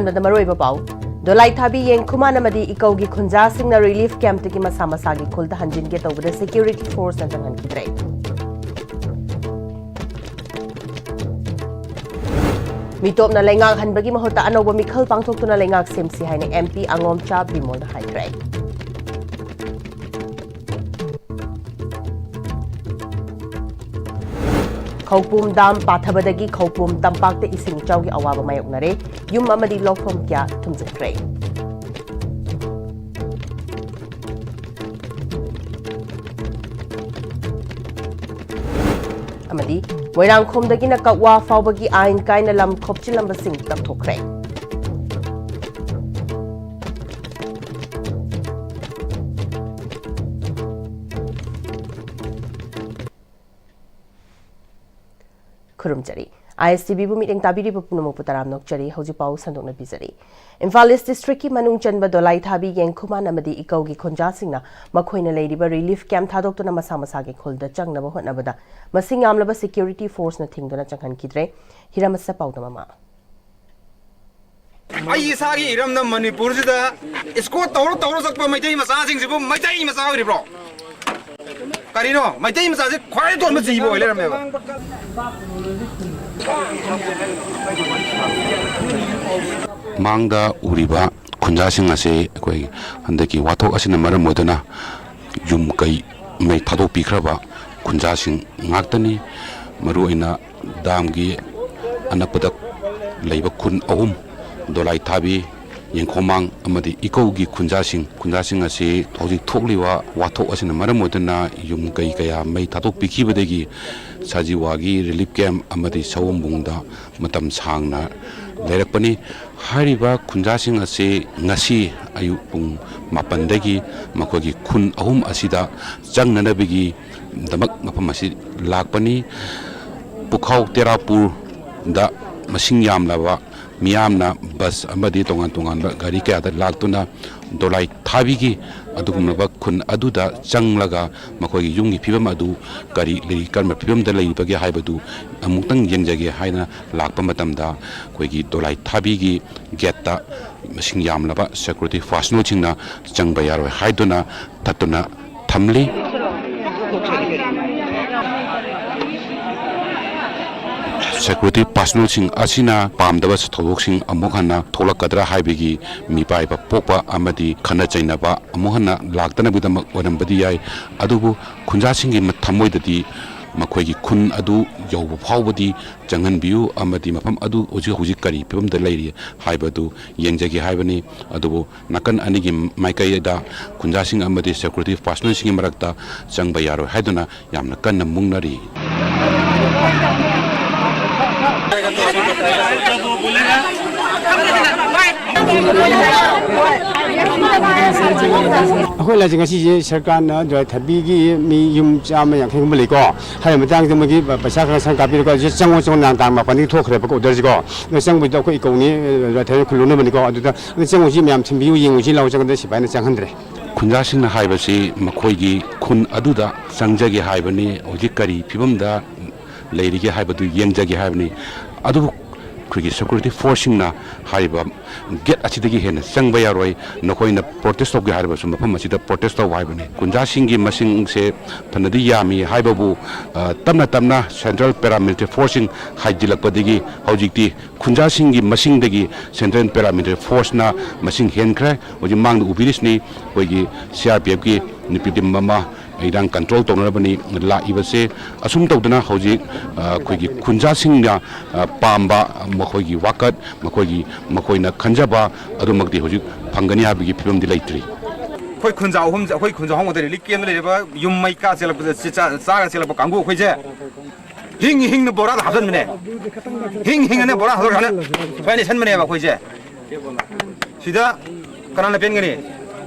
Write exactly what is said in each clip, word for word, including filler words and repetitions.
ꯑꯍꯥꯟꯕꯗ ꯃꯔꯨꯑꯣꯏꯕ ꯄꯥꯎ꯫ ꯗꯣꯂꯥꯏꯊꯥꯕꯤ, ꯌꯦꯡꯈꯨꯃꯥꯟ ꯑꯃꯗꯤ ꯏꯀꯧꯒꯤ ꯈꯨꯟꯖꯥꯁꯤꯡꯅ relief campꯇꯒꯤ ꯃꯁꯥ ꯃꯁꯥꯒꯤ ꯈꯨꯜꯗ ꯍꯟꯖꯤꯟꯒꯦ ꯇꯧꯕꯗ security forceꯅ ꯆꯪꯍꯟꯈꯤꯗ꯭ꯔꯦ꯫ ꯃꯤꯇꯣꯞꯅ ꯂꯩꯉꯥꯛ ꯍꯟꯕꯒꯤ ꯃꯍꯨꯠꯇ ꯑꯅꯧꯕ ꯃꯤꯈꯜ ꯄꯥꯡꯊꯣꯛꯇꯨꯅ ꯂꯩꯉꯥꯛ ꯁꯦꯝꯁꯤ ꯍꯥꯏꯅ M P ꯑꯉꯣꯝꯆꯥ ꯕꯤꯃꯣꯜꯅ ꯍꯥꯏꯈ꯭ꯔꯦ꯫ ꯈꯧꯄꯨꯝ ꯗꯥꯝ ꯄꯥꯊꯕꯗꯒꯤ ꯈꯧꯄꯨꯝ ꯇꯝꯄꯥꯛꯇ ꯏꯁꯤꯡ ꯏꯆꯥꯎꯒꯤ ꯑꯋꯥꯕ ꯃꯥꯌꯣꯛꯅꯔꯦ꯫ ꯌꯨꯝ ꯑꯃꯗꯤ ꯂꯧꯐꯝ ꯀꯌꯥ ꯊꯨꯝꯖꯤꯟꯈ꯭ꯔꯦ꯫ ꯑꯃꯗꯤ ꯃꯣꯏꯔꯥꯡꯈꯣꯝꯗꯒꯤꯅ ꯀꯛꯋꯥ ꯐꯥꯎꯕꯒꯤ ꯑꯥꯏꯟ ꯀꯥꯏꯅ ꯂꯝ ꯈꯣꯞꯆꯤꯜꯂꯝꯕꯁꯤꯡ ꯇꯞꯊꯣꯛꯈ꯭ꯔꯦ꯫ ꯈꯨꯔꯨꯝꯖꯔꯤ꯫ ISTVꯕꯨ ꯃꯤꯠꯌꯦꯡ ꯇꯥꯕꯤꯔꯤꯕ ꯄꯨꯝꯅꯃꯛꯄꯨ ꯇꯔꯥꯝꯅ ꯑꯣꯛꯆꯔꯤ꯫ ꯍꯧꯖꯤꯛ ꯄꯥꯎ ꯁꯟꯗꯣꯛꯅ ꯄꯤꯖꯔꯤ꯫ ꯏꯝꯐꯥꯜ ꯏꯁ ꯗꯤꯁꯇ꯭ꯔꯤꯛꯀꯤ ꯃꯅꯨꯡ ꯆꯟꯕ ꯗꯣꯂꯥꯏꯊꯥꯕꯤ, ꯌꯦꯡꯈꯨꯃꯥꯟ ꯑꯃꯗꯤ ꯏꯀꯧꯒꯤ ꯈꯨꯟꯖꯥꯁꯤꯡꯅ ꯃꯈꯣꯏꯅ ꯂꯩꯔꯤꯕ relief camp ꯊꯥꯗꯣꯛꯇꯨꯅ ꯃꯁꯥ ꯃꯁꯥꯒꯤ ꯈꯨꯜꯗ ꯆꯪꯅꯕ ꯍꯣꯠꯅꯕꯗ ꯃꯁꯤꯡ ꯌꯥꯝꯂꯕ security forceꯅ ꯊꯤꯡꯗꯨꯅ ꯆꯪꯍꯟꯈꯤꯗ꯭ꯔꯦ꯫ ꯍꯤꯔꯝ ꯑꯁꯤꯗ ꯄꯥꯎꯗꯝ ꯑꯃ꯫ ꯑꯩ ꯏꯁꯥꯒꯤ ꯏꯔꯝꯗꯝ ꯃꯅꯤꯄꯨꯔꯁꯤꯗ escort ꯇꯧꯔ ꯇꯧꯔ ꯆꯠꯄ ꯃꯩꯇꯩ ꯃꯆꯥꯁꯤꯡꯁꯤꯕꯨ ꯃꯩꯇꯩ ꯃꯆꯥ ꯑꯣꯏꯔꯤꯕ꯭ꯔꯣ? ꯀꯔꯤꯅꯣ? ꯃꯩꯇꯩ ꯃꯆꯥꯁꯦ ꯈ꯭ꯋꯥꯏ ꯑꯇꯣꯟꯕ ꯖꯤꯕ ꯑꯣꯏ ꯂꯩꯔꯝꯃꯦꯕ꯫ ꯃꯥꯡꯗ ꯎꯔꯤꯕ ꯈꯨꯟꯖꯥꯁꯤꯡ ꯑꯁꯤ ꯑꯩꯈꯣꯏ ꯍꯟꯗꯛꯀꯤ ꯋꯥꯊꯣꯛ ꯑꯁꯤꯅ ꯃꯔꯝ ꯑꯣꯏꯗꯨꯅ ꯌꯨꯝ ꯀꯩ ꯃꯩ ꯊꯥꯗꯣꯛꯄꯤꯈ꯭ꯔꯕ ꯈꯨꯟꯖꯥꯁꯤꯡ ꯉꯥꯛꯇꯅꯤ꯫ ꯃꯔꯨꯑꯣꯏꯅ ꯗꯥꯝꯒꯤ ꯑꯅꯛꯄꯗ ꯂꯩꯕ ꯈꯨꯟ ꯑꯍꯨꯝ, ꯗꯣꯂꯥꯏꯊꯥꯕꯤ, ꯌꯦꯡꯈꯣꯃꯥꯡ ꯑꯃꯗꯤ ꯏꯀꯧꯒꯤ ꯈꯨꯟꯖꯥꯁꯤꯡ, ꯈꯨꯟꯖꯥꯁꯤꯡ ꯑꯁꯤ ꯍꯧꯖꯤꯛ ꯊꯣꯛꯂꯤꯕ ꯋꯥꯊꯣꯛ ꯑꯁꯤꯅ ꯃꯔꯝ ꯑꯣꯏꯗꯨꯅ ꯌꯨꯝ ꯀꯩ ꯀꯌꯥ ꯃꯩ ꯊꯥꯗꯣꯛꯄꯤꯈꯤꯕꯗꯒꯤ ꯁꯖꯤꯋꯥꯒꯤ relief camp ꯑꯃꯗꯤ ꯁꯑꯣꯝꯕꯨꯡꯗ ꯃꯇꯝ ꯁꯥꯡꯅ ꯂꯩꯔꯛꯄꯅꯤ꯫ ꯍꯥꯏꯔꯤꯕ ꯈꯨꯟꯖꯥꯁꯤꯡ ꯑꯁꯤ ꯉꯁꯤ ꯑꯌꯨꯛ ꯄꯨꯡ ꯃꯥꯄꯟꯗꯒꯤ ꯃꯈꯣꯏꯒꯤ ꯈꯨꯟ ꯑꯍꯨꯝ ꯑꯁꯤꯗ ꯆꯪꯅꯅꯕꯒꯤꯗꯃꯛ ꯃꯐꯝ ꯑꯁꯤ ꯂꯥꯛꯄꯅꯤ꯫ ꯄꯨꯈꯥꯎ ꯇꯦꯔꯥꯄꯨꯔꯗ ꯃꯁꯤꯡ ꯌꯥꯝꯂꯕ ꯃꯤꯌꯥꯝꯅ ꯕꯁ ꯑꯃꯗꯤ ꯇꯣꯉꯥꯟ ꯇꯣꯉꯥꯟꯕ ꯒꯥꯔꯤ ꯀꯌꯥꯗ ꯂꯥꯛꯇꯨꯅ ꯗꯣꯂꯥꯏ ꯊꯥꯕꯤꯒꯤ ꯑꯗꯨꯒꯨꯝꯂꯕ ꯈꯨꯟ ꯑꯗꯨꯗ ꯆꯪꯂꯒ ꯃꯈꯣꯏꯒꯤ ꯌꯨꯝꯒꯤ ꯐꯤꯕꯝ ꯑꯗꯨ ꯀꯔꯤ ꯂꯩ, ꯀꯔꯝꯕ ꯐꯤꯕꯝꯗ ꯂꯩꯔꯤꯕꯒꯦ ꯍꯥꯏꯕꯗꯨ ꯑꯃꯨꯛꯇꯪ ꯌꯦꯡꯖꯒꯦ ꯍꯥꯏꯅ ꯂꯥꯛꯄ ꯃꯇꯝꯗ, ꯑꯩꯈꯣꯏꯒꯤ ꯗꯣꯂꯥꯏ ꯊꯥꯕꯤꯒꯤ ꯒꯦꯠꯇ ꯃꯁꯤꯡ ꯌꯥꯝꯂꯕ ꯁꯦꯀ꯭ꯌꯨꯔꯤꯇꯤ ꯄꯥꯔꯁꯣꯅꯦꯜꯁꯤꯡꯅ ꯆꯪꯕ ꯌꯥꯔꯣꯏ ꯍꯥꯏꯗꯨꯅ ꯊꯠꯇꯨꯅ ꯊꯝꯂꯤ꯫ ꯁꯦꯀ꯭ꯌꯨꯔꯤꯇꯤ ꯄꯥꯔꯁꯣꯅꯦꯜꯁꯤꯡ ꯑꯁꯤꯅ ꯄꯥꯝꯗꯕ ꯊꯧꯗꯣꯛꯁꯤꯡ ꯑꯃꯨꯛ ꯍꯟꯅ ꯊꯣꯛꯂꯛꯀꯗ꯭ꯔꯥ ꯍꯥꯏꯕꯒꯤ ꯃꯤꯄꯥꯏꯕ ꯄꯣꯛꯄ ꯑꯃꯗꯤ ꯈꯠꯅ ꯆꯩꯅꯕ ꯑꯃꯨꯛ ꯍꯟꯅ ꯂꯥꯛꯇꯅꯕꯒꯤꯗꯃꯛ ꯑꯣꯏꯔꯝꯕꯗꯤ ꯌꯥꯏ꯫ ꯑꯗꯨꯕꯨ ꯈꯨꯟꯖꯥꯁꯤꯡꯒꯤ ꯊꯃꯣꯏꯗꯗꯤ ꯃꯈꯣꯏꯒꯤ ꯈꯨꯟ ꯑꯗꯨ ꯌꯧꯕ ꯐꯥꯎꯕꯗꯤ ꯆꯪꯍꯟꯕꯤꯌꯨ ꯑꯃꯗꯤ ꯃꯐꯝ ꯑꯗꯨ ꯍꯧꯖꯤꯛ ꯍꯧꯖꯤꯛ ꯀꯔꯤ ꯐꯤꯕꯝꯗ ꯂꯩꯔꯤ ꯍꯥꯏꯕꯗꯨ ꯌꯦꯡꯖꯒꯦ ꯍꯥꯏꯕꯅꯤ꯫ ꯑꯗꯨꯕꯨ ꯅꯥꯀꯟ ꯑꯅꯤꯒꯤ ꯃꯥꯏꯀꯩꯗ ꯈꯨꯟꯖꯥꯁꯤꯡ ꯑꯃꯗꯤ ꯁꯦꯀ꯭ꯌꯨꯔꯤꯇꯤ ꯄꯥꯔꯁꯣꯅꯦꯜꯁꯤꯡꯒꯤ ꯃꯔꯛꯇ ꯆꯪꯕ ꯌꯥꯔꯣꯏ ꯍꯥꯏꯗꯨꯅ ꯌꯥꯝꯅ ꯀꯟꯅ ꯃꯨꯛꯅꯔꯤ꯫ ꯑꯩꯈꯣꯏ ꯂꯥꯏꯁꯪ ꯑꯁꯤꯁꯦ ꯁꯔꯀꯥꯔꯅ ꯗ꯭ꯔꯥꯏ ꯊꯥꯕꯤꯒꯤ ꯃꯤ ꯌꯨꯝ ꯆꯥꯝꯃ ꯌꯥꯡꯈꯩꯒꯨꯝꯕ ꯂꯩꯀꯣ꯫ ꯍꯥꯏꯔꯤꯕ ꯃꯇꯥꯡꯁꯤꯗ ꯃꯣꯏꯒꯤ ꯄꯩꯁꯥ ꯈꯔ ꯁꯔꯀꯥꯔ ꯄꯤꯔꯒ ꯁꯤꯗ ꯆꯪꯉꯣ ꯆꯪꯉꯣ ꯅꯍꯥꯟ ꯇꯥꯡ ꯃꯥꯄꯟꯗꯒꯤ ꯊꯣꯛꯈ꯭ꯔꯦꯕꯀꯣ ꯑꯣꯔꯗꯔꯁꯤꯀꯣ꯫ ꯑꯗꯣ ꯆꯪꯕꯁꯤꯗ ꯑꯩꯈꯣꯏ ꯏꯀꯧꯅꯤ, ꯗ꯭ꯔꯥꯏ ꯊꯥꯕꯤ ꯈꯨꯜꯂꯨꯅꯕꯅꯤꯀꯣ꯫ ꯑꯗꯨꯗ ꯑꯗꯣ ꯆꯪꯉꯨꯁꯤ ꯃꯌꯥꯝ ꯊꯤꯟꯕꯤꯌꯨ, ꯌꯦꯡꯉꯨꯁꯤ ꯂꯥꯎ ꯆꯪꯒꯗ ꯁꯤꯐꯥꯏꯅ ꯆꯪꯍꯟꯗ꯭ꯔꯦ꯫ ꯈꯨꯟꯖꯥꯁꯤꯡꯅ ꯍꯥꯏꯕꯁꯤ ꯃꯈꯣꯏꯒꯤ ꯈꯨꯟ ꯑꯗꯨꯗ ꯆꯪꯖꯒꯦ ꯍꯥꯏꯕꯅꯤ, ꯍꯧꯖꯤꯛ ꯀꯔꯤ ꯐꯤꯕꯝꯗ ꯂꯩꯔꯤꯒꯦ ꯍꯥꯏꯕꯗꯨ ꯌꯦꯡꯖꯒꯦ ꯍꯥꯏꯕꯅꯤ꯫ ꯑꯗꯨꯕꯨ ꯑꯩꯈꯣꯏꯒꯤ ꯁꯦꯀ꯭ꯌꯨꯔꯤꯇꯤ ꯐꯣꯔꯁꯁꯤꯡꯅ ꯍꯥꯏꯔꯤꯕ ꯒꯦꯠ ꯑꯁꯤꯗꯒꯤ ꯍꯦꯟꯅ ꯆꯪꯕ ꯌꯥꯔꯣꯏ, ꯅꯈꯣꯏꯅ ꯄ꯭ꯔꯣꯇꯦꯁ ꯇꯧꯒꯦ ꯍꯥꯏꯔꯕꯁꯨ ꯃꯐꯝ ꯑꯁꯤꯗ ꯄ꯭ꯔꯣꯇꯦꯁ ꯇꯧ ꯍꯥꯏꯕꯅꯤ꯫ ꯈꯨꯟꯖꯥꯁꯤꯡꯒꯤ ꯃꯁꯤꯡꯁꯦ ꯐꯅꯗꯤ ꯌꯥꯝꯃꯤ ꯍꯥꯏꯕꯕꯨ, ꯑ, ꯇꯞꯅ ꯇꯞꯅ ꯁꯦꯟꯇ꯭ꯔꯦꯜ ꯄꯦꯔꯥꯃꯤꯂꯤꯇꯔꯤ ꯐꯣꯔꯁꯁꯤꯡ ꯍꯥꯏꯖꯤꯜꯂꯛꯄꯗꯒꯤ ꯍꯧꯖꯤꯛꯇꯤ ꯈꯨꯟꯖꯥꯁꯤꯡꯒꯤ ꯃꯁꯤꯡꯗꯒꯤ ꯁꯦꯟꯇ꯭ꯔꯦꯜ ꯄꯦꯔꯥꯃꯤꯂꯤꯇꯔꯤ ꯐꯣꯔꯁꯅ ꯃꯁꯤꯡ ꯍꯦꯟꯈ꯭ꯔꯦ꯫ ꯍꯧꯖꯤꯛ ꯃꯥꯡꯗ ꯎꯕꯤꯔꯤꯁꯤꯅꯤ ꯑꯩꯈꯣꯏꯒꯤ ꯁꯤ ꯑꯥꯔ ꯄꯤ ꯑꯦꯐꯀꯤ ꯅꯨꯄꯤ ꯇꯤꯝ ꯑꯃ ꯏꯔꯥꯡ ꯀꯟꯇ꯭ꯔꯣꯜ ꯇꯧꯅꯅꯕꯅꯤ ꯂꯥꯛꯏꯕꯁꯦ꯫ ꯑꯁꯨꯝ ꯇꯧꯗꯅ ꯍꯧꯖꯤꯛ, ꯑ, ꯑꯩꯈꯣꯏꯒꯤ ꯈꯨꯟꯖꯥꯁꯤꯡꯅ, ꯑ, ꯄꯥꯝꯕ ꯃꯈꯣꯏꯒꯤ ꯋꯥꯀꯠ, ꯃꯈꯣꯏꯒꯤ, ꯃꯈꯣꯏꯅ ꯈꯟꯖꯕ ꯑꯗꯨꯃꯛꯇꯤ ꯍꯧꯖꯤꯛ ꯐꯪꯒꯅꯤ ꯍꯥꯏꯕꯒꯤ ꯐꯤꯕꯝꯗꯤ ꯂꯩꯇ꯭ꯔꯤ꯫ ꯑꯩꯈꯣꯏ ꯈꯨꯟꯖꯥ ꯑꯍꯨꯝꯁꯦ, ꯑꯩꯈꯣꯏ ꯈꯨꯟꯖꯥ ꯑꯍꯨꯝ ꯈꯛꯇ ꯔꯤꯂꯤꯐ ꯀꯦꯝꯞꯇ ꯂꯩꯔꯤꯕ ꯌꯨꯝ ꯃꯩ ꯀꯥ ꯆꯦꯜꯂꯛꯄꯗ, ꯆꯥ-, ꯆꯥꯔꯒ ꯆꯦꯜꯂꯛꯄ ꯀꯥꯡꯕꯨ ꯑꯩꯈꯣꯏꯁꯦ ꯍꯤꯡ ꯍꯤꯡꯅ ꯕꯣꯔꯥꯗ ꯍꯥꯞꯆꯟꯕꯅꯦ꯫ ꯍꯤꯡ ꯍꯤꯡꯅ ꯕꯣꯔꯥ ꯍꯥꯞꯆꯜꯂꯒ ꯁꯨꯃꯥꯏꯅ ꯅꯩꯁꯟꯕꯅꯦꯕ ꯑꯩꯈꯣꯏꯁꯦ꯫ ꯁꯤꯗ ꯀꯅꯥꯅ ꯄꯦꯟꯒꯅꯤ?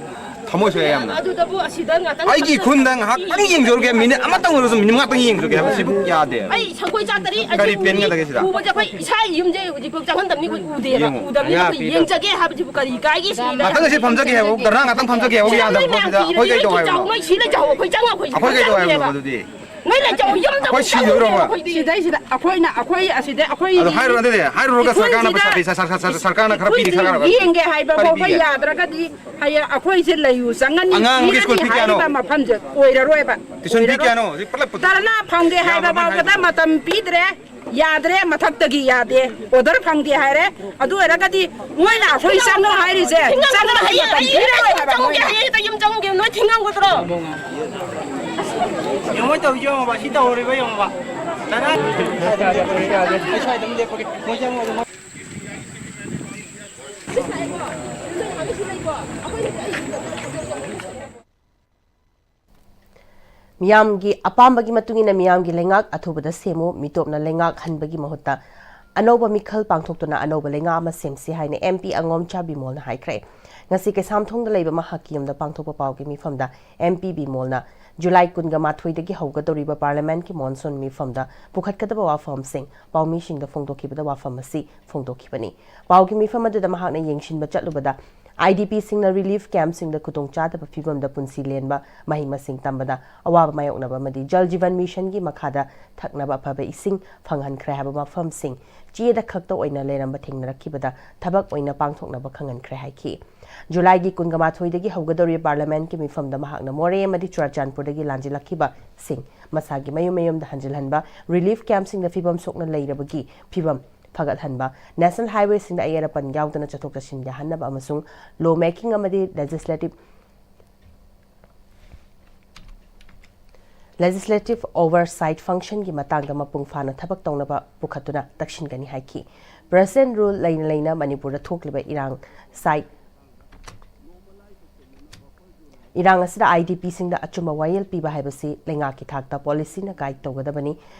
ꯊꯃꯣꯏ ꯁꯣꯛꯑꯦ ꯌꯥꯝꯅ꯫ ꯑꯗꯨꯗꯕꯨ ꯑꯁꯤꯗ ꯉꯥꯛꯇꯪ ꯑꯩꯒꯤ ꯏꯈꯨꯟꯗ ꯉꯥꯏꯍꯥꯛꯇꯪ ꯌꯦꯡꯖꯔꯨꯒꯦ, ꯃꯤꯅꯤꯠ ꯑꯃꯇꯪ ꯑꯣꯏꯔꯁꯨ, ꯃꯤꯅꯤꯠ ꯉꯥꯛꯇꯪ ꯌꯦꯡꯖꯒꯦ ꯍꯥꯏꯕ ꯁꯤꯕꯨ ꯌꯥꯗꯦ꯫ ꯑꯩ ꯁꯪꯒꯣꯏ ꯆꯥꯛꯇꯔꯤ꯫ ꯀꯔꯤ ꯑꯁꯤ ꯄꯦꯟꯒꯗꯒꯦ ꯁꯤꯗ? ꯎꯕꯁꯦ ꯑꯩꯈꯣꯏ ꯏꯁꯥ ꯌꯨꯝꯁꯦ ꯍꯧꯖꯤꯛꯐꯥꯎ ꯆꯪꯍꯟꯗꯕꯅꯤ, ꯑꯩꯈꯣꯏ ꯎꯗꯦꯕ꯫ ꯌꯦꯡꯉꯣ, ꯎꯗꯕꯅꯤꯅ ꯑꯌꯥ ꯑꯩꯈꯣꯏ ꯄꯤꯗ꯫ ꯌꯦꯡꯖꯒꯦ ꯍꯥꯏꯕꯁꯤꯕꯨ ꯀꯔꯤ ꯀꯥꯏꯒꯦ ꯁꯤꯅꯤꯗ꯫ ꯉꯥꯛꯇꯪ ꯑꯁꯤ ꯐꯝꯖꯒꯦ ꯍꯥꯏꯕ, ꯙꯔꯅꯥ ꯉꯥꯛꯇꯪ ꯐꯝꯖꯒꯦ ꯍꯥꯏꯕ ꯁꯤꯗ ꯌꯥꯗꯕ ꯅꯣꯏ ꯃꯌꯥꯝ ꯄꯣꯠꯁꯤꯗ ꯑꯩꯈꯣꯏ ꯀꯩ ꯇꯧ ꯍꯥꯏꯕꯅꯣ? ꯅꯣꯏ ꯁꯤꯗ ꯂꯩꯖꯍꯧ, ꯑꯩꯈꯣꯏ ꯆꯪꯉꯛꯑꯣ, ꯑꯩꯈꯣꯏ ꯑꯩꯈꯣꯏ ꯀꯩ ꯇꯧ ꯍꯥꯏꯕꯅꯣ ꯆꯪꯉꯛꯑꯣꯏꯕ꯫ ꯑꯗꯨꯗꯤ? ꯅꯣꯏ ꯂꯩꯖꯍꯧ, ꯌꯨꯝꯗ ꯑꯩꯈꯣꯏ ꯑꯩꯈꯣꯏ ꯁꯤꯗꯣꯏꯔꯣ ꯆꯪꯉꯛꯑꯣꯏꯕ? ꯑꯃ? ꯑꯩꯈꯣꯏꯗꯤ ꯁꯤꯗꯩꯁꯤꯗ ꯑꯩꯈꯣꯏꯅ, ꯑꯩꯈꯣꯏ ꯑꯁꯤꯗ ꯑꯩꯈꯣꯏ ꯑꯗꯣ ꯍꯥꯏꯔꯨꯔꯣ, ꯑꯗꯨꯗꯤ ꯍꯥꯏꯔꯨꯔꯒ ꯁꯔꯀꯥꯔꯅ ꯄꯩꯁꯥ ꯏꯈꯨꯟꯁꯤꯗ ꯄꯤ-, ꯁꯔ-, ꯁꯔ-, ꯁꯔ-, ꯁꯔꯀꯥꯔꯅ ꯈꯔ ꯄꯤꯔꯤ, ꯏꯈꯨꯟꯁꯤꯡ ꯁꯔꯀꯥꯔꯅ ꯈꯔ ꯌꯦꯡꯒꯦ ꯍꯥꯏꯕ ꯈꯔ ꯐꯥꯎꯕ ꯄꯤꯒꯦ꯫ ꯌꯥꯗ꯭ꯔꯒꯗꯤ ꯍꯌꯦꯡ ꯑꯩꯈꯣꯏꯁꯦ ꯂꯩꯌꯨ ꯆꯪꯉꯅꯤ, ꯑꯉꯥꯡ ꯑꯃꯒꯤ ꯄꯤꯔꯅꯤ ꯁ꯭ꯀꯨꯜ ꯐꯤ ꯀꯌꯥꯅꯣ? ꯍꯥꯏꯔꯤꯕ ꯃꯐꯝꯁꯦ ꯑꯣꯏꯔꯔꯣꯏꯕ꯫ ꯇ꯭ꯌꯨꯁꯟ ꯐꯤ ꯑꯣꯏꯔꯔꯣꯏ꯫ ꯀꯌꯥꯅꯣ? ꯍꯧꯖꯤꯛ ꯄꯨꯂꯞ ꯄꯨꯊꯣꯛ-, ꯇꯔꯅꯥ ꯐꯪꯒꯦ ꯍꯥꯏꯕ ꯌꯥꯝꯃꯕꯅꯤ ꯐꯥꯎꯕꯗ ꯍꯥꯏꯔꯤꯕ꯫ ꯃꯇꯝ ꯄꯤꯗ꯭ꯔꯦ, ꯌꯥꯗ꯭ꯔꯦ, ꯃꯊꯛꯇꯒꯤ ꯌꯥꯗꯦ꯫ ꯑꯣꯔꯗꯔ ꯐꯪꯗꯦ ꯍꯥꯏꯔꯦ꯫ ꯑꯗꯨ ꯑꯣꯏꯔꯒꯗꯤ ꯃꯣꯏꯅ ꯑꯩꯈꯣꯏ ꯆꯪꯉꯣ ꯍꯥꯏꯔꯤꯁꯦ, ꯆꯪꯉꯣ ꯍꯥꯏꯔꯤꯁꯦ ꯍꯌꯦꯡ ꯃꯇꯝ ꯄꯤꯔꯔꯣꯏ ꯍꯥꯏꯕ ꯆꯪꯉꯨꯒꯦ, ꯃꯣꯏꯅ꯫ ꯍꯌꯦꯡ ꯍꯦꯛꯇ ꯌꯨꯝ ꯆꯪꯉꯨꯒꯦ, ꯅꯣꯏ ꯊꯤꯡꯉꯝꯒꯗ꯭ꯔꯣ? ꯌꯦꯡꯉꯣ ꯇꯧꯔꯤꯁꯦ, ꯌꯦꯡꯉꯣꯕ, ꯁꯤ ꯇꯧꯔꯤꯕ ꯌꯦꯡꯉꯣꯕ꯫ ꯇꯔꯥ꯫ ꯑꯩ ꯁ꯭ꯋꯥꯏꯗ ꯑꯗꯨꯝ ꯂꯦꯞꯄꯒꯦ꯫ ꯃꯣꯏ ꯆꯪꯉꯣ ꯑꯗꯨꯝ꯫ ꯃꯤꯌꯥꯝꯒꯤ ꯑꯄꯥꯝꯕꯒꯤ ꯃꯇꯨꯡ ꯏꯟꯅ ꯃꯤꯌꯥꯝꯒꯤ ꯂꯩꯉꯥꯛ ꯑꯊꯨꯕꯗ ꯁꯦꯝꯃꯨ, ꯃꯤꯇꯣꯞꯅ ꯂꯩꯉꯥꯛ ꯍꯟꯕꯒꯤ ꯃꯍꯨꯠꯇ ꯑꯅꯧꯕ ꯃꯤꯈꯜ ꯄꯥꯡꯊꯣꯛꯇꯨꯅ ꯑꯅꯧꯕ ꯂꯩꯉꯥꯛ ꯑꯃ ꯁꯦꯝꯁꯤ ꯍꯥꯏꯅ ꯑꯦꯝ ꯄꯤ ꯑꯉꯣꯝꯆꯥ ꯕꯤꯃꯣꯜꯅ ꯍꯥꯏꯈ꯭ꯔꯦ꯫ ꯉꯁꯤ ꯀꯩꯁꯥꯝꯊꯣꯡꯗ ꯂꯩꯕ ꯃꯍꯥꯛꯀꯤ ꯌꯨꯝꯗ ꯄꯥꯡꯊꯣꯛꯄ ꯄꯥꯎꯒꯤ ꯃꯤꯐꯝꯗ ꯑꯦꯝ ꯄꯤ ꯕꯤꯃꯣꯜꯅ ꯖꯨꯂꯥꯏ ꯀꯨꯟꯒ ꯃꯥꯊꯣꯏꯗꯒꯤ ꯍꯧꯒꯗꯧꯔꯤꯕ ꯄꯥꯔꯂꯤꯌꯥꯃꯦꯟꯠꯀꯤ ꯃꯣꯟꯁꯨꯟ ꯃꯤꯐꯝꯗ ꯄꯨꯈꯠꯀꯗꯕ ꯋꯥꯐꯝꯁꯤꯡ ꯄꯥꯎꯃꯤꯁꯤꯡꯗ ꯐꯣꯡꯗꯣꯛꯈꯤꯕꯗ ꯋꯥꯐꯝ ꯑꯁꯤ ꯐꯣꯡꯗꯣꯛꯈꯤꯕꯅꯤ꯫ ꯄꯥꯎꯒꯤ ꯃꯤꯐꯝ ꯑꯗꯨꯗ ꯃꯍꯥꯛꯅ ꯌꯦꯡꯁꯤꯟꯕ ꯆꯠꯂꯨꯕꯗ ꯑꯥꯏ ꯗꯤ ꯄꯤꯁꯤꯡꯅ ꯔꯤꯂꯤꯐ ꯀꯦꯝꯞꯁꯤꯡꯗ ꯈꯨꯗꯣꯡꯆꯥꯗꯕ ꯐꯤꯚꯝꯗ ꯄꯨꯟꯁꯤ ꯂꯦꯟꯕ, ꯃꯍꯩ ꯃꯁꯤꯡ ꯇꯝꯕꯗ ꯑꯋꯥꯕ ꯃꯥꯌꯣꯛꯅꯕ ꯑꯃꯗꯤ ꯖꯜ ꯖꯤꯕꯟ ꯃꯤꯁꯟꯒꯤ ꯃꯈꯥꯗ ꯊꯛꯅꯕ ꯑꯐꯕ ꯏꯁꯤꯡ ꯐꯪꯍꯟꯈ꯭ꯔꯦ ꯍꯥꯏꯕ ꯃꯐꯝꯁꯤꯡ ꯆꯦꯗ ꯈꯛꯇ ꯑꯣꯏꯅ ꯂꯩꯔꯝꯕ ꯊꯦꯡꯅꯔꯛꯈꯤꯕꯗ ꯊꯕꯛ ꯑꯣꯏꯅ ꯄꯥꯡꯊꯣꯛꯅꯕ ꯈꯪꯍꯟꯈ꯭ꯔꯦ ꯍꯥꯏꯈꯤ꯫ ꯖꯨꯂꯥꯏꯒꯤ ꯀꯨꯟꯒ ꯃꯥꯊꯣꯏꯗꯒꯤ ꯍꯧꯒꯗꯧꯔꯤꯕ ꯄꯥꯔꯂꯤꯌꯥꯃꯦꯟꯠꯀꯤ ꯃꯤꯐꯝꯗ ꯃꯍꯥꯛꯅ ꯃꯣꯔꯦ ꯑꯃꯗꯤ ꯆꯨꯔꯥꯆꯥꯟꯄꯨꯔꯗꯒꯤ ꯂꯥꯟꯖꯦꯜꯂꯛꯈꯤꯕꯁꯤꯡ ꯃꯁꯥꯒꯤ ꯃꯌꯨꯝ ꯃꯌꯨꯝꯗ ꯍꯟꯖꯤꯜꯍꯟꯕ, ꯔꯤꯂꯤꯐ ꯀꯦꯝꯞꯁꯤꯡꯗ ꯐꯤꯕꯝ ꯁꯣꯛꯅ ꯂꯩꯔꯕꯒꯤ ꯐꯤꯕꯝ ꯐꯒꯠꯍꯟꯕ, ꯅꯦꯁꯅꯦꯜ ꯍꯥꯏꯋꯦꯁꯤꯡꯗ ꯑꯌꯦꯠ ꯑꯄꯟ ꯌꯥꯎꯗꯅ ꯆꯠꯊꯣꯛ ꯆꯠꯁꯤꯟ ꯌꯥꯍꯟꯅꯕ ꯑꯃꯁꯨꯡ ꯂꯣ ꯃꯦꯀꯤꯡ ꯑꯃꯗꯤ ꯂꯦꯖꯤꯁꯂꯦꯇꯤꯚ, ꯂꯦꯖꯤꯁꯂꯦꯇꯤꯚ ꯑꯣꯚꯔꯁꯥꯏꯠ ꯐꯪꯁꯟꯒꯤ ꯃꯇꯥꯡꯗ ꯃꯄꯨꯡ ꯐꯥꯅ ꯊꯕꯛ ꯇꯧꯅꯕ ꯄꯨꯈꯠꯇꯨꯅ ꯇꯛꯁꯤꯟꯒꯅꯤ ꯍꯥꯏꯈꯤ꯫ ꯄ꯭ꯔꯦꯁꯤꯗꯦꯟꯠ ꯔꯨꯜ ꯂꯩꯅ ꯂꯩꯅ ꯃꯅꯤꯄꯨꯔꯗ ꯊꯣꯛꯂꯤꯕ ꯏꯔꯥꯡ ꯁꯥꯏꯠ ꯏꯔꯥꯡ ꯑꯁꯤꯗ ꯑꯥꯏ ꯗꯤ ꯄꯤꯁꯤꯡꯗ ꯑꯆꯨꯝꯕ ꯋꯥꯌꯦꯜ ꯄꯤꯕ ꯍꯥꯏꯕꯁꯤ ꯂꯩꯉꯥꯛꯀꯤ ꯊꯥꯛꯇ ꯄꯣꯂꯤꯁꯤꯅ ꯒꯥꯏꯗ ꯇꯧꯒꯗꯕꯅꯤ꯫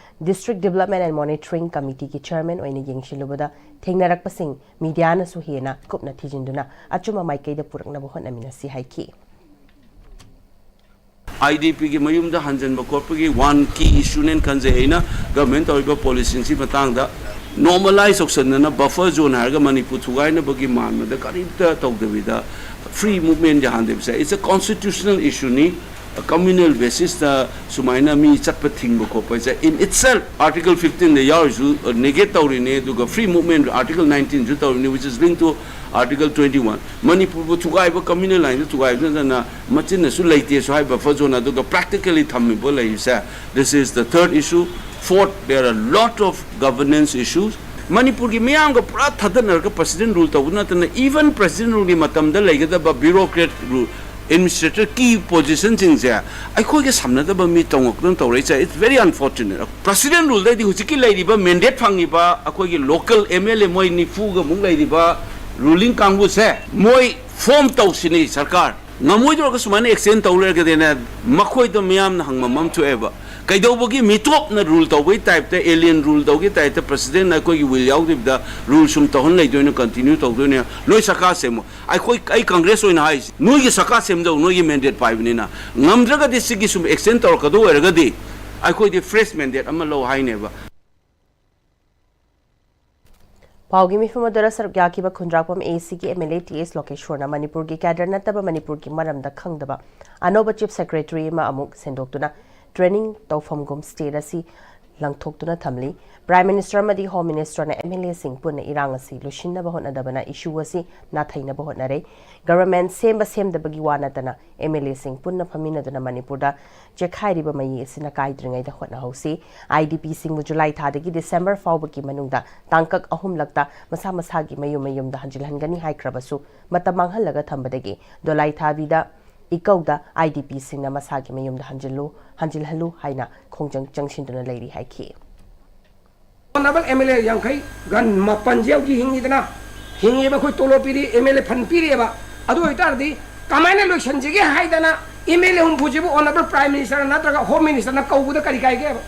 District Development and Monitoring Committeeꯒꯤ ꯆꯤꯌꯔꯃꯦꯟ ꯑꯣꯏꯅ ꯌꯦꯡꯁꯤꯜꯂꯨꯕꯗ ꯊꯦꯡꯅꯔꯛꯄꯁꯤꯡ ꯃꯤꯗꯤꯌꯥꯅꯁꯨ ꯍꯦꯟꯅ ꯀꯨꯞꯅ ꯊꯤꯖꯤꯟꯗꯨꯅ ꯑꯆꯨꯝꯕ ꯃꯥꯏꯀꯩꯗ ꯄꯨꯔꯛꯅꯕ ꯍꯣꯠꯅꯃꯤꯟꯅꯁꯤ ꯍꯥꯏꯈꯤ꯫ ꯑꯥꯏ ꯗꯤ ꯄꯤꯒꯤ ꯃꯌꯨꯝꯗ ꯍꯟꯖꯤꯟꯕ ꯈꯣꯠꯄꯒꯤ ꯋꯥꯟ ꯀꯤ ꯏꯁꯨꯅꯦꯅ ꯈꯟꯖꯩ ꯑꯩꯅ꯫ ꯒꯚꯔꯟꯃꯦꯟ ꯇꯧꯔꯤꯕ ꯄꯣꯂꯤꯁꯤꯁꯤ ꯃꯇꯥꯡꯗ ꯅꯣꯔꯃꯦꯂꯥꯏꯁ ꯇꯧꯁꯟꯗꯅ ꯕꯐꯔ ꯖꯣꯟ ꯍꯥꯏꯔꯒ ꯃꯅꯤꯄꯨꯔ ꯊꯨꯒꯥꯏꯅꯕꯒꯤ ꯃꯥꯟꯕꯗ ꯀꯔꯤꯝꯇ ꯇꯧꯗꯕꯤꯗ ꯐ꯭ꯔꯤ ꯃꯨꯚꯃꯦꯟ ꯌꯥꯍꯟꯗꯕꯁꯦ it's a constitutional issue ꯅꯤ꯫ ꯀꯝꯃ꯭ꯌꯨꯅꯦꯜ ꯕꯦꯁꯤꯁꯇ ꯁꯨꯃꯥꯏꯅ ꯃꯤ ꯆꯠꯄ ꯊꯤꯡꯕ ꯈꯣꯠꯄ ꯍꯥꯏꯁꯦ in itself Article fifteen ꯗ ꯌꯥꯎꯔꯤꯁꯨ ꯅꯦꯒꯦꯠ ꯇꯧꯔꯤꯅꯦ, ꯑꯗꯨꯒ ꯐ꯭ꯔꯤ ꯃꯨꯚꯃꯦꯟ Article nineteen ꯁꯨ ꯇꯧꯔꯤꯅꯤ, which is linked to Article twenty one꯫ ꯃꯅꯤꯄꯨꯔꯕꯨ ꯊꯨꯒꯥꯏꯕ, ꯀꯝꯃ꯭ꯌꯨꯅꯦꯜ ꯂꯥꯏꯟꯗ ꯊꯨꯒꯥꯏꯕ ꯅꯠꯇꯅ ꯃꯆꯤꯟꯅꯁꯨ ꯂꯩꯇꯦꯁꯨ ꯍꯥꯏꯕ ꯕꯐꯔ ꯖꯣꯟ, ꯑꯗꯨꯒ ꯄ꯭ꯔꯦꯛꯇꯤꯀꯦꯜꯂꯤ ꯊꯝꯃꯤꯕ ꯂꯩꯔꯤꯁꯦ꯫ This is the third issue. Fourth, there are a lot of governance issues. ꯃꯅꯤꯄꯨꯔꯒꯤ ꯃꯤꯌꯥꯝꯒ ꯄꯨꯔꯥ ꯊꯥꯗꯅꯔꯒ ꯄ꯭ꯔꯁꯤꯗꯦꯟ ꯔꯨꯜ ꯇꯧꯕ ꯅꯠꯇꯅ, ꯏꯚꯟ ꯄ꯭ꯔꯁꯤꯗꯦꯟ ꯔꯨꯜꯒꯤ ꯃꯇꯝꯗ ꯂꯩꯒꯗꯕ ꯕ꯭ꯌꯨꯔꯣꯀ꯭ꯔꯦꯠ ꯔꯨꯜ, ꯑꯦꯗꯃꯤꯅꯤꯁꯇ꯭ꯔꯦꯇꯔ ꯀꯤ ꯄꯣꯖꯤꯁꯟꯁꯤꯡꯁꯦ ꯑꯩꯈꯣꯏꯒ ꯁꯝꯅꯗꯕ ꯃꯤ ꯇꯧꯉꯛꯇꯅ ꯇꯧꯔꯛꯏꯁꯦ꯫ It's very unfortunate. ꯄ꯭ꯔꯁꯤꯗꯦꯟ ꯔꯨꯜꯗꯩꯗꯤ ꯍꯧꯖꯤꯛꯀꯤ ꯂꯩꯔꯤꯕ ꯃꯦꯟꯗꯦꯠ ꯐꯪꯉꯤꯕ ꯑꯩꯈꯣꯏꯒꯤ ꯂꯣꯀꯦꯜ ꯑꯦꯝ ꯑꯦꯜ ꯑꯦ ꯃꯣꯏ ꯅꯤꯐꯨꯒ ꯃꯨꯛ ꯂꯩꯔꯤꯕ ꯔꯨꯂꯤꯡ ꯀꯥꯡꯕꯨꯁꯦ ꯃꯣꯏ ꯐꯣꯝ ꯇꯧꯁꯤꯅꯤ ꯁꯔꯀꯥꯔ꯫ ꯉꯝꯃꯣꯏꯗꯧꯔꯒ ꯁꯨꯃꯥꯏꯅ ꯑꯦꯛꯁꯇꯦꯟ ꯇꯧ ꯂꯩꯔꯒꯗꯤꯅꯦ, ꯃꯈꯣꯏꯗ ꯃꯤꯌꯥꯝꯅ ꯍꯪꯐꯝ ꯑꯃ ꯊꯣꯛꯑꯦꯕ꯫ ꯀꯩꯗꯧꯕꯒꯤ ꯃꯤꯇꯣꯞꯅ ꯔꯨꯜ ꯇꯧꯕꯒꯤ ꯇꯥꯏꯞꯇ, ꯑꯦꯂꯤꯌꯟ ꯔꯨꯜ ꯇꯧꯕꯒꯤ ꯇꯥꯏꯞꯇ ꯄ꯭ꯔꯁꯤꯗꯦꯟꯅ ꯑꯩꯈꯣꯏꯒꯤ ꯋꯤꯜ ꯌꯥꯎꯗꯕꯤꯗ ꯔꯨꯜ ꯁꯨꯝ ꯇꯧꯍꯟ ꯂꯩꯗꯣꯏꯅꯣ, ꯀꯟꯇꯤꯅ꯭ꯌꯨ ꯇꯧꯗꯣꯏꯅꯣ? ꯅꯣꯏ ꯁꯔꯀꯥꯔ ꯁꯦꯝꯃꯣ꯫ ꯑꯩꯈꯣꯏ, ꯑꯩ ꯀꯪꯒ꯭ꯔꯦꯁ ꯑꯣꯏꯅ ꯍꯥꯏꯔꯤꯁꯦ, ꯅꯣꯏꯒꯤ ꯁꯔꯀꯥꯔ ꯁꯦꯝꯖꯧ, ꯅꯣꯏꯒꯤ ꯃꯦꯟꯗꯦꯠ ꯄꯥꯏꯕꯅꯤꯅ꯫ ꯉꯝꯗ꯭ꯔꯒꯗꯤ, ꯁꯤꯒꯤ ꯁꯨꯝ ꯑꯦꯛꯁꯇꯦꯟ ꯇꯧꯔꯛꯀꯗꯧ ꯑꯣꯏꯔꯒꯗꯤ ꯑꯩꯈꯣꯏꯗꯤ ꯐ꯭ꯔꯦꯁ ꯃꯦꯟꯗꯦꯠ ꯑꯃ ꯂꯧ ꯍꯥꯏꯅꯦꯕ꯫ ꯄꯥꯎꯒꯤ ꯃꯤꯐꯝ ꯑꯗꯨꯗ ꯁꯔꯨꯛ ꯌꯥꯈꯤꯕ ꯈꯨꯟꯗ꯭ꯔꯥꯛꯄꯝ ꯑꯦ ꯁꯤꯒꯤ ꯑꯦꯝ ꯑꯦꯜ ꯑꯦ ꯇꯤ ꯑꯦꯁ ꯂꯣꯀꯦꯁ꯭ꯋꯔꯅ ꯃꯅꯤꯄꯨꯔꯒꯤ ꯀꯦꯗꯔ ꯅꯠꯇꯕ ꯃꯅꯤꯄꯨꯔꯒꯤ ꯃꯔꯝꯗ ꯈꯪꯗꯕ ꯑꯅꯧꯕ ꯆꯤꯐ ꯁꯦꯀ꯭ꯔꯦꯇꯔꯤ ꯑꯃ ꯑꯃꯨꯛ ꯁꯦꯝꯗꯣꯛꯇꯨꯅ ꯇ꯭ꯔꯦꯅꯤꯡ ꯇꯧꯐꯝꯒꯨꯝ ꯁ꯭ꯇꯦꯠ ꯑꯁꯤ ꯂꯪꯊꯣꯛꯇꯨꯅ ꯊꯝꯂꯤ꯫ ꯄ꯭ꯔꯥꯏꯝ ꯃꯤꯅꯤꯁꯇꯔ ꯑꯃꯗꯤ ꯍꯣꯝ ꯃꯤꯅꯤꯁꯇꯔꯅ ꯑꯦꯝ ꯑꯦꯜ ꯑꯦꯁꯤꯡ ꯄꯨꯟꯅ ꯏꯔꯥꯡ ꯑꯁꯤ ꯂꯣꯏꯁꯤꯟꯅꯕ ꯍꯣꯠꯅꯗꯕꯅ ꯏꯁꯨ ꯑꯁꯤ ꯅꯥꯊꯩꯅꯕ ꯍꯣꯠꯅꯔꯦ꯫ ꯒꯚꯔꯟꯃꯦꯟꯠ ꯁꯦꯝꯕ ꯁꯦꯝꯗꯕꯒꯤ ꯋꯥ ꯅꯠꯇꯅ ꯑꯦꯝ ꯑꯦꯜ ꯑꯦꯁꯤꯡ ꯄꯨꯟꯅ ꯐꯝꯃꯤꯟꯅꯗꯨꯅ ꯃꯅꯤꯄꯨꯔꯗ ꯆꯦꯛꯈꯥꯏꯔꯤꯕ ꯃꯩ ꯑꯁꯤꯅ ꯀꯥꯏꯗ꯭ꯔꯤꯉꯩꯗ ꯍꯣꯠꯅꯍꯧꯁꯤ꯫ ꯑꯥꯏ ꯗꯤ ꯄꯤꯁꯤꯡꯕꯨ ꯖꯨꯂꯥꯏ ꯊꯥꯗꯒꯤ ꯗꯤꯁꯦꯝꯕꯔ ꯐꯥꯎꯕꯒꯤ ꯃꯅꯨꯡꯗ ꯇꯥꯡꯀꯛ ꯑꯍꯨꯝꯂꯛꯇ ꯃꯁꯥ ꯃꯁꯥꯒꯤ ꯃꯌꯨꯝ ꯃꯌꯨꯝꯗ ꯍꯟꯖꯤꯜꯍꯟꯒꯅꯤ ꯍꯥꯏꯈ꯭ꯔꯕꯁꯨ, ꯃꯇꯝ ꯃꯥꯡꯍꯜꯂꯒ ꯊꯝꯕꯗꯒꯤ ꯗꯣꯂꯥꯏ ꯊꯥꯕꯤꯗ ꯏꯀꯧꯗ ꯑꯥꯏ ꯗꯤ ꯄꯤꯁꯤꯡꯅ ꯃꯁꯥꯒꯤ ꯃꯌꯨꯝꯗ ꯍꯟꯖꯤꯜꯂꯨ, ꯍꯟꯖꯤꯜꯍꯜꯂꯨ ꯍꯥꯏꯅ ꯈꯣꯡꯖꯪ ꯆꯪꯁꯤꯟꯗꯨꯅ ꯂꯩꯔꯤ ꯍꯥꯏꯈꯤ꯫ ꯑꯣꯅꯔꯦꯕꯜ ꯑꯦꯝ ꯑꯦꯜ ꯑꯦ ꯌꯥꯡꯈꯩꯒ ꯃꯥꯄꯟꯁꯦ ꯍꯧꯖꯤꯛ ꯍꯤꯡꯉꯤꯗꯅ, ꯍꯤꯡꯉꯤꯕ ꯑꯩꯈꯣꯏ ꯇꯣꯂꯣꯞ ꯄꯤꯔꯤ, ꯑꯦꯝ ꯑꯦꯜ ꯑꯦ ꯐꯟ ꯄꯤꯔꯤꯑꯕ꯫ ꯑꯗꯨ ꯑꯣꯏꯇꯥꯔꯗꯤ ꯀꯃꯥꯏꯅ ꯂꯣꯏꯁꯤꯟꯁꯤꯒꯦ ꯍꯥꯏꯗꯅ ꯑꯦꯝ ꯑꯦꯜ ꯑꯦ ꯍꯨꯝꯐꯨꯁꯤꯕꯨ ꯑꯣꯅꯔꯦꯕꯜ ꯄ꯭ꯔꯥꯏꯝ ꯃꯤꯅꯤꯁꯇꯔ ꯅꯠꯇ꯭ꯔꯒ ꯍꯣꯝ ꯃꯤꯅꯤꯁꯇꯔꯅ ꯀꯧꯕꯗ ꯀꯔꯤ ꯀꯥꯏꯒꯦꯕ?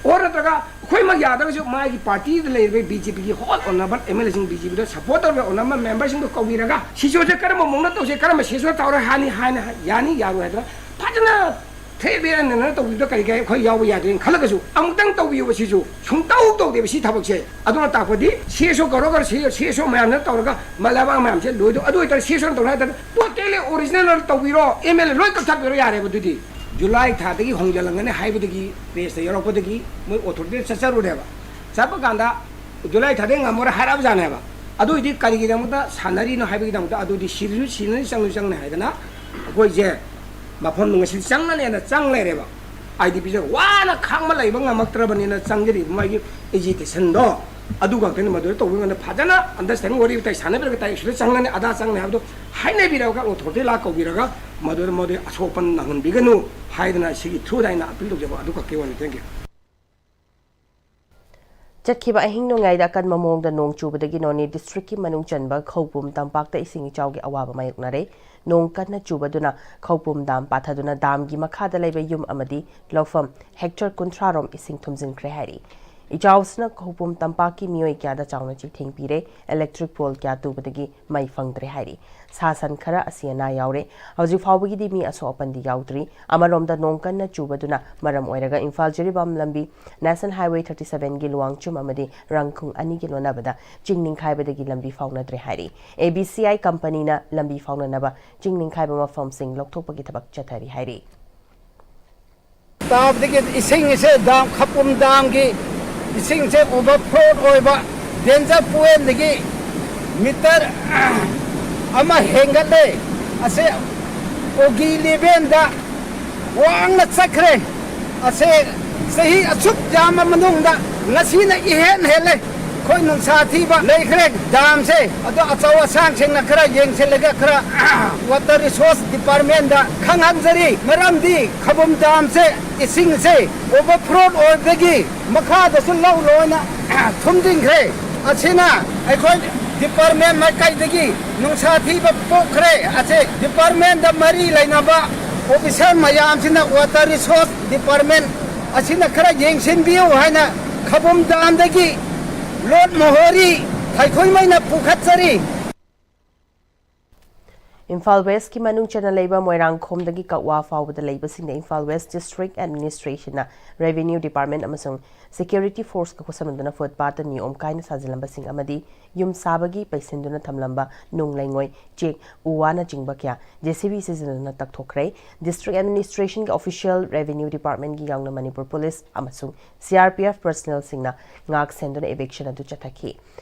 ꯑꯣꯔ ꯅꯠꯇ꯭ꯔꯒ ꯑꯩꯈꯣꯏꯃꯛ ꯌꯥꯗ꯭ꯔꯒꯁꯨ ꯃꯥꯒꯤ ꯄꯥꯔꯇꯤꯗ ꯂꯩꯔꯤꯕ ꯕꯤ ꯖꯦ ꯄꯤꯒꯤ ꯍꯣꯜ ꯑꯣꯅꯔꯦꯕꯜ ꯑꯦꯝ ꯑꯦꯜ ꯑꯦꯁꯤꯡ, ꯕꯤ ꯖꯦ ꯄꯤꯗ ꯁꯄꯣꯔꯠ ꯇꯧꯔꯤꯕ ꯑꯣꯅꯔꯦꯕꯜ ꯃꯦꯝꯕꯔꯁꯤꯡꯗꯨ ꯀꯧꯕꯤꯔꯒ ꯁꯤꯆꯨꯋꯦꯁꯟ ꯀꯔꯝꯕ ꯃꯑꯣꯡꯗ ꯇꯧꯁꯦ, ꯀꯔꯝꯕ ꯁꯤꯆꯨꯋꯦꯁꯟ ꯇꯧꯔ ꯍꯥꯏꯅꯤ, ꯍꯥꯏꯅ ꯌꯥꯅꯤ ꯌꯥꯔꯣꯏ ꯍꯥꯏꯗꯅ ꯐꯖꯅ ꯊ꯭ꯔꯦꯠ ꯕꯦꯟꯅ ꯇꯧꯕꯤꯕꯗ ꯀꯔꯤ ꯀꯔꯤ ꯑꯩꯈꯣꯏ ꯌꯥꯎꯕ ꯌꯥꯗꯦꯅ ꯈꯜꯂꯒꯁꯨ ꯑꯃꯨꯛꯇꯪ ꯇꯧꯕꯤꯌꯨꯕ ꯁꯤꯁꯨ ꯁꯨꯡꯇꯧ ꯇꯧꯗꯦꯕ ꯁꯤ ꯊꯕꯛꯁꯦ꯫ ꯑꯗꯨꯅ ꯇꯥꯛꯄꯗꯤ ꯁꯤ ꯑꯦꯁ ꯑꯣ ꯀꯧꯔꯒ ꯁꯤ ꯑꯦꯁ ꯑꯣ ꯃꯌꯥꯝꯅ ꯇꯧꯔꯒ ꯃꯂꯩꯕꯥꯛ ꯃꯌꯥꯝꯁꯦ ꯂꯣꯏꯗꯣ꯫ ꯑꯗꯨ ꯑꯣꯏꯇꯥꯔꯗꯤ ꯁꯤ ꯑꯦꯁ ꯑꯣꯅ ꯇꯧꯔꯦ ꯍꯥꯏ ꯇꯥꯔꯗꯤ ꯇꯣꯇꯦꯜꯂꯤ ꯑꯣꯔꯤꯖꯤꯅꯦꯜ ꯇꯧꯕꯤꯔꯣ, ꯑꯦꯝ ꯑꯦꯜ ꯑꯦ ꯂꯣꯏ ꯀꯛꯊꯠꯄꯤꯔꯣ ꯌꯥꯔꯦꯕ꯫ ꯑꯗꯨꯗꯤ ꯖꯨꯂꯥꯏ ꯊꯥꯗꯒꯤ ꯍꯣꯡꯖꯤꯜꯂꯝꯒꯅꯤ ꯍꯥꯏꯕꯗꯒꯤ ꯄ꯭ꯔꯦꯁꯇ ꯌꯧꯔꯛꯄꯗꯒꯤ ꯃꯣꯏ ꯑꯣꯊꯣꯔꯤꯇꯤꯗ ꯆꯠꯆꯔꯨꯔꯦꯕ꯫ ꯆꯠꯄ ꯀꯥꯟꯗ ꯖꯨꯂꯥꯏ ꯊꯥꯗꯒꯤ ꯉꯝꯃꯔꯣꯏ ꯍꯥꯏꯔꯛꯑꯕꯖꯥꯠꯅꯦꯕ꯫ ꯑꯗꯨꯏꯗꯤ ꯀꯔꯤꯒꯤꯗꯃꯛꯇ ꯁꯥꯟꯅꯔꯤꯅꯣ ꯍꯥꯏꯕꯒꯤꯗꯃꯛꯇ ꯑꯗꯨꯗꯤ ꯁꯤꯔꯁꯨ ꯁꯤꯔꯅꯤ, ꯆꯪꯁꯨ ꯆꯪꯅꯤ ꯍꯥꯏꯗꯅ ꯑꯩꯈꯣꯏꯁꯦ ꯃꯐꯝ ꯉꯁꯤ ꯆꯪꯉꯅꯦꯅ ꯆꯪ ꯂꯩꯔꯦꯕ꯫ ꯑꯥꯏ ꯗꯤ ꯄꯤꯁꯦ ꯋꯥꯅ ꯈꯥꯡꯕ ꯂꯩꯕ ꯉꯝꯃꯛꯇ꯭ꯔꯕꯅꯤꯅ ꯆꯪꯖꯔꯤꯕ ꯃꯥꯒꯤ ꯑꯦꯖꯤꯇꯦꯁꯟꯗꯣ ꯑꯗꯨ ꯈꯛꯇꯅꯤ꯫ ꯃꯗꯨꯗ ꯇꯧꯕ ꯀꯥꯟꯗ ꯐꯖꯅ ꯑꯟꯗꯔꯁꯇꯦꯟꯗꯤꯡ ꯋꯥꯔꯤ ꯋꯥꯇꯥꯏ ꯁꯥꯟꯅꯕꯤꯔꯒ ꯇꯥꯏ ꯁꯤꯗ ꯆꯪꯒꯅꯤ ꯑꯗꯥ ꯆꯪꯒꯅꯤ ꯍꯥꯏꯕꯗꯣ ꯍꯥꯏꯅꯕꯤꯔꯒ ꯑꯣꯊꯣꯔꯤꯇꯤ ꯂꯥꯛ ꯀꯧꯕꯤꯔꯒ ꯃꯗꯨꯗ ꯃꯗꯨ ꯑꯁꯣꯛꯄ ꯅꯪꯍꯟꯕꯤꯒꯅꯨ ꯍꯥꯏꯗꯅ ꯁꯤꯒꯤ ꯊ꯭ꯔꯨꯗ ꯑꯩꯅ ꯑꯄꯤꯜ ꯇꯧꯖꯕ ꯑꯗꯨ ꯈꯛꯀꯤ ꯋꯥꯅꯤ꯫ Thank you꯫ ꯆꯠꯈꯤꯕ ꯑꯍꯤꯡ ꯅꯣꯡꯌꯥꯏꯗ ꯑꯀꯟꯕ ꯃꯑꯣꯡꯗ ꯅꯣꯡ ꯆꯨꯕꯗꯒꯤ ꯅꯣꯅꯦ ꯗꯤꯁꯇ꯭ꯔꯤꯛꯀꯤ ꯃꯅꯨꯡ ꯆꯟꯕ ꯈꯧꯄꯨꯝ ꯇꯝꯄꯥꯛꯇ ꯏꯁꯤꯡ ꯏꯆꯥꯎꯒꯤ ꯑꯋꯥꯕ ꯃꯥꯌꯣꯛꯅꯔꯦ꯫ ꯅꯣꯡ ꯀꯟꯅ ꯆꯨꯕꯗꯨꯅ ꯈꯧꯄꯨꯝ ꯗꯥꯝ ꯄꯥꯊꯗꯨꯅ ꯗꯥꯝꯒꯤ ꯃꯈꯥꯗ ꯂꯩꯕ ꯌꯨꯝ ꯑꯃꯗꯤ ꯂꯧꯐꯝ ꯍꯦꯛꯇꯔ ꯀꯨꯟꯊ꯭ꯔꯥ ꯔꯣꯝ ꯏꯁꯤꯡ ꯊꯨꯝꯖꯤꯟꯈ꯭ꯔꯦ ꯍꯥꯏꯔꯤ꯫ ꯏꯆꯥꯎꯁꯤꯅ ꯈꯧꯄꯨꯝ ꯇꯝꯄꯥꯛꯀꯤ ꯃꯤꯑꯣꯏ ꯀꯌꯥꯗ ꯆꯥꯎꯅ ꯆꯩꯊꯦꯡ ꯄꯤꯔꯦ꯫ ꯏꯂꯦꯛꯇ꯭ꯔꯤꯛ ꯄꯣꯜ ꯀꯌꯥ ꯇꯨꯕꯗꯒꯤ ꯃꯩ ꯐꯪꯗ꯭ꯔꯦ ꯍꯥꯏꯔꯤ꯫ ꯁꯥ ꯁꯟ ꯈꯔ ꯑꯁꯤ ꯑꯅꯥ ꯌꯥꯎꯔꯦ꯫ ꯍꯧꯖꯤꯛ ꯐꯥꯎꯕꯒꯤꯗꯤ ꯃꯤ ꯑꯁꯣꯛ ꯑꯄꯟꯗꯤ ꯌꯥꯎꯗ꯭ꯔꯤ꯫ ꯑꯃꯔꯣꯝꯗ ꯅꯣꯡ ꯀꯟꯅ ꯆꯨꯕꯗꯨꯅ ꯃꯔꯝ ꯑꯣꯏꯔꯒ ꯏꯝꯐꯥꯜ ꯖꯤꯔꯤꯕꯥꯝ ꯂꯝꯕꯤ National Highway thirty seven ꯒꯤ ꯂꯨꯋꯥꯡꯆꯨꯝ ꯑꯃꯗꯤ ꯔꯪꯈꯨꯡ ꯑꯅꯤꯒꯤ ꯂꯣꯟꯅꯕꯗ ꯆꯤꯡ ꯅꯤꯡꯈꯥꯏꯕꯗꯒꯤ ꯂꯝꯕꯤ ꯐꯥꯎꯅꯗ꯭ꯔꯦ ꯍꯥꯏꯔꯤ꯫ ꯑꯦ ꯕꯤ ꯁꯤ ꯑꯥꯏ ꯀꯝꯄꯅꯤꯅ ꯂꯝꯕꯤ ꯐꯥꯎꯅꯅꯕ ꯆꯤꯡ ꯅꯤꯡꯈꯥꯏꯕ ꯃꯐꯝꯁꯤꯡ ꯂꯧꯊꯣꯛꯄꯒꯤ ꯊꯕꯛ ꯆꯠꯊꯔꯤ ꯍꯥꯏꯔꯤ꯫ ꯇꯥꯕꯗꯒꯤ ꯏꯁꯤꯡꯁꯦ ꯗꯥꯝ, ꯈꯄꯨꯝ ꯗꯥꯝꯒꯤ ꯏꯁꯤꯡꯁꯦ ꯑꯣꯚꯔꯐ꯭ꯂꯣ ꯑꯣꯏꯕ, ꯗꯦꯟꯖꯔ ꯄꯣꯏꯟꯗꯒꯤ ꯃꯤꯇꯔ ꯑꯃ ꯍꯦꯟꯒꯠꯂꯦ꯫ ꯑꯁꯦ ꯑꯣꯒꯤ ꯂꯦꯚꯦꯜꯗ ꯋꯥꯡꯅ ꯆꯠꯈ꯭ꯔꯦ꯫ ꯑꯁꯦ ꯆꯍꯤ ꯑꯁꯨꯛ ꯌꯥꯝꯕ ꯃꯅꯨꯡꯗ ꯉꯁꯤꯅ ꯏꯍꯦꯟ ꯍꯦꯜꯂꯦ꯫ ꯑꯩꯈꯣꯏ ꯅꯨꯡꯁꯥ ꯊꯤꯕ ꯂꯩꯈ꯭ꯔꯦ꯫ ꯗꯥꯝꯁꯦ ꯑꯗꯣ ꯑꯆꯧ ꯑꯁꯥꯡꯁꯤꯡꯅ ꯈꯔ ꯌꯦꯡꯁꯤꯜꯂꯒ ꯈꯔ ꯋꯥꯇꯔ ꯔꯤꯁꯣꯔꯁ ꯗꯤꯄꯥꯔꯠꯃꯦꯟꯗ ꯈꯪꯍꯟꯖꯔꯤ꯫ ꯃꯔꯝꯗꯤ ꯈꯕꯨꯝ ꯗꯥꯝꯁꯦ ꯏꯁꯤꯡꯁꯦ ꯑꯣꯚꯔꯐ꯭ꯂꯣ ꯑꯣꯏꯕꯗꯒꯤ ꯃꯈꯥꯗꯁꯨ ꯂꯧ ꯂꯣꯏꯅ ꯊꯨꯝꯖꯤꯟꯈ꯭ꯔꯦ꯫ ꯑꯁꯤꯅ ꯑꯩꯈꯣꯏ ꯗꯤꯄꯥꯔꯠꯃꯦꯟ ꯃꯥꯏꯀꯩꯗꯒꯤ ꯅꯨꯡꯁꯥ ꯊꯤꯕ ꯄꯣꯛꯈ꯭ꯔꯦ꯫ ꯑꯁꯤ ꯗꯤꯄꯥꯔꯠꯃꯦꯟꯗ ꯃꯔꯤ ꯂꯩꯅꯕ ꯑꯣꯐꯤꯁꯔ ꯃꯌꯥꯝꯁꯤꯅ ꯋꯥꯇꯔ ꯔꯤꯁꯣꯔꯁ ꯗꯤꯄꯥꯔꯠꯃꯦꯟ ꯑꯁꯤꯅ ꯈꯔ ꯌꯦꯡꯁꯤꯟꯕꯤꯌꯨ ꯍꯥꯏꯅ ꯈꯕꯨꯝ ꯗꯥꯝꯗꯒꯤ ꯂꯣꯠ ꯃꯣꯍꯣꯔꯤ ꯊꯥꯏꯈꯣꯏꯃꯩꯅ ꯄꯨꯈꯠꯆꯔꯤ꯫ ꯏꯝꯐꯥꯜ ꯋꯦꯁꯀꯤ ꯃꯅꯨꯡ ꯆꯟꯅ ꯂꯩꯕ ꯃꯣꯏꯔꯥꯡꯈꯣꯝꯗꯒꯤ ꯀꯛꯋꯥ ꯐꯥꯎꯕꯗ ꯂꯩꯕꯁꯤꯡꯗ ꯏꯝꯐꯥꯜ ꯋꯦꯁ ꯗꯤꯁꯇ꯭ꯔꯤꯛ ꯑꯦꯗꯃꯤꯅꯤꯁꯇ꯭ꯔꯦꯁꯟꯅ ꯔꯦꯚꯤꯅ꯭ꯌꯨ ꯗꯤꯄꯥꯔꯠꯃꯦꯟ ꯑꯃꯁꯨꯡ ꯁꯦꯀ꯭ꯌꯨꯔꯤꯇꯤ ꯐꯣꯔꯁꯀ ꯈꯨꯠꯁꯝꯅꯗꯨꯅ ꯐꯨꯠꯄꯥꯠꯇ ꯅꯤꯌꯣꯝ ꯀꯥꯏꯅ ꯁꯥꯖꯤꯜꯂꯝꯕꯁꯤꯡ ꯑꯃꯗꯤ ꯌꯨꯝ ꯁꯥꯕꯒꯤ ꯄꯩꯁꯤꯟꯗꯨꯅ ꯊꯝꯂꯝꯕ ꯅꯨꯡ ꯂꯩꯉꯣꯏ, ꯆꯦꯛ, ꯎ ꯋꯥꯅꯆꯤꯡꯕ ꯀꯌꯥ ꯖꯦ ꯁꯤ ꯕꯤ ꯁꯤꯖꯤꯟꯅꯗꯨꯅ ꯇꯛꯊꯣꯛꯈ꯭ꯔꯦ꯫ ꯗꯤꯁꯇ꯭ꯔꯤꯛ ꯑꯦꯗꯃꯤꯅꯤꯁꯇ꯭ꯔꯦꯁꯟꯒꯤ ꯑꯣꯐꯤꯁꯤꯌꯦꯜ ꯔꯦꯚꯤꯅ꯭ꯌꯨ ꯗꯤꯄꯥꯔꯠꯃꯦꯟꯒꯤ ꯌꯥꯎꯅ ꯃꯅꯤꯄꯨꯔ ꯄꯨꯂꯤꯁ ꯑꯃꯁꯨꯡ ꯁꯤ ꯑꯥꯔ ꯄꯤ ꯑꯦꯐ ꯄꯔꯁꯅꯦꯜꯁꯤꯡꯅ ꯉꯥꯛ ꯁꯦꯟꯗꯨꯅ ꯏꯚꯤꯛꯁꯟ ꯑꯗꯨ ꯆꯠꯊꯈꯤ꯫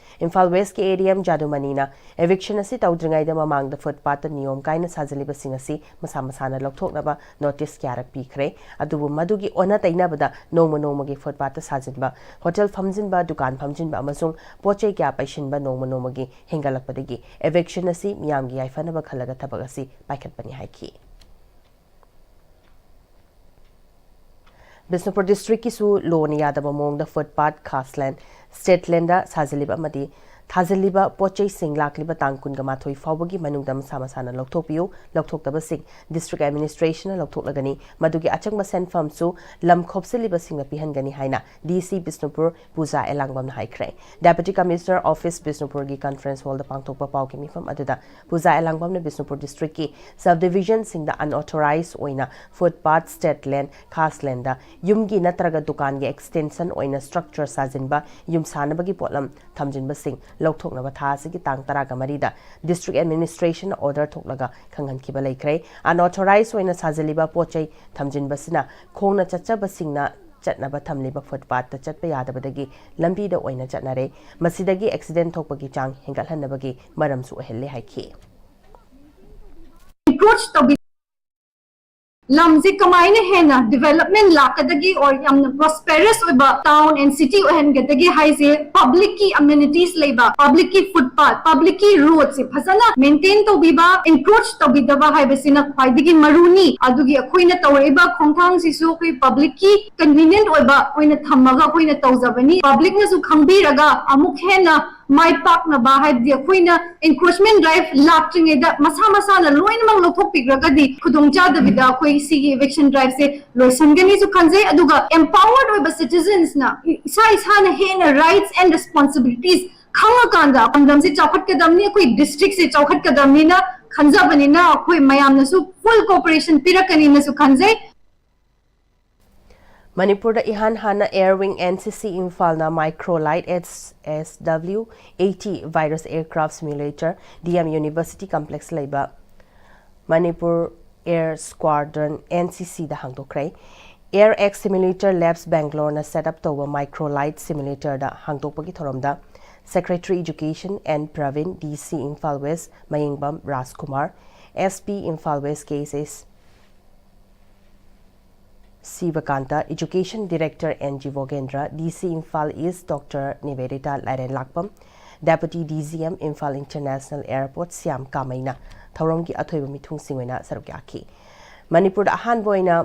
ꯏꯝꯐꯥꯜ ꯋꯦꯁꯀꯤ ꯑꯦ ꯗꯤ ꯑꯦꯝ ꯖꯥꯗꯨꯃꯅꯤꯅ ꯏꯚꯤꯛꯁꯟ ꯑꯁꯤ ꯇꯧꯗ꯭ꯔꯤꯉꯩꯗ ꯃꯃꯥꯡꯗ ꯐꯨꯠꯄꯥꯠꯇ ꯅꯤꯌꯣꯝ ꯀꯥꯏꯅ ꯁꯥꯖꯤꯜꯂꯤꯕꯁꯤꯡ ꯑꯁꯤ ꯃꯁꯥ ꯃꯁꯥꯅ ꯂꯧꯊꯣꯛꯅꯕ ꯅꯣꯇꯤꯁ ꯀꯌꯥꯔꯛ ꯄꯤꯈ꯭ꯔꯦ꯫ ꯑꯗꯨꯕꯨ ꯃꯗꯨꯒꯤ ꯑꯣꯟꯅ ꯇꯩꯅꯕꯗ ꯅꯣꯡꯃ ꯅꯣꯡꯃꯒꯤ ꯐꯨꯠꯄꯥꯠꯇ ꯁꯥꯖꯤꯟꯕ, ꯍꯣꯇꯦꯜ ꯐꯝꯖꯤꯟꯕ, ꯗꯨꯀꯥꯟ ꯐꯝꯖꯤꯟꯕ ꯑꯃꯁꯨꯡ ꯄꯣꯠ ꯆꯩ ꯀꯌꯥ ꯄꯩꯁꯤꯟꯕ ꯅꯣꯡꯃ ꯅꯣꯡꯃꯒꯤ ꯍꯦꯟꯒꯠꯂꯛꯄꯗꯒꯤ ꯏꯚꯤꯛꯁꯟ ꯑꯁꯤ ꯃꯤꯌꯥꯝꯒꯤ ꯌꯥꯏꯐꯅꯕ ꯈꯜꯂꯒ ꯊꯕꯛ ꯑꯁꯤ ꯄꯥꯏꯈꯠꯄꯅꯤ ꯍꯥꯏꯈꯤ꯫ ꯕꯤꯁꯅꯨꯄꯨꯔ ꯗꯤꯁꯇ꯭ꯔꯤꯛꯀꯤꯁꯨ ꯂꯣꯅ ꯌꯥꯗꯕ ꯃꯑꯣꯡꯗ ꯐꯨꯠꯄꯥꯠ, ꯈꯥꯁꯂꯦꯟ, ꯁ꯭ꯇꯦꯠ ꯂꯦꯟꯗ ꯁꯥꯖꯤꯜꯂꯤꯕ ꯑꯃꯗꯤ ꯊꯥꯖꯤꯜꯂꯤꯕ ꯄꯣꯠ ꯆꯩꯁꯤꯡ ꯂꯥꯛꯂꯤꯕ ꯇꯥꯡ ꯀꯨꯟꯒ ꯃꯥꯊꯣꯏ ꯐꯥꯎꯕꯒꯤ ꯃꯅꯨꯡꯗ ꯃꯁꯥ ꯃꯁꯥꯅ ꯂꯧꯊꯣꯛꯄꯤꯌꯨ꯫ ꯂꯧꯊꯣꯛꯇꯕꯁꯤꯡ ꯗꯤꯁꯇ꯭ꯔꯤꯛ ꯑꯦꯗꯃꯤꯅꯤꯁꯇ꯭ꯔꯦꯁꯟꯅ ꯂꯧꯊꯣꯛꯂꯒꯅꯤ꯫ ꯃꯗꯨꯒꯤ ꯑꯆꯪꯕ ꯁꯦꯟꯐꯝꯁꯨ ꯂꯝ ꯈꯣꯞꯆꯤꯜꯂꯤꯕꯁꯤꯡꯅ ꯄꯤꯍꯟꯒꯅꯤ ꯍꯥꯏꯅ ꯗꯤ ꯁꯤ ꯕꯤꯁꯅꯨꯄꯨꯔ ꯄꯨꯖꯥ ꯑꯦꯂꯥꯡꯕꯝꯅ ꯍꯥꯏꯈ꯭ꯔꯦ꯫ ꯗꯦꯄ꯭ꯌꯨꯇꯤ ꯀꯃꯤꯁꯅꯔ ꯑꯣꯐꯤꯁ ꯕꯤꯁꯅꯨꯄꯨꯔꯒꯤ ꯀꯟꯐꯔꯦꯟꯁ ꯍꯣꯜꯗ ꯄꯥꯡꯊꯣꯛꯄ ꯄꯥꯎꯒꯤ ꯃꯤꯐꯝ ꯑꯗꯨꯗ ꯄꯨꯖꯥ ꯑꯦꯂꯥꯡꯕꯝꯅ ꯕꯤꯁꯅꯨꯄꯨꯔ ꯗꯤꯁꯇ꯭ꯔꯤꯛꯀꯤ ꯁꯕ ꯗꯤꯚꯤꯖꯟꯁꯤꯡꯗ ꯑꯟꯑꯣꯊꯣꯔꯥꯏꯖ ꯑꯣꯏꯅ ꯐꯨꯠꯄꯥꯠ, ꯁ꯭ꯇꯦꯠ ꯂꯦꯟ, ꯈꯥꯁꯂꯦꯟꯗ ꯌꯨꯝꯒꯤ ꯅꯠꯇ꯭ꯔꯒ ꯗꯨꯀꯥꯟꯒꯤ ꯑꯦꯛꯁꯇꯦꯟꯁꯟ ꯑꯣꯏꯅ ꯁ꯭ꯇ꯭ꯔꯛꯆꯔ ꯁꯥꯖꯤꯟꯕ, ꯌꯨꯝ ꯁꯥꯅꯕꯒꯤ ꯄꯣꯠꯂꯝ ꯊꯝꯖꯤꯟꯕꯁꯤꯡ ꯂꯧꯊꯣꯛꯅꯕ ꯊꯥ ꯑꯁꯤꯒꯤ ꯇꯥꯡ ꯇꯔꯥꯒ ꯃꯔꯤꯗ ꯗꯤꯁꯇ꯭ꯔꯤꯛ ꯑꯦꯗꯃꯤꯅꯤꯁꯇ꯭ꯔꯦꯁꯟꯅ ꯑꯣꯔꯗꯔ ꯊꯣꯛꯂꯒ ꯈꯪꯍꯟꯈꯤꯕ ꯂꯩꯈ꯭ꯔꯦ꯫ ꯑꯟꯑꯣꯊꯣꯔꯥꯏꯖ ꯑꯣꯏꯅ ꯁꯥꯖꯤꯜꯂꯤꯕ ꯄꯣꯠ ꯆꯩ ꯊꯝꯖꯤꯟꯕꯁꯤꯅ ꯈꯣꯡꯅ ꯆꯠꯆꯕꯁꯤꯡꯅ ꯆꯠꯅꯕ ꯊꯝꯂꯤꯕ ꯐꯨꯠꯄꯥꯠꯇ ꯆꯠꯄ ꯌꯥꯗꯕꯗꯒꯤ ꯂꯝꯕꯤꯗ ꯑꯣꯏꯅ ꯆꯠꯅꯔꯦ꯫ ꯃꯁꯤꯗꯒꯤ ꯑꯦꯛꯁꯤꯗꯦꯟ ꯊꯣꯛꯄꯒꯤ ꯆꯥꯡ ꯍꯦꯟꯒꯠꯍꯟꯅꯕꯒꯤ ꯃꯔꯝꯁꯨ ꯑꯣꯏꯍꯜꯂꯦ ꯍꯥꯏꯈꯤ꯫ ꯑꯦꯟꯀ꯭ꯔꯣꯆ ꯇꯧꯕꯤ ꯂꯝꯁꯦ ꯀꯃꯥꯏꯅ ꯍꯦꯟꯅ ꯗꯤꯕꯦꯂꯞꯃꯦꯟ ꯂꯥꯛꯀꯗꯒꯦ ꯑꯣꯔ ꯌꯥꯝꯅ ꯄ꯭ꯔꯣꯁꯄꯦꯔꯁ ꯑꯣꯏꯕ ꯇꯥꯎꯟ ꯑꯦꯟ ꯁꯤꯇꯤ ꯑꯣꯏꯍꯟꯒꯗꯒꯦ ꯍꯥꯏꯁꯦ ꯄꯕ꯭ꯂꯤꯛꯀꯤ ꯑꯃꯦꯅꯤꯇꯤꯁ ꯂꯩꯕ, ꯄꯕ꯭ꯂꯤꯛꯀꯤ ꯐꯨꯠꯄꯥꯠ, ꯄꯕ꯭ꯂꯤꯛꯀꯤ ꯔꯣꯗꯁꯦ ꯐꯖꯅ ꯃꯦꯟꯇꯦꯟ ꯇꯧꯕꯤꯕ, ꯑꯦꯟꯀ꯭ꯔꯣꯆ ꯇꯧꯕꯤꯗꯕ ꯍꯥꯏꯕꯁꯤꯅ ꯈ꯭ꯋꯥꯏꯗꯒꯤ ꯃꯔꯨꯅꯤ꯫ ꯑꯗꯨꯒꯤ ꯑꯩꯈꯣꯏꯅ ꯇꯧꯔꯛꯏꯕ ꯈꯣꯡꯊꯥꯡꯁꯤꯁꯨ ꯑꯩꯈꯣꯏ ꯄꯕ꯭ꯂꯤꯛꯀꯤ ꯀꯟꯚꯤꯅꯤꯌꯦꯟꯠ ꯑꯣꯏꯕ ꯑꯣꯏꯅ ꯊꯝꯃꯒ ꯑꯩꯈꯣꯏꯅ ꯇꯧꯖꯕꯅꯤ꯫ ꯄꯕ꯭ꯂꯤꯛꯅꯁꯨ ꯈꯪꯕꯤꯔꯒ ꯑꯃꯨꯛ ꯍꯦꯟꯅ ꯃꯥꯏ ꯄꯥꯛꯅꯕ, ꯍꯥꯏꯕꯗꯤ ꯑꯩꯈꯣꯏꯅ ꯑꯦꯟꯀ꯭ꯔꯣꯆꯃꯦꯟ ꯗ꯭ꯔꯥꯏꯚ ꯂꯥꯛꯇ꯭ꯔꯤꯉꯩꯗ ꯃꯁꯥ ꯃꯁꯥꯅ ꯂꯣꯏꯅꯃꯛ ꯂꯧꯊꯣꯛꯄꯤꯈ꯭ꯔꯒꯗꯤ ꯈꯨꯗꯣꯡꯆꯥꯗꯕꯤꯗ ꯑꯩꯈꯣꯏ ꯁꯤꯒꯤ ꯏꯚꯤꯛꯁꯟ ꯗ꯭ꯔꯥꯏꯚꯁꯦ ꯂꯣꯏꯁꯤꯟꯒꯅꯤꯁꯨ ꯈꯟꯖꯩ꯫ ꯑꯗꯨꯒ ꯑꯦꯝꯄꯥꯋꯔꯗ ꯑꯣꯏꯕ ꯁꯤꯇꯤꯖꯟꯁꯅ ꯏꯁꯥ ꯏꯁꯥꯅ ꯍꯦꯟꯅ ꯔꯥꯏꯠꯁ ꯑꯦꯟ ꯔꯦꯁꯄꯣꯟꯁꯤꯕꯤꯂꯤꯇꯤꯁ ꯈꯪꯉꯀꯥꯟꯗ ꯂꯝꯗꯝꯁꯦ ꯆꯥꯎꯈꯠꯀꯗꯕꯅꯤ, ꯑꯩꯈꯣꯏ ꯗꯤꯁꯇ꯭ꯔꯤꯛꯁꯦ ꯆꯥꯎꯈꯠꯀꯗꯕꯅꯤꯅ ꯈꯟꯖꯕꯅꯤꯅ ꯑꯩꯈꯣꯏ ꯃꯌꯥꯝꯅꯁꯨ full cooperation ꯄꯤꯔꯛꯀꯅꯤꯅꯁꯨ ꯈꯟꯖꯩ꯫ ꯃꯅꯤꯄꯨꯔꯗ ꯏꯍꯥꯟ ꯍꯥꯟꯅ Air Wing N C C ꯏꯝꯐꯥꯜꯅ Microlight H S W eighty virus aircraft simulator D M University Complex ꯂꯩꯕ Manipur Air Squadron N C C ꯗ ꯍꯥꯡꯗꯣꯛꯈ꯭ꯔꯦ꯫ Air X Simulator Labs Bangaloreꯅ set up ꯇꯧꯕ Microlight Simulatorꯗ ꯍꯥꯡꯗꯣꯛꯄꯒꯤ ꯊꯧꯔꯝꯗ Secretary Education N Praveen, D C Imphal West ꯃꯌꯦꯡꯕꯝ ꯔꯥꯖꯀꯨꯃꯥꯔ, S P Imphal West K S S ꯁꯤꯕꯀꯥꯟꯇ, Education Director N G ꯚꯣꯒꯦꯟꯗ꯭ꯔ, D C Imphal East Doctor ꯅꯤꯕꯦꯗꯤꯇꯥ ꯂꯥꯏꯔꯦꯟꯂꯥꯛꯄꯝ, Deputy D G M Imphal International Airport Shyam ꯀꯥꯃꯩꯅ ꯊꯧꯔꯝꯒꯤ ꯑꯊꯣꯏꯕ ꯃꯤꯊꯨꯡꯁꯤꯡ ꯑꯣꯏꯅ ꯁꯔꯨꯛ ꯌꯥꯈꯤ꯫ ꯃꯅꯤꯄꯨꯔꯗ ꯑꯍꯥꯟꯕ ꯑꯣꯏꯅ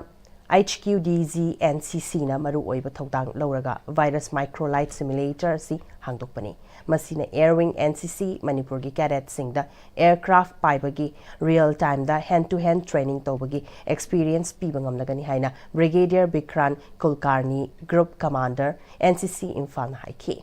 H Q D G N C C ꯅ ꯃꯔꯨꯑꯣꯏꯕ ꯊꯧꯗꯥꯡ ꯂꯧꯔꯒ virus Microlight Simulator ꯑꯁꯤ ꯍꯥꯡꯗꯣꯛꯄꯅꯤ꯫ ꯃꯁꯤꯅ Air Wing N C C ꯃꯅꯤꯄꯨꯔꯒꯤ cadetꯁꯤꯡꯗ aircraft ꯄꯥꯏꯕꯒꯤ real timeꯗ hand to hand training ꯇꯧꯕꯒꯤ experience ꯄꯤꯕ ꯉꯝꯂꯒꯅꯤ ꯍꯥꯏꯅ Brigadier ꯕꯤꯀ꯭ꯔꯥꯟ ꯀꯨꯜꯀꯥꯔꯅꯤ, Group Commander, N C C ꯏꯝꯐꯥꯜꯅ ꯍꯥꯏꯈꯤ꯫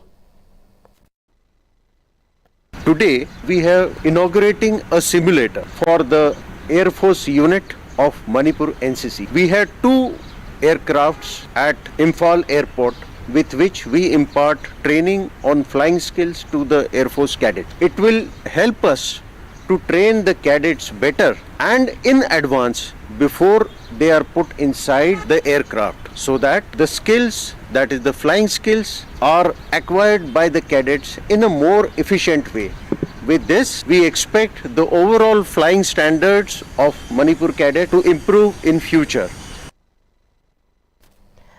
Today, we have inaugurating a simulator for the Air Force unit of Manipur N C C. We had two aircrafts at Imphal Airport with which we impart training on flying skills to the Air Force cadet. It will help us to train the cadets better and in advance before they are put inside the aircraft, so that the skills, that is the flying skills, are acquired by the cadets in a more efficient way. With this, we expect the overall flying standards of Manipur cadet to improve in future.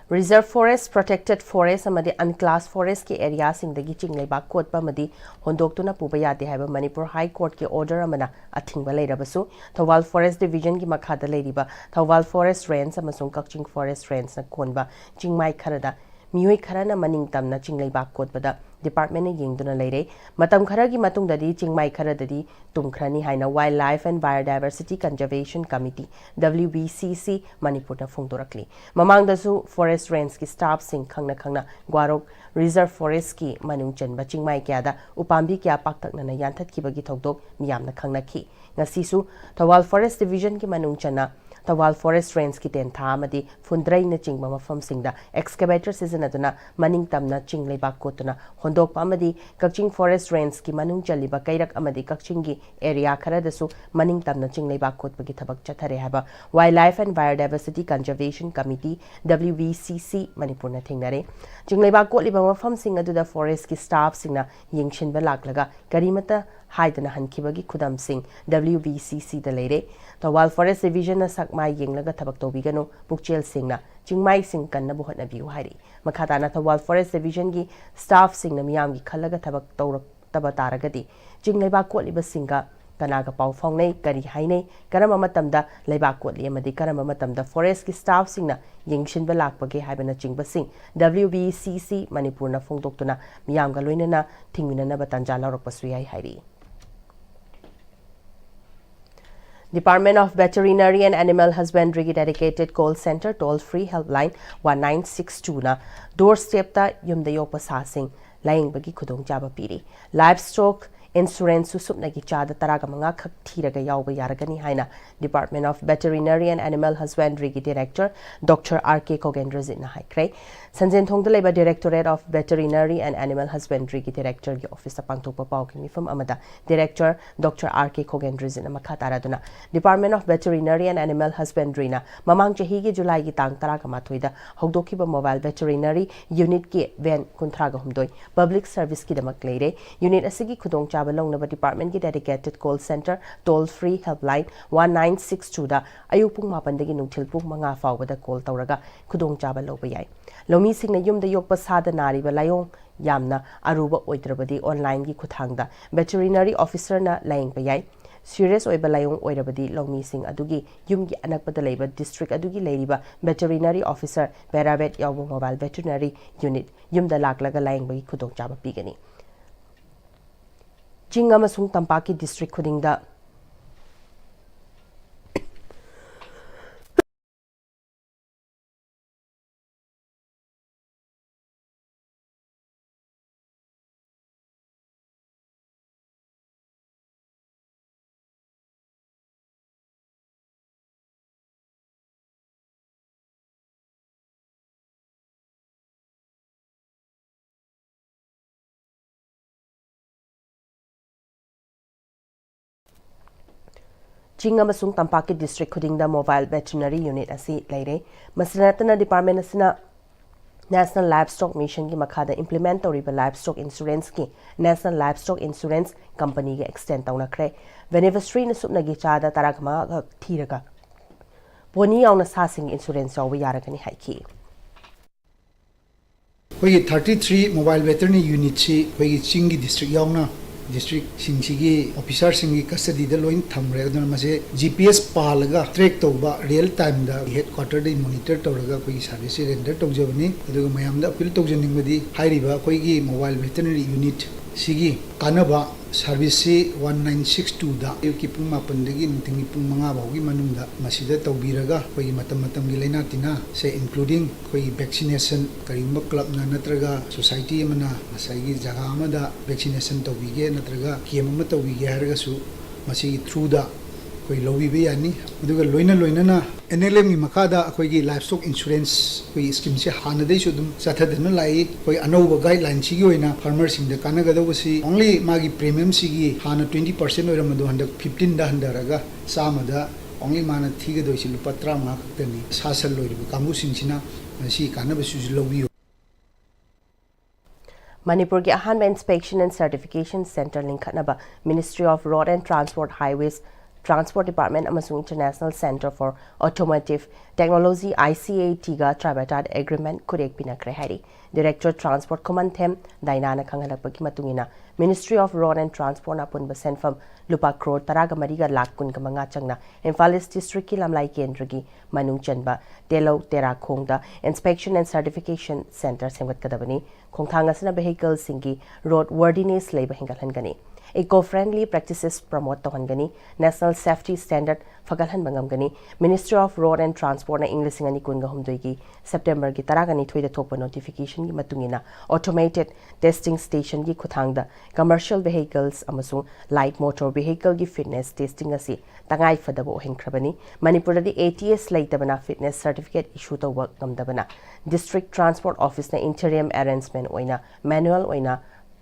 Reserve Forest, Protected Forest ꯑꯃꯗꯤ Unclassed Forestꯀꯤ areaꯁꯤꯡꯗꯒꯤ ꯆꯤꯡ ꯂꯩꯕꯥꯛ ꯀꯣꯠꯄ ꯑꯃꯗꯤ ꯍꯣꯟꯗꯣꯛꯇꯨꯅ ꯄꯨꯕ ꯌꯥꯗꯦ ꯍꯥꯏꯕ Manipur High Courtꯀꯤ order ꯑꯃꯅ ꯑꯊꯤꯡꯕ ꯂꯩꯔꯕꯁꯨ, ꯊꯧꯕꯥꯜ Forest Divisionꯒꯤ ꯃꯈꯥꯗ ꯂꯩꯔꯤꯕ ꯊꯧꯕꯥꯜ Forest Range ꯑꯃꯁꯨꯡ ꯀꯛꯆꯤꯡ Forest Rangeꯅ ꯀꯣꯟꯕ ꯆꯤꯡꯃꯥꯏ ꯈꯔꯗ ꯃꯤꯑꯣꯏ ꯈꯔꯅ ꯃꯅꯤꯡ ꯇꯝꯅ ꯆꯤꯡ ꯂꯩꯕꯥꯛ ꯀꯣꯠꯄꯗ department ꯅ ꯌꯦꯡꯗꯨꯅ ꯂꯩꯔꯦ꯫ ꯃꯇꯝ ꯈꯔꯒꯤ ꯃꯇꯨꯡꯗꯗꯤ ꯆꯤꯡꯃꯥꯏ ꯈꯔꯗꯗꯤ ꯇꯨꯝꯈ꯭ꯔꯅꯤ ꯍꯥꯏꯅ Wildlife and Biodiversity Conservation Committee, W B C C, ꯃꯅꯤꯄꯨꯔꯅ ꯐꯣꯡꯗꯣꯔꯛꯂꯤ꯫ ꯃꯃꯥꯡꯗꯁꯨ forest range ꯀꯤ staff ꯁꯤꯡ ꯈꯪꯅ ꯈꯪꯅ ꯒ꯭ꯋꯥꯔꯣꯛ Reserve Forest ꯀꯤ ꯃꯅꯨꯡ ꯆꯟꯕ ꯆꯤꯡꯃꯥꯏ ꯀꯌꯥꯗ ꯎꯄꯥꯝꯕꯤ ꯀꯌꯥ ꯄꯥꯛꯇꯛꯅꯅ ꯌꯥꯟꯊꯠꯈꯤꯕꯒꯤ ꯊꯧꯗꯣꯛ ꯃꯤꯌꯥꯝꯅ ꯈꯪꯅꯈꯤ꯫ ꯉꯁꯤꯁꯨ ꯊꯧꯕꯥꯜ Forest Division ꯒꯤ ꯃꯅꯨꯡ ꯆꯟꯅ ꯊꯧꯕꯥꯜ forest range ꯀꯤ ꯇꯦꯟꯊꯥ ꯑꯃꯗꯤ ꯐꯨꯟꯗ꯭ꯔꯩꯅꯆꯤꯡꯕ ꯃꯐꯝꯁꯤꯡꯗ excavator ꯁꯤꯖꯤꯟꯅꯗꯨꯅ ꯃꯅꯤꯡ ꯇꯝꯅ ꯆꯤꯡ ꯂꯩꯕꯥꯛ ꯀꯣꯠꯇꯨꯅ ꯍꯣꯟꯗꯣꯛꯄ ꯑꯃꯗꯤ ꯀꯛꯆꯤꯡ forest range ꯀꯤ ꯃꯅꯨꯡ ꯆꯜꯂꯤꯕ ꯀꯩꯔꯛ ꯑꯃꯗꯤ ꯀꯛꯆꯤꯡꯒꯤ area ꯈꯔꯗꯁꯨ ꯃꯅꯤꯡ ꯇꯝꯅ ꯆꯤꯡ ꯂꯩꯕꯥꯛ ꯀꯣꯠꯄꯒꯤ ꯊꯕꯛ ꯆꯠꯊꯔꯦ ꯍꯥꯏꯕ Wildlife and Biodiversity Conservation Committee, W B C C, ꯃꯅꯤꯄꯨꯔꯅ ꯊꯦꯡꯅꯔꯦ꯫ ꯆꯤꯡ ꯂꯩꯕꯥꯛ ꯀꯣꯠꯂꯤꯕ ꯃꯐꯝꯁꯤꯡ ꯑꯗꯨꯗ forest ꯀꯤ staff ꯁꯤꯡꯅ ꯌꯦꯡꯁꯤꯟꯕ ꯂꯥꯛꯂꯒ ꯀꯔꯤꯃꯠꯇ ꯍꯥꯏꯗꯅ ꯍꯟꯈꯤꯕꯒꯤ ꯈꯨꯗꯝꯁꯤꯡ W B C C ꯗ ꯂꯩꯔꯦ꯫ ꯊꯧꯕꯥꯜ Forest Division ꯅ ꯁꯛ ꯃꯥꯏ ꯌꯦꯡꯂꯒ ꯊꯕꯛ ꯇꯧꯕꯤꯒꯅꯨ, ꯄꯨꯛꯆꯦꯜ ꯁꯦꯡꯅ ꯆꯤꯡꯃꯥꯏꯁꯤꯡ ꯀꯟꯅꯕ ꯍꯣꯠꯅꯕꯤꯌꯨ ꯍꯥꯏꯔꯤ꯫ ꯃꯈꯥ ꯇꯥꯅ ꯊꯧꯕꯥꯜ Forest Division ꯒꯤ staff ꯁꯤꯡꯅ ꯃꯤꯌꯥꯝꯒꯤ ꯈꯜꯂꯒ ꯊꯕꯛ ꯇꯧꯔꯛꯇꯕ ꯇꯥꯔꯒꯗꯤ ꯆꯤꯡ ꯂꯩꯕꯥꯛ ꯀꯣꯠꯂꯤꯕꯁꯤꯡꯒ ꯀꯅꯥꯒ ꯄꯥꯎ ꯐꯥꯎꯅꯩ, ꯀꯔꯤ ꯍꯥꯏꯅꯩ, ꯀꯔꯝꯕ ꯃꯇꯝꯗ ꯂꯩꯕꯥꯛ ꯀꯣꯠꯂꯤ ꯑꯃꯗꯤ ꯀꯔꯝꯕ ꯃꯇꯝꯗ forest ꯀꯤ staff ꯁꯤꯡꯅ ꯌꯦꯡꯁꯤꯟꯕ ꯂꯥꯛꯄꯒꯦ ꯍꯥꯏꯕꯅꯆꯤꯡꯕꯁꯤꯡ W B C C ꯃꯅꯤꯄꯨꯔꯅ ꯐꯣꯡꯗꯣꯛꯇꯨꯅ ꯃꯤꯌꯥꯝꯒ ꯂꯣꯏꯅꯅ ꯊꯤꯡꯃꯤꯟꯅꯅꯕ ꯇꯥꯟꯖꯥ ꯂꯧꯔꯛꯄꯁꯨ ꯌꯥꯏ ꯍꯥꯏꯔꯤ꯫ Department of Veterinary and Animal Husbandry ꯒꯤ dedicated call center toll free helpline one nine six two ꯅ doorstep ꯇ ꯌꯨꯝꯗ ꯌꯣꯛꯄ ꯁꯥꯁꯤꯡ ꯂꯥꯌꯦꯡꯕꯒꯤ ꯈꯨꯗꯣꯡꯆꯥꯕ ꯄꯤꯔꯤ꯫ Livestock insurance ꯁꯨ ꯁꯨꯞꯅꯒꯤ ꯆꯥꯗ ꯇꯔꯥꯒ ꯃꯉꯥ ꯈꯛ ꯊꯤꯔꯒ ꯌꯥꯎꯕ ꯌꯥꯔꯒꯅꯤ ꯍꯥꯏꯅ Department of Veterinary and Animal Husbandry ꯒꯤ director Doctor R K ꯈꯣꯒꯦꯟꯗ꯭ꯔꯖꯤꯠꯅ ꯍꯥꯏꯈ꯭ꯔꯦ꯫ ꯁꯟꯖꯦꯟꯊꯣꯡꯗ ꯂꯩꯕ Directorate of Veterinary and Animal Husbandry ꯒꯤ director ꯒꯤ office ꯇ ꯄꯥꯡꯊꯣꯛꯄ ꯄꯥꯎꯒꯤ ꯃꯤꯐꯝ ꯑꯃꯗ director Doctor R K ꯈꯣꯒꯦꯟꯗ꯭ꯔꯖꯤꯠꯅ ꯃꯈꯥ ꯇꯥꯔꯗꯨꯅ Department of Veterinary and Animal Husbandry ꯅ ꯃꯃꯥꯡ ꯆꯍꯤꯒꯤ July ꯒꯤ ꯇꯥꯡ ꯇꯔꯥꯒ ꯃꯥꯊꯣꯏꯗ ꯍꯧꯗꯣꯛꯈꯤꯕ mobile veterinary unit ꯀꯤ van ꯀꯨꯟꯊ꯭ꯔꯥꯒ ꯍꯨꯝꯗꯣꯏ public service ꯀꯤꯗꯃꯛ ꯂꯩꯔꯦ꯫ Unit ꯑꯁꯤꯒꯤ ꯈꯨꯗꯣꯡꯆꯥꯕ ꯂꯧꯅꯕ department ꯀꯤ dedicated call center toll free helpline one nine six two ꯗ ꯑꯌꯨꯛ ꯄꯨꯡ ꯃꯥꯄꯟꯗꯒꯤ ꯅꯨꯡꯊꯤꯜ ꯄꯨꯡ ꯃꯉꯥ ꯐꯥꯎꯕꯗ call ꯇꯧꯔꯒ ꯈꯨꯗꯣꯡꯆꯥꯕ ꯂꯧꯕ ꯌꯥꯏ꯫ ꯂꯧꯃꯤꯁꯤꯡꯅ ꯌꯨꯝꯗ ꯌꯣꯛꯄ ꯁꯥꯗ ꯅꯥꯔꯤꯕ ꯂꯥꯏꯑꯣꯡ ꯌꯥꯝꯅ ꯑꯔꯨꯕ ꯑꯣꯏꯗ꯭ꯔꯕꯗꯤ online ꯒꯤ ꯈꯨꯠꯊꯥꯡꯗ veterinary officer ꯅ ꯂꯥꯌꯦꯡꯕ ꯌꯥꯏ꯫ ꯁꯤꯔꯤꯌꯁ ꯑꯣꯏꯕ ꯂꯥꯏꯑꯣꯡ ꯑꯣꯏꯔꯕꯗꯤ ꯂꯧꯃꯤꯁꯤꯡ ꯑꯗꯨꯒꯤ ꯌꯨꯝꯒꯤ ꯑꯅꯛꯄꯗ ꯂꯩꯕ ꯗꯤꯁꯇ꯭ꯔꯤꯛ ꯑꯗꯨꯒꯤ ꯂꯩꯔꯤꯕ ꯚꯦꯇꯦꯔꯤꯅꯔꯤ ꯑꯣꯐꯤꯁꯔ, ꯄꯦꯔꯥꯚꯦꯠ ꯌꯥꯎꯕ ꯃꯣꯕꯥꯏꯜ ꯚꯦꯇꯦꯔꯤꯅꯔꯤ ꯌꯨꯅꯤꯠ ꯌꯨꯝꯗ ꯂꯥꯛꯂꯒ ꯂꯥꯌꯦꯡꯕꯒꯤ ꯈꯨꯗꯣꯡꯆꯥꯕ ꯄꯤꯒꯅꯤ꯫ ꯆꯤꯡ ꯑꯃꯁꯨꯡ ꯇꯝꯄꯥꯛꯀꯤ ꯗꯤꯁꯇ꯭ꯔꯤꯛ ꯈꯨꯗꯤꯡꯗ ꯆꯤꯡ ꯑꯃꯁꯨꯡ ꯇꯝꯄꯥꯛꯀꯤ ꯗꯤꯁꯇ꯭ꯔꯤꯛ ꯈꯨꯗꯤꯡꯗ ꯃꯣꯕꯥꯏꯜ ꯚꯦꯇꯦꯔꯤꯅꯔꯤ ꯌꯨꯅꯤꯠ ꯑꯁꯤ ꯂꯩꯔꯦ꯫ ꯃꯁꯤꯗ ꯅꯠꯇꯅ ꯗꯤꯄꯥꯔꯠꯃꯦꯟ ꯑꯁꯤꯅ ꯅꯦꯁꯅꯦꯜ ꯂꯥꯏꯐ ꯁ꯭ꯇꯣꯛ ꯃꯤꯁꯟꯒꯤ ꯃꯈꯥꯗ ꯏꯝꯄ꯭ꯂꯤꯃꯦꯟ ꯇꯧꯔꯤꯕ ꯂꯥꯏꯐ ꯁ꯭ꯇꯣꯛ ꯏꯟꯁꯨꯔꯦꯟꯁꯀꯤ ꯅꯦꯁꯅꯦꯜ ꯂꯥꯏꯐ ꯁ꯭ꯇꯣꯛ ꯏꯟꯁꯨꯔꯦꯟꯁ ꯀꯝꯄꯅꯤꯒ ꯑꯦꯛꯁꯇꯦꯟ ꯇꯧꯅꯈ꯭ꯔꯦ꯫ ꯕꯦꯅꯤꯐꯤꯁꯔꯤꯅ ꯁꯨꯞꯅꯒꯤ ꯆꯥꯗ ꯇꯔꯥꯃꯉꯥ ꯈꯛ ꯊꯤꯔꯒ ꯄꯣꯅꯤ ꯌꯥꯎꯅ ꯁꯥꯁꯤꯡꯒꯤ ꯏꯟꯁꯨꯔꯦꯟꯁ ꯌꯥꯎꯕ ꯌꯥꯔꯒꯅꯤ ꯍꯥꯏꯈꯤ꯫ ꯑꯩꯈꯣꯏꯒꯤ ꯊꯥꯔꯇꯤ ꯊ꯭ꯔꯤ ꯃꯣꯕꯥꯏꯜ ꯚꯦꯇꯦꯔꯤꯅꯔꯤ ꯌꯨꯅꯤꯠꯁꯤ ꯑꯩꯈꯣꯏꯒꯤ ꯆꯤꯡꯒꯤ ꯗꯤꯁꯇ꯭ꯔꯤꯛ ꯌꯥꯎꯅ ꯗꯤꯁꯇ꯭ꯔꯤꯛꯁꯤꯡꯁꯤꯒꯤ ꯑꯣꯐꯤꯁꯥꯔꯁꯤꯡꯒꯤ ꯀꯁꯇꯗꯤꯗ ꯂꯣꯏꯅ ꯊꯝꯈ꯭ꯔꯦ꯫ ꯑꯗꯨꯅ ꯃꯁꯦ ꯖꯤ ꯄꯤ ꯑꯦꯁ ꯄꯥꯜꯂꯒ ꯇ꯭ꯔꯦꯛ ꯇꯧꯕ, ꯔꯤꯌꯦꯜ ꯇꯥꯏꯝꯗ ꯍꯦꯗ ꯀ꯭ꯋꯥꯇꯔꯗꯒꯤ ꯃꯣꯅꯤꯇꯔ ꯇꯧꯔꯒ ꯑꯩꯈꯣꯏꯒꯤ ꯁꯥꯔꯚꯤꯁꯁꯦ ꯔꯦꯟꯗꯔ ꯇꯧꯖꯕꯅꯤ꯫ ꯑꯗꯨꯒ ꯃꯌꯥꯝꯗ ꯑꯄꯤꯜ ꯇꯧꯖꯅꯤꯡꯕꯗꯤ ꯍꯥꯏꯔꯤꯕ ꯑꯩꯈꯣꯏꯒꯤ ꯃꯣꯕꯥꯏꯜ ꯚꯦꯇꯦꯔꯤꯅꯔꯤ ꯌꯨꯅꯤꯠ ꯁꯤꯒꯤ ꯀꯥꯟꯅꯕ ꯁꯥꯔꯚꯤꯁꯁꯤ ꯋꯥꯟ ꯅꯥꯏꯟ ꯁꯤꯛꯁ ꯇꯨꯗ ꯑꯌꯨꯛꯀꯤ ꯄꯨꯡ ꯃꯥꯄꯟꯗꯒꯤ ꯅꯨꯡꯊꯤꯜꯒꯤ ꯄꯨꯡ ꯃꯉꯥ ꯐꯥꯎꯒꯤ ꯃꯅꯨꯡꯗ ꯃꯁꯤꯗ ꯇꯧꯕꯤꯔꯒ ꯑꯩꯈꯣꯏꯒꯤ ꯃꯇꯝ ꯃꯇꯝꯒꯤ ꯂꯥꯏꯅꯥ ꯇꯤꯟꯅꯥꯁꯦ, ꯏꯟꯀ꯭ꯂꯨꯗꯤꯡ ꯑꯩꯈꯣꯏꯒꯤ ꯚꯦꯛꯁꯤꯅꯦꯁꯟ, ꯀꯔꯤꯒꯨꯝꯕ ꯀ꯭ꯂꯕꯅ ꯅꯠꯇ꯭ꯔꯒ ꯁꯣꯁꯥꯏꯇꯤ ꯑꯃꯅ ꯉꯁꯥꯏꯒꯤ ꯖꯒꯥ ꯑꯃꯗ ꯚꯦꯛꯁꯤꯅꯦꯁꯟ ꯇꯧꯕꯤꯒꯦ ꯅꯠꯇ꯭ꯔꯒ ꯀꯦꯝ ꯑꯃ ꯇꯧꯕꯤꯒꯦ ꯍꯥꯏꯔꯒꯁꯨ ꯃꯁꯤꯒꯤ ꯊ꯭ꯔꯨꯗ ꯑꯩꯈꯣꯏ ꯂꯧꯕꯤꯕ ꯌꯥꯅꯤ꯫ ꯑꯗꯨꯒ ꯂꯣꯏꯅ ꯂꯣꯏꯅꯅ ꯑꯦꯟ ꯑꯦꯜ ꯑꯦꯝꯒꯤ ꯃꯈꯥꯗ ꯑꯩꯈꯣꯏꯒꯤ ꯂꯥꯏꯐ ꯁ꯭ꯇꯣꯛ ꯏꯟꯁꯨꯔꯦꯟꯁ ꯑꯩꯈꯣꯏꯒꯤ ꯁ꯭ꯀꯤꯝꯁꯦ ꯍꯥꯟꯅꯗꯩꯁꯨ ꯑꯗꯨꯝ ꯆꯠꯊꯗꯨꯅ ꯂꯥꯛꯏ꯫ ꯑꯩꯈꯣꯏ ꯑꯅꯧꯕ ꯒꯥꯏꯗꯂꯥꯏꯟꯁꯤꯒꯤ ꯑꯣꯏꯅ ꯐꯥꯔꯃꯔꯁꯤꯡꯗ ꯀꯥꯟꯅꯒꯗꯧꯕꯁꯤ ꯑꯣꯡꯂꯤ ꯃꯥꯒꯤ ꯄ꯭ꯔꯤꯃꯤꯌꯝꯁꯤꯒꯤ ꯍꯥꯟꯅ ꯇ꯭ꯋꯦꯟꯇꯤ ꯄꯥꯔꯁꯦꯟ ꯑꯣꯏꯔꯝꯕꯗꯣ ꯍꯟꯗꯛ ꯐꯤꯐꯇꯤꯟꯗ ꯍꯟꯊꯔꯒ ꯆꯥꯝꯃꯗ ꯑꯣꯡꯂꯤ ꯃꯥꯅ ꯊꯤꯒꯗꯣꯏꯁꯤ ꯂꯨꯄꯥ ꯇꯔꯥꯃꯉꯥ ꯈꯛꯇꯅꯤ꯫ ꯁꯥ ꯁꯟ ꯂꯣꯏꯔꯤꯕ ꯀꯥꯡꯕꯨꯁꯤꯡꯁꯤꯅ ꯃꯁꯤꯒꯤ ꯀꯥꯟꯅꯕꯁꯤꯁꯨ ꯂꯧꯕꯤꯌꯨ꯫ ꯃꯅꯤꯄꯨꯔꯒꯤ ꯑꯍꯥꯟꯕ Inspection and Certification Centre ꯂꯤꯡꯈꯠꯅꯕ Ministry of Road and Transport, Highways, Transport Department ꯑꯃꯁꯨꯡ International Centre for Automotive Technology, I C A T ꯒ tripartite agreement ꯈꯨꯔꯦꯛ ꯄꯤꯅꯈ꯭ꯔꯦ ꯍꯥꯏꯔꯤ꯫ Director Transport ꯈꯨꯃꯟꯊꯦꯝ ꯗꯥꯏꯅꯥꯅ ꯈꯪꯍꯜꯂꯛꯄꯒꯤ ꯃꯇꯨꯡ ꯏꯟꯅ, Ministry of Road and Transport ꯅ ꯑꯄꯨꯟꯕ ꯁꯦꯟꯐꯝ ꯂꯨꯄꯥ ꯀ꯭ꯔꯣꯔ ꯇꯔꯥꯒ ꯃꯔꯤꯒ ꯂꯥꯈ ꯀꯨꯟꯒ ꯃꯉꯥ ꯆꯪꯅ ꯏꯝꯐꯥꯜ ꯏꯁ ꯗꯤꯁꯇ꯭ꯔꯤꯛꯀꯤ ꯂꯝꯂꯥꯏ ꯀꯦꯟꯗ꯭ꯔꯒꯤ ꯃꯅꯨꯡ ꯆꯟꯕ ꯇꯦꯂꯧ ꯇꯦꯔꯥꯈꯣꯡꯗ Inspection and Certification Centre ꯁꯦꯝꯒꯠꯀꯗꯕꯅꯤ꯫ ꯈꯣꯡꯊꯥꯡ ꯑꯁꯤꯅ ꯚꯦꯍꯤꯀꯜꯁꯤꯡꯒꯤ ꯔꯣꯗ ꯋꯔꯗꯤꯅꯦꯁ ꯂꯩꯕ ꯍꯦꯟꯒꯠꯍꯟꯒꯅꯤ, ꯏꯀꯣ ꯐ꯭ꯔꯦꯟꯗꯂꯤ ꯄ꯭ꯔꯦꯛꯇꯤꯁꯦꯁ ꯄ꯭ꯔꯃꯣꯠ ꯇꯧꯍꯟꯒꯅꯤ, ꯅꯦꯁꯅꯦꯜ ꯁꯦꯐꯇꯤ ꯁ꯭ꯇꯦꯟꯗꯔꯗ ꯐꯒꯠꯍꯟꯕ ꯉꯝꯒꯅꯤ꯫ Ministry of Road and Transport ꯅ ꯏꯪ ꯂꯤꯁꯤꯡ ꯑꯅꯤ ꯀꯨꯟꯒ ꯍꯨꯝꯗꯣꯏꯒꯤ ꯁꯦꯞꯇꯦꯝꯕꯔꯒꯤ ꯇꯔꯥꯒ ꯅꯤꯊꯣꯏꯗ ꯊꯣꯛꯄ ꯅꯣꯇꯤꯐꯤꯀꯦꯁꯟꯒꯤ ꯃꯇꯨꯡ ꯏꯟꯅ, ꯑꯣꯇꯣꯃꯦꯇꯦꯗ ꯇꯦꯁꯇꯤꯡ ꯁ꯭ꯇꯦꯁꯟꯒꯤ ꯈꯨꯠꯊꯥꯡꯗ ꯀꯃꯔꯁꯤꯌꯦꯜ ꯚꯦꯍꯤꯀꯜꯁ ꯑꯃꯁꯨꯡ ꯂꯥꯏꯠ ꯃꯣꯇꯣꯔ ꯚꯦꯍꯤꯀꯜꯒꯤ ꯐꯤꯠꯅꯦꯁ ꯇꯦꯁꯇꯤꯡ ꯑꯁꯤ ꯇꯉꯥꯏ ꯐꯗꯕ ꯑꯣꯏꯍꯟꯈ꯭ꯔꯕꯅꯤ꯫ ꯃꯅꯤꯄꯨꯔꯗꯗꯤ A T S ꯂꯩꯇꯕꯅ ꯐꯤꯠꯅꯦꯁ ꯁꯔꯇꯤꯐꯤꯀꯦꯠ ꯏꯁꯨ ꯇꯧꯕ ꯉꯝꯗꯕꯅ, ꯗꯤꯁꯇ꯭ꯔꯤꯛ ꯇ꯭ꯔꯥꯟꯁꯄꯣꯔꯠ ꯑꯣꯐꯤꯁꯅ ꯏꯟꯇꯔꯤꯝ ꯑꯦꯔꯦꯟꯖꯃꯦꯟ ꯑꯣꯏꯅ ꯃꯦꯅꯨꯑꯦꯜ ꯑꯣꯏꯅ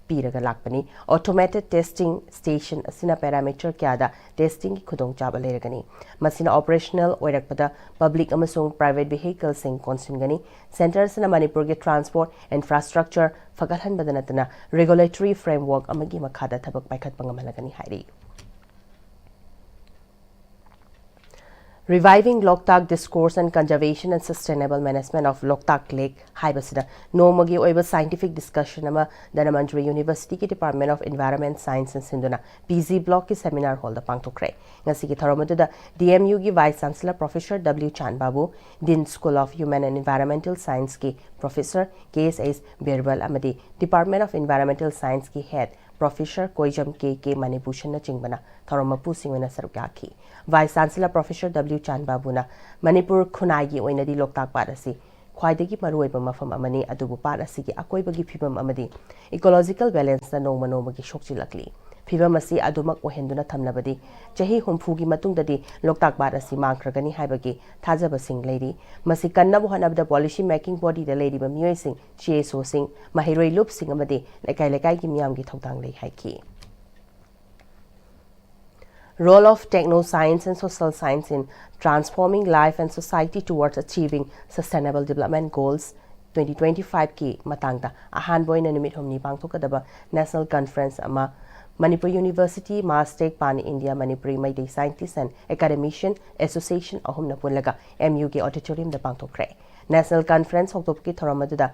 ꯄꯤꯔꯒ ꯂꯥꯛꯄꯅꯤ꯫ ꯑꯣꯇꯣꯃꯦꯇꯦꯗ ꯇꯦꯁꯇꯤꯡ ꯁ꯭ꯇꯦꯁꯟ ꯑꯁꯤꯅ ꯄꯦꯔꯥꯃꯤꯇꯔ ꯀꯌꯥꯗ ꯇꯦꯁꯇꯤꯡꯒꯤ ꯈꯨꯗꯣꯡꯆꯥꯕ ꯂꯩꯔꯒꯅꯤ꯫ ꯃꯁꯤꯅ ꯑꯣꯄꯔꯦꯁꯅꯦꯜ ꯑꯣꯏꯔꯛꯄꯗ ꯄꯕ꯭ꯂꯤꯛ ꯑꯃꯁꯨꯡ ꯄ꯭ꯔꯥꯏꯚꯦꯠ ꯚꯦꯍꯤꯀꯜꯁꯤꯡ ꯀꯣꯟꯁꯤꯟꯒꯅꯤ꯫ ꯁꯦꯟꯇꯔ ꯑꯁꯤꯅ ꯃꯅꯤꯄꯨꯔꯒꯤ ꯇ꯭ꯔꯥꯟꯁꯄꯣꯔꯠ ꯏꯟꯐ꯭ꯔꯥꯁ꯭ꯇ꯭ꯔꯛꯆꯔ ꯐꯒꯠꯍꯟꯕꯗ ꯅꯠꯇꯅ ꯔꯦꯒꯨꯂꯦꯇꯔꯤ ꯐ꯭ꯔꯦꯝꯋꯔꯛ ꯑꯃꯒꯤ ꯃꯈꯥꯗ ꯊꯕꯛ ꯄꯥꯏꯈꯠꯄ ꯉꯝꯍꯜꯂꯒꯅꯤ ꯍꯥꯏꯔꯤ꯫ Reviving Loktak: Discourse on Conservation and Sustainable Management of Loktak Lake ꯍꯥꯏꯕꯁꯤꯗ ꯅꯣꯡꯃꯒꯤ ꯑꯣꯏꯕ ꯁꯥꯏꯟꯇꯤꯐꯤꯛ ꯗꯤꯁꯀꯁꯟ ꯑꯃ ꯙꯅꯃꯟꯖꯨꯔꯤ ꯌꯨꯅꯤꯚꯔꯁꯤꯇꯤꯒꯤ ꯗꯤꯄꯥꯔꯠꯃꯦꯟ ꯑꯣꯐ ꯏꯟꯚꯥꯏꯔꯣꯟꯃꯦꯟ ꯁꯥꯏꯟꯁꯅ ꯁꯤꯟꯗꯨꯅ P G ꯕ꯭ꯂꯣꯛꯀꯤ ꯁꯦꯃꯤꯅꯥꯔ ꯍꯣꯜꯗ ꯄꯥꯡꯊꯣꯛꯈ꯭ꯔꯦ꯫ ꯉꯁꯤꯒꯤ ꯊꯧꯔꯝ ꯑꯗꯨꯗ D M U ꯒꯤ ꯚꯥꯏꯁ ꯆꯥꯟꯁꯦꯂꯔ ꯄ꯭ꯔꯣꯐꯦꯁꯔ W ꯆꯥꯟꯕꯥꯕꯨ, dean school of human and environmental ꯁꯥꯏꯟꯁꯀꯤ professor K S H Birbal ꯑꯃꯗꯤ ꯗꯤꯄꯥꯔꯠꯃꯦꯟ ꯑꯣꯐ ꯏꯟꯚꯥꯏꯔꯣꯟꯃꯦꯟꯇꯦꯜ ꯁꯥꯏꯟꯁꯀꯤ head professor Koijam K K ꯃꯅꯤꯚꯨꯁꯟꯅꯆꯤꯡꯕꯅ ꯊꯧꯔꯝ ꯃꯄꯨꯁꯤꯡ ꯑꯣꯏꯅ ꯁꯔꯨꯛ ꯌꯥꯈꯤ꯫ ꯚꯥꯏꯁ ꯆꯥꯟꯁꯦꯂꯔ ꯄ꯭ꯔꯣꯐꯦꯁꯔ W ꯆꯥꯟꯕꯥꯕꯨꯅ ꯃꯅꯤꯄꯨꯔ ꯈꯨꯟꯅꯥꯏꯒꯤ ꯑꯣꯏꯅꯗꯤ ꯂꯣꯛꯇꯥꯛ ꯄꯥꯠ ꯑꯁꯤ ꯈ꯭ꯋꯥꯏꯗꯒꯤ ꯃꯔꯨꯑꯣꯏꯕ ꯃꯐꯝ ꯑꯃꯅꯤ, ꯑꯗꯨꯕꯨ ꯄꯥꯠ ꯑꯁꯤꯒꯤ ꯑꯀꯣꯏꯕꯒꯤ ꯐꯤꯕꯝ ꯑꯃꯗꯤ ꯏꯀꯣꯂꯣꯖꯤꯀꯦꯜ ꯕꯦꯂꯦꯟꯁꯅ ꯅꯣꯡꯃ ꯅꯣꯡꯃꯒꯤ ꯁꯣꯛꯆꯤꯜꯂꯛꯂꯤ꯫ ꯐꯤꯕꯝ ꯑꯁꯤ ꯑꯗꯨꯃꯛ ꯑꯣꯏꯍꯟꯗꯨꯅ ꯊꯝꯂꯕꯗꯤ ꯆꯍꯤ ꯍꯨꯝꯐꯨꯒꯤ ꯃꯇꯨꯡꯗꯗꯤ ꯂꯣꯛꯇꯥꯛ ꯄꯥꯠ ꯑꯁꯤ ꯃꯥꯡꯈ꯭ꯔꯒꯅꯤ ꯍꯥꯏꯕꯒꯤ ꯊꯥꯖꯕꯁꯤꯡ ꯂꯩꯔꯤ꯫ ꯃꯁꯤ ꯀꯟꯅꯕ ꯍꯣꯠꯅꯕꯗ ꯄꯣꯂꯤꯁꯤ ꯃꯦꯀꯤꯡ ꯕꯣꯗꯤꯗ ꯂꯩꯔꯤꯕ ꯃꯤꯑꯣꯏꯁꯤꯡ, C S Oꯁꯤꯡ, ꯃꯍꯩꯔꯣꯏ ꯂꯨꯞꯁꯤꯡ ꯑꯃꯗꯤ ꯂꯩꯀꯥꯏ ꯂꯩꯀꯥꯏꯒꯤ ꯃꯤꯌꯥꯝꯒꯤ ꯊꯧꯗꯥꯡ ꯂꯩ ꯍꯥꯏꯈꯤ꯫ Role of Techno Science and Social Science in Transforming Life and Society Towards Achieving Sustainable Development Goals twenty twenty-five ꯀꯤ ꯃꯇꯥꯡꯗ ꯑꯍꯥꯟꯕ ꯑꯣꯏꯅ ꯅꯨꯃꯤꯠ ꯍꯨꯝꯅꯤ ꯄꯥꯡꯊꯣꯛꯀꯗꯕ ꯅꯦꯁꯅꯦꯜ ꯀꯟꯐꯔꯦꯟꯁ ꯑꯃ Manipur University, MASTEC, Pan India Manipuri Meitei Scientist and Academician Association ꯑꯍꯨꯝꯅ ꯄꯨꯜꯂꯒ ꯑꯦꯝ ꯌꯨꯒꯤ ꯑꯣꯗꯤꯇꯣꯔꯤꯌꯝꯗ ꯄꯥꯡꯊꯣꯛꯈ꯭ꯔꯦ꯫ ꯅꯦꯁꯅꯦꯜ ꯀꯟꯐꯔꯦꯟꯁ ꯍꯧꯗꯣꯛꯄꯒꯤ ꯊꯧꯔꯝ ꯑꯗꯨꯗ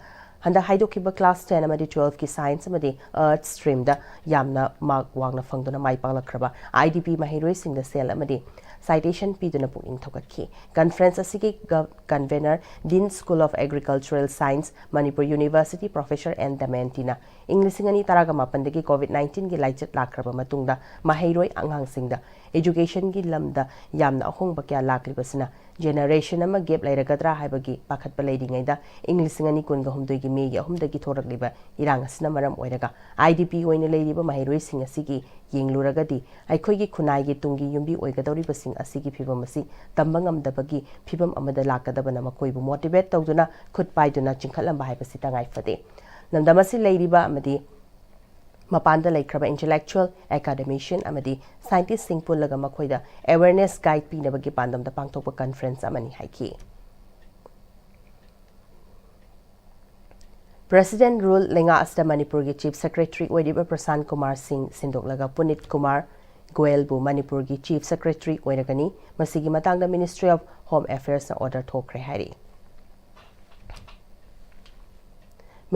ꯍꯟꯗꯛ ꯍꯥꯏꯗꯣꯛꯈꯤꯕ ꯀ꯭ꯂꯥꯁ ꯇꯦꯟ ꯑꯃꯗꯤ ꯇꯨꯋꯦꯜꯐꯀꯤ ꯁꯥꯏꯟꯁ ꯑꯃꯗꯤ ꯑꯥꯔꯠꯁ ꯁ꯭ꯇ꯭ꯔꯤꯝꯗ ꯌꯥꯝꯅ ꯃꯥꯔꯛ ꯋꯥꯡꯅ ꯐꯪꯗꯨꯅ ꯃꯥꯏ ꯄꯥꯛꯂꯛꯈ꯭ꯔꯕ ꯑꯥꯏ ꯗꯤ ꯄꯤ ꯃꯍꯩꯔꯣꯏꯁꯤꯡꯗ ꯁꯦꯜ ꯑꯃꯗꯤ ꯁꯥꯏꯇꯦꯁꯟ ꯄꯤꯗꯨꯅ ꯄꯨꯛꯅꯤꯡ ꯊꯧꯒꯠꯈꯤ꯫ ꯀꯟꯐꯔꯦꯟꯁ ꯑꯁꯤꯒꯤ convener, dean school of agricultural science, Manipur university, professor N ꯗꯃꯌꯟꯇꯤꯅ ꯏꯪ ꯂꯤꯁꯤꯡ ꯑꯅꯤ ꯇꯔꯥꯒ ꯃꯥꯄꯟꯗꯒꯤ ꯀꯣꯚꯤꯗ ꯅꯥꯏꯟꯇꯤꯟꯒꯤ ꯂꯥꯏꯆꯠ ꯂꯥꯛꯈ꯭ꯔꯕ ꯃꯇꯨꯡꯗ ꯃꯍꯩꯔꯣꯏ ꯑꯉꯥꯡꯁꯤꯡꯗ ꯏꯖꯨꯀꯦꯁꯟꯒꯤ ꯂꯝꯗ ꯌꯥꯝꯅ ꯑꯍꯣꯡꯕ ꯀꯌꯥ ꯂꯥꯛꯂꯤꯕꯁꯤꯅ ꯖꯦꯅꯔꯦꯁꯟ ꯑꯃ ꯒꯦꯞ ꯂꯩꯔꯒꯗ꯭ꯔꯥ ꯍꯥꯏꯕꯒꯤ ꯄꯥꯈꯠꯄ ꯂꯩꯔꯤꯉꯩꯗ ꯏꯪ ꯂꯤꯁꯤꯡ ꯑꯅꯤ ꯀꯨꯟꯒ ꯍꯨꯝꯗꯣꯏꯒꯤ ꯃꯦꯒꯤ ꯑꯍꯨꯝꯗꯒꯤ ꯊꯣꯔꯛꯂꯤꯕ ꯏꯔꯥꯡ ꯑꯁꯤꯅ ꯃꯔꯝ ꯑꯣꯏꯔꯒ ꯑꯥꯏ ꯗꯤ ꯄꯤ ꯑꯣꯏꯅ ꯂꯩꯔꯤꯕ ꯃꯍꯩꯔꯣꯏꯁꯤꯡ ꯑꯁꯤꯒꯤ ꯌꯦꯡꯂꯨꯔꯒꯗꯤ ꯑꯩꯈꯣꯏꯒꯤ ꯈꯨꯟꯅꯥꯏꯒꯤ ꯇꯨꯡꯒꯤ ꯌꯨꯝꯕꯤ ꯑꯣꯏꯒꯗꯧꯔꯤꯕꯁꯤꯡ ꯑꯁꯤꯒꯤ ꯐꯤꯕꯝ ꯑꯁꯤ ꯇꯝꯕ ꯉꯝꯗꯕꯒꯤ ꯐꯤꯕꯝ ꯑꯃꯗ ꯂꯥꯛꯀꯗꯕꯅ ꯃꯈꯣꯏꯕꯨ ꯃꯣꯇꯤꯚꯦꯠ ꯇꯧꯗꯨꯅ ꯈꯨꯠ ꯄꯥꯏꯗꯨꯅ ꯆꯤꯡꯈꯠꯂꯝꯕ ꯍꯥꯏꯕꯁꯤ ꯇꯉꯥꯏ ꯐꯗꯦ꯫ ꯂꯝꯗꯝ ꯑꯁꯤ ꯂꯩꯔꯤꯕ ꯑꯃꯗꯤ ꯃꯄꯥꯟꯗ ꯂꯩꯈ꯭ꯔꯕ ꯏꯟꯇꯦꯂꯦꯛꯆꯨꯋꯦꯜ, ꯑꯦꯀꯥꯗꯦꯃꯤꯁꯤꯌꯟ ꯑꯃꯗꯤ ꯁꯥꯏꯟꯇꯤꯁꯁꯤꯡ ꯄꯨꯜꯂꯒ ꯃꯈꯣꯏꯗ ꯑꯦꯋꯦꯔꯅꯦꯁ ꯒꯥꯏꯗ ꯄꯤꯅꯕꯒꯤ ꯄꯥꯟꯗꯝꯗ ꯄꯥꯡꯊꯣꯛꯄ ꯀꯟꯐꯔꯦꯟꯁ ꯑꯃꯅꯤ ꯍꯥꯏꯈꯤ꯫ ꯄ꯭ꯔꯦꯁꯤꯗꯦꯟꯠ ꯔꯨꯜ ꯂꯩꯉꯥꯛ ꯑꯁꯤꯗ ꯃꯅꯤꯄꯨꯔꯒꯤ ꯆꯤꯐ ꯁꯦꯀ꯭ꯔꯦꯇꯔꯤ ꯑꯣꯏꯔꯤꯕ ꯄ꯭ꯔꯁꯥꯟꯠ ꯀꯨꯃꯥꯔ ꯁꯤꯡ ꯁꯤꯟꯗꯣꯛꯂꯒ ꯄꯨꯅꯤꯠ ꯀꯨꯃꯥꯔ ꯒꯣꯌꯦꯜꯕꯨ ꯃꯅꯤꯄꯨꯔꯒꯤ ꯆꯤꯐ ꯁꯦꯀ꯭ꯔꯦꯇꯔꯤ ꯑꯣꯏꯔꯒꯅꯤ꯫ ꯃꯁꯤꯒꯤ ꯃꯇꯥꯡꯗ ꯃꯤꯅꯤꯁꯇ꯭ꯔꯤ ꯑꯣꯐ ꯍꯣꯝ ꯑꯦꯐꯤꯌꯔꯁꯅ ꯑꯣꯔꯗꯔ ꯊꯣꯛꯈ꯭ꯔꯦ ꯍꯥꯏꯔꯤ꯫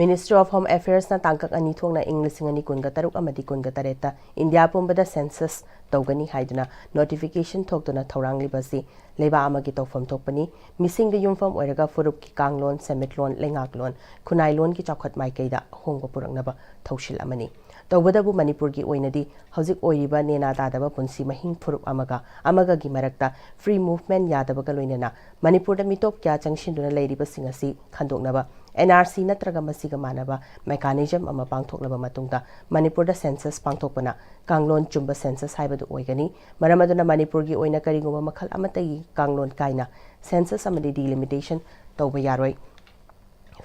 ꯃꯤꯅꯤꯁꯇ꯭ꯔꯤ ꯑꯣꯐ ꯍꯣꯝ ꯑꯦꯐꯤꯌꯔꯁꯅ ꯇꯥꯡꯀꯛ ꯑꯅꯤ ꯊꯣꯛꯅ ꯏꯪ ꯂꯤꯁꯤꯡ ꯑꯅꯤ ꯀꯨꯟꯒ ꯇꯔꯨꯛ ꯑꯃꯗꯤ ꯀꯨꯟꯒ ꯇꯔꯦꯠꯇ ꯏꯟꯗꯤꯌꯥ ꯄꯨꯝꯕꯗ ꯁꯦꯟꯁꯁ ꯇꯧꯒꯅꯤ ꯍꯥꯏꯗꯨꯅ ꯅꯣꯇꯤꯐꯤꯀꯦꯁꯟ ꯊꯣꯛꯇꯨꯅ ꯊꯧꯔꯥꯡꯂꯤꯕ ꯑꯁꯤ ꯂꯩꯕꯥꯛ ꯑꯃꯒꯤ ꯇꯧꯐꯝ ꯊꯣꯛꯄꯅꯤ꯫ ꯃꯤꯁꯤꯡꯗ ꯌꯨꯝꯐꯝ ꯑꯣꯏꯔꯒ ꯐꯨꯔꯨꯞꯀꯤ ꯀꯥꯡꯂꯣꯟ, ꯁꯦꯟꯃꯤꯠꯂꯣꯟ, ꯂꯩꯉꯥꯛꯂꯣꯟ, ꯈꯨꯟꯅꯥꯏꯂꯣꯟꯒꯤ ꯆꯥꯎꯈꯠ ꯃꯥꯏꯀꯩꯗ ꯑꯍꯣꯡꯕ ꯄꯨꯔꯛꯅꯕ ꯊꯧꯁꯤꯜ ꯑꯃꯅꯤ꯫ ꯇꯧꯕꯇꯕꯨ ꯃꯅꯤꯄꯨꯔꯒꯤ ꯑꯣꯏꯅꯗꯤ ꯍꯧꯖꯤꯛ ꯑꯣꯏꯔꯤꯕ ꯅꯦꯅꯥ ꯇꯥꯗꯕ ꯄꯨꯟꯁꯤ ꯃꯍꯤꯡ ꯐꯨꯔꯨꯞ ꯑꯃꯒ ꯑꯃꯒꯒꯤ ꯃꯔꯛꯇ ꯐ꯭ꯔꯤ ꯃꯨꯚꯃꯦꯟꯠ ꯌꯥꯗꯕꯒ ꯂꯣꯏꯅꯅ ꯃꯅꯤꯄꯨꯔꯗ ꯃꯤꯇꯣꯞ ꯀꯌꯥ ꯆꯪꯁꯤꯟꯗꯨꯅ ꯂꯩꯔꯤꯕꯁꯤꯡ ꯑꯁꯤ ꯈꯟꯗꯣꯛꯅꯕ ꯑꯦꯟ ꯑꯥꯔ ꯁꯤ ꯅꯠꯇ꯭ꯔꯒ ꯃꯁꯤꯒ ꯃꯥꯟꯅꯕ ꯃꯦꯀꯥꯅꯤꯖꯝ ꯑꯃ ꯄꯥꯡꯊꯣꯛꯂꯕ ꯃꯇꯨꯡꯗ ꯃꯅꯤꯄꯨꯔꯗ ꯁꯦꯟꯁꯁ ꯄꯥꯡꯊꯣꯛꯄꯅ ꯀꯥꯡꯂꯣꯟ ꯆꯨꯝꯕ ꯁꯦꯟꯁꯁ ꯍꯥꯏꯕꯗꯨ ꯑꯣꯏꯒꯅꯤ꯫ ꯃꯔꯝ ꯑꯗꯨꯅ ꯃꯅꯤꯄꯨꯔꯒꯤ ꯑꯣꯏꯅ ꯀꯔꯤꯒꯨꯝꯕ ꯃꯈꯜ ꯑꯃꯠꯇꯒꯤ ꯀꯥꯡꯂꯣꯟ ꯀꯥꯏꯅ ꯁꯦꯟꯁꯁ ꯑꯃꯗꯤ ꯗꯤꯂꯤꯃꯤꯇꯦꯁꯟ ꯇꯧꯕ ꯌꯥꯔꯣꯏ꯫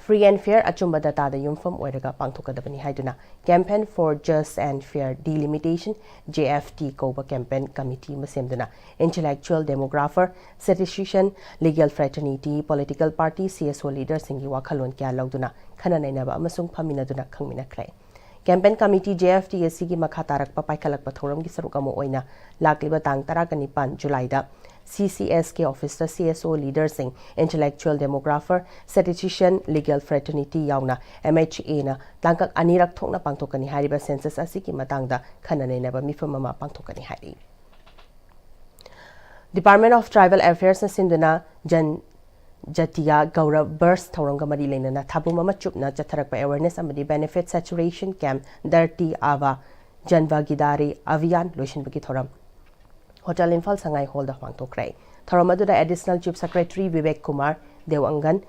ꯐ꯭ꯔꯤ ꯑꯦꯟ ꯐꯤꯌꯔ, ꯑꯆꯨꯝꯕ ꯗꯇꯥꯗ ꯌꯨꯝꯐꯝ ꯑꯣꯏꯔꯒ ꯄꯥꯡꯊꯣꯛꯀꯗꯕꯅꯤ ꯍꯥꯏꯗꯨꯅ Campaign for Just and Fair Delimitation, J F D ꯀꯧꯕ ꯀꯦꯝꯄꯦꯟ ꯀꯃꯤꯇꯤ ꯑꯃ ꯁꯦꯝꯗꯨꯅ intellectual, demographer, statistician, legal fraternity, political party, C S ꯑꯣ ꯂꯤꯗꯔꯁꯤꯡꯒꯤ ꯋꯥꯈꯜꯂꯣꯟ ꯀꯌꯥ ꯂꯧꯗꯨꯅ ꯈꯟꯅ ꯅꯩꯅꯕ ꯑꯃꯁꯨꯡ ꯐꯝꯃꯤꯟꯅꯗꯨꯅ ꯈꯪꯃꯤꯟꯅꯈ꯭ꯔꯦ꯫ Campaign Committee, J F T A C ꯒꯤ ꯃꯈꯥ ꯇꯥꯔꯛꯄ ꯄꯥꯏꯈꯠꯂꯛꯄ ꯊꯧꯔꯝꯒꯤ ꯁꯔꯨꯛ ꯑꯃ ꯑꯣꯏꯅ ꯂꯥꯛꯂꯤꯕ ꯇꯥꯡ ꯇꯔꯥꯅꯤꯄꯥꯟ July ꯗ C C S K office ꯇ C S O leader ꯁꯤꯡ, intellectual demographer, statistician, legal fraternity ꯌꯥꯎꯅ M H A ꯅ ꯇꯥꯡꯀꯛ ꯑꯅꯤꯔꯛ ꯊꯣꯛꯅ ꯄꯥꯡꯊꯣꯛꯀꯅꯤ ꯍꯥꯏꯔꯤꯕ census ꯑꯁꯤꯒꯤ ꯃꯇꯥꯡꯗ ꯈꯟꯅ ꯅꯩꯅꯕ ꯃꯤꯐꯝ ꯑꯃ ꯄꯥꯡꯊꯣꯛꯀꯅꯤ ꯍꯥꯏꯔꯤ꯫ Department of Tribal Affairs ꯅ ꯁꯤꯟꯗꯨꯅ ꯖꯟ ꯖꯇꯤꯌꯥ ꯒꯧꯔꯕ ꯕꯔꯁ ꯊꯧꯔꯝꯒ ꯃꯔꯤ ꯂꯩꯅꯅ ꯊꯥꯕꯨꯝ ꯑꯃ ꯆꯨꯞꯅ ꯆꯠꯊꯔꯛꯄ awareness ꯑꯃꯗꯤ benefit saturation camp Dharti Aaba Janbhagidari Abhiyan ꯂꯣꯏꯁꯤꯟꯕꯒꯤ ꯊꯧꯔꯝ Hotel Imphal Sangai Hall ꯗ ꯄꯥꯡꯊꯣꯛꯈ꯭ꯔꯦ꯫ ꯊꯧꯔꯝ ꯑꯗꯨꯗ Additional Chief Secretary Bibek Kumar ꯗꯦꯋꯥꯡꯒꯟ,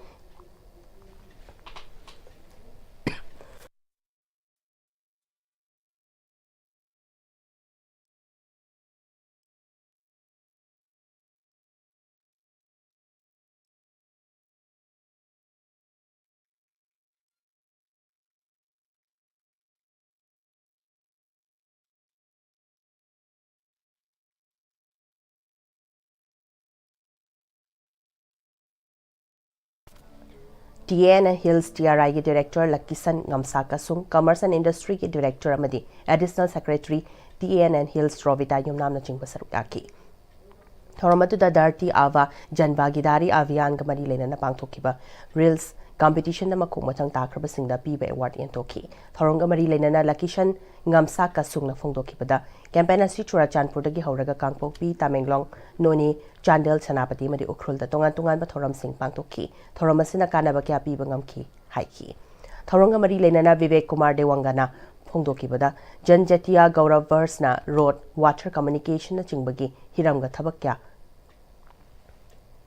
T A N Hills T R I ꯒꯤ director ꯂꯛꯀꯤꯁꯟ ꯉꯝꯁꯥ ꯀꯁꯨꯡ, Commerce and Industry ꯒꯤ director ꯑꯃꯗꯤ Additional Secretary T A N Hills Robita ꯌꯨꯝꯅꯥꯝꯅꯆꯤꯡꯕ ꯁꯔꯨꯛ ꯌꯥꯈꯤ꯫ ꯊꯧꯔꯝ ꯑꯗꯨꯗ Dharti Aaba Janbhagidari Abhiyan ꯒ ꯃꯔꯤ ꯂꯩꯅꯅ ꯄꯥꯡꯊꯣꯛꯈꯤꯕ reels competition ꯗ ꯃꯈꯣꯡ ꯃꯊꯪ ꯇꯥꯈ꯭ꯔꯕꯁꯤꯡꯗ ꯄꯤꯕ award ꯌꯦꯟꯊꯣꯛꯈꯤ꯫ ꯊꯧꯔꯝꯒ ꯃꯔꯤ ꯂꯩꯅꯅ ꯂꯛꯀꯤꯁꯟ ꯉꯝꯁꯥ ꯀꯁꯨꯡꯅ ꯐꯣꯡꯗꯣꯛꯈꯤꯕꯗ, campaign ꯑꯁꯤ ꯆꯨꯔꯥꯆꯥꯟꯄꯨꯔꯗꯒꯤ ꯍꯧꯔꯒ ꯀꯥꯡꯄꯣꯛꯄꯤ, ꯇꯃꯦꯡꯂꯣꯡ, ꯅꯣꯅꯦ, ꯆꯥꯟꯗꯦꯜ, ꯁꯦꯅꯥꯄꯇꯤ ꯑꯃꯗꯤ ꯎꯈ꯭ꯔꯨꯜꯗ ꯇꯣꯉꯥꯟ ꯇꯣꯉꯥꯟꯕ ꯊꯧꯔꯝꯁꯤꯡ ꯄꯥꯡꯊꯣꯛꯈꯤ꯫ ꯊꯧꯔꯝ ꯑꯁꯤꯅ ꯀꯥꯟꯅꯕ ꯀꯌꯥ ꯄꯤꯕ ꯉꯝꯈꯤ ꯍꯥꯏꯈꯤ꯫ ꯊꯧꯔꯝꯒ ꯃꯔꯤ ꯂꯩꯅꯅ Bibek Kumar ꯗꯦꯋꯥꯡꯒꯅ ꯐꯣꯡꯗꯣꯛꯈꯤꯕꯗ, ꯖꯟꯖꯇꯤꯌꯥ ꯒꯧꯔꯕ ꯕꯔꯁꯅ road, water, communication ꯅꯆꯤꯡꯕꯒꯤ ꯍꯤꯔꯝꯒ ꯊꯕꯛ ꯀꯌꯥ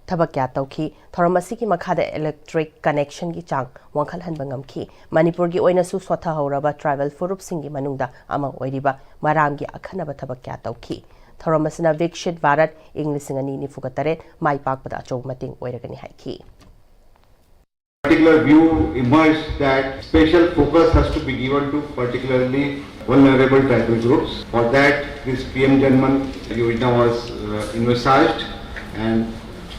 ꯊꯕꯛ ꯀꯌꯥ ꯇꯧꯈꯤ꯫ ꯊꯧꯔꯝ ꯑꯁꯤꯒꯤ ꯃꯈꯥꯗ electric connection ꯒꯤ ꯆꯥꯡ ꯋꯥꯡꯈꯠꯍꯟꯕ ꯉꯝꯈꯤ꯫ ꯃꯅꯤꯄꯨꯔꯒꯤ ꯑꯣꯏꯅꯁꯨ ꯁꯣꯠꯊꯍꯧꯔꯕ tribal ꯐꯨꯔꯨꯞꯁꯤꯡꯒꯤ ꯃꯅꯨꯡꯗ ꯑꯃ ꯑꯣꯏꯔꯤꯕ ꯃꯔꯥꯝꯒꯤ ꯑꯈꯟꯅꯕ ꯊꯕꯛ ꯀꯌꯥ ꯇꯧꯈꯤ꯫ ꯊꯧꯔꯝ ꯑꯁꯤꯅ ꯕꯤꯛꯁꯤꯠ ꯚꯥꯔꯠ ꯏꯪ ꯂꯤꯁꯤꯡ ꯑꯅꯤ ꯅꯤꯐꯨꯒ ꯇꯔꯦꯠ ꯃꯥꯏ ꯄꯥꯛꯄꯗ ꯑꯆꯧꯕ ꯃꯇꯦꯡ ꯑꯣꯏꯔꯒꯅꯤ ꯍꯥꯏꯈꯤ꯫ Particular view emerged that special focus has to be given to particularly vulnerable tribal groups. For that, this P M Jan Dhan Yojana was uh, envisaged, and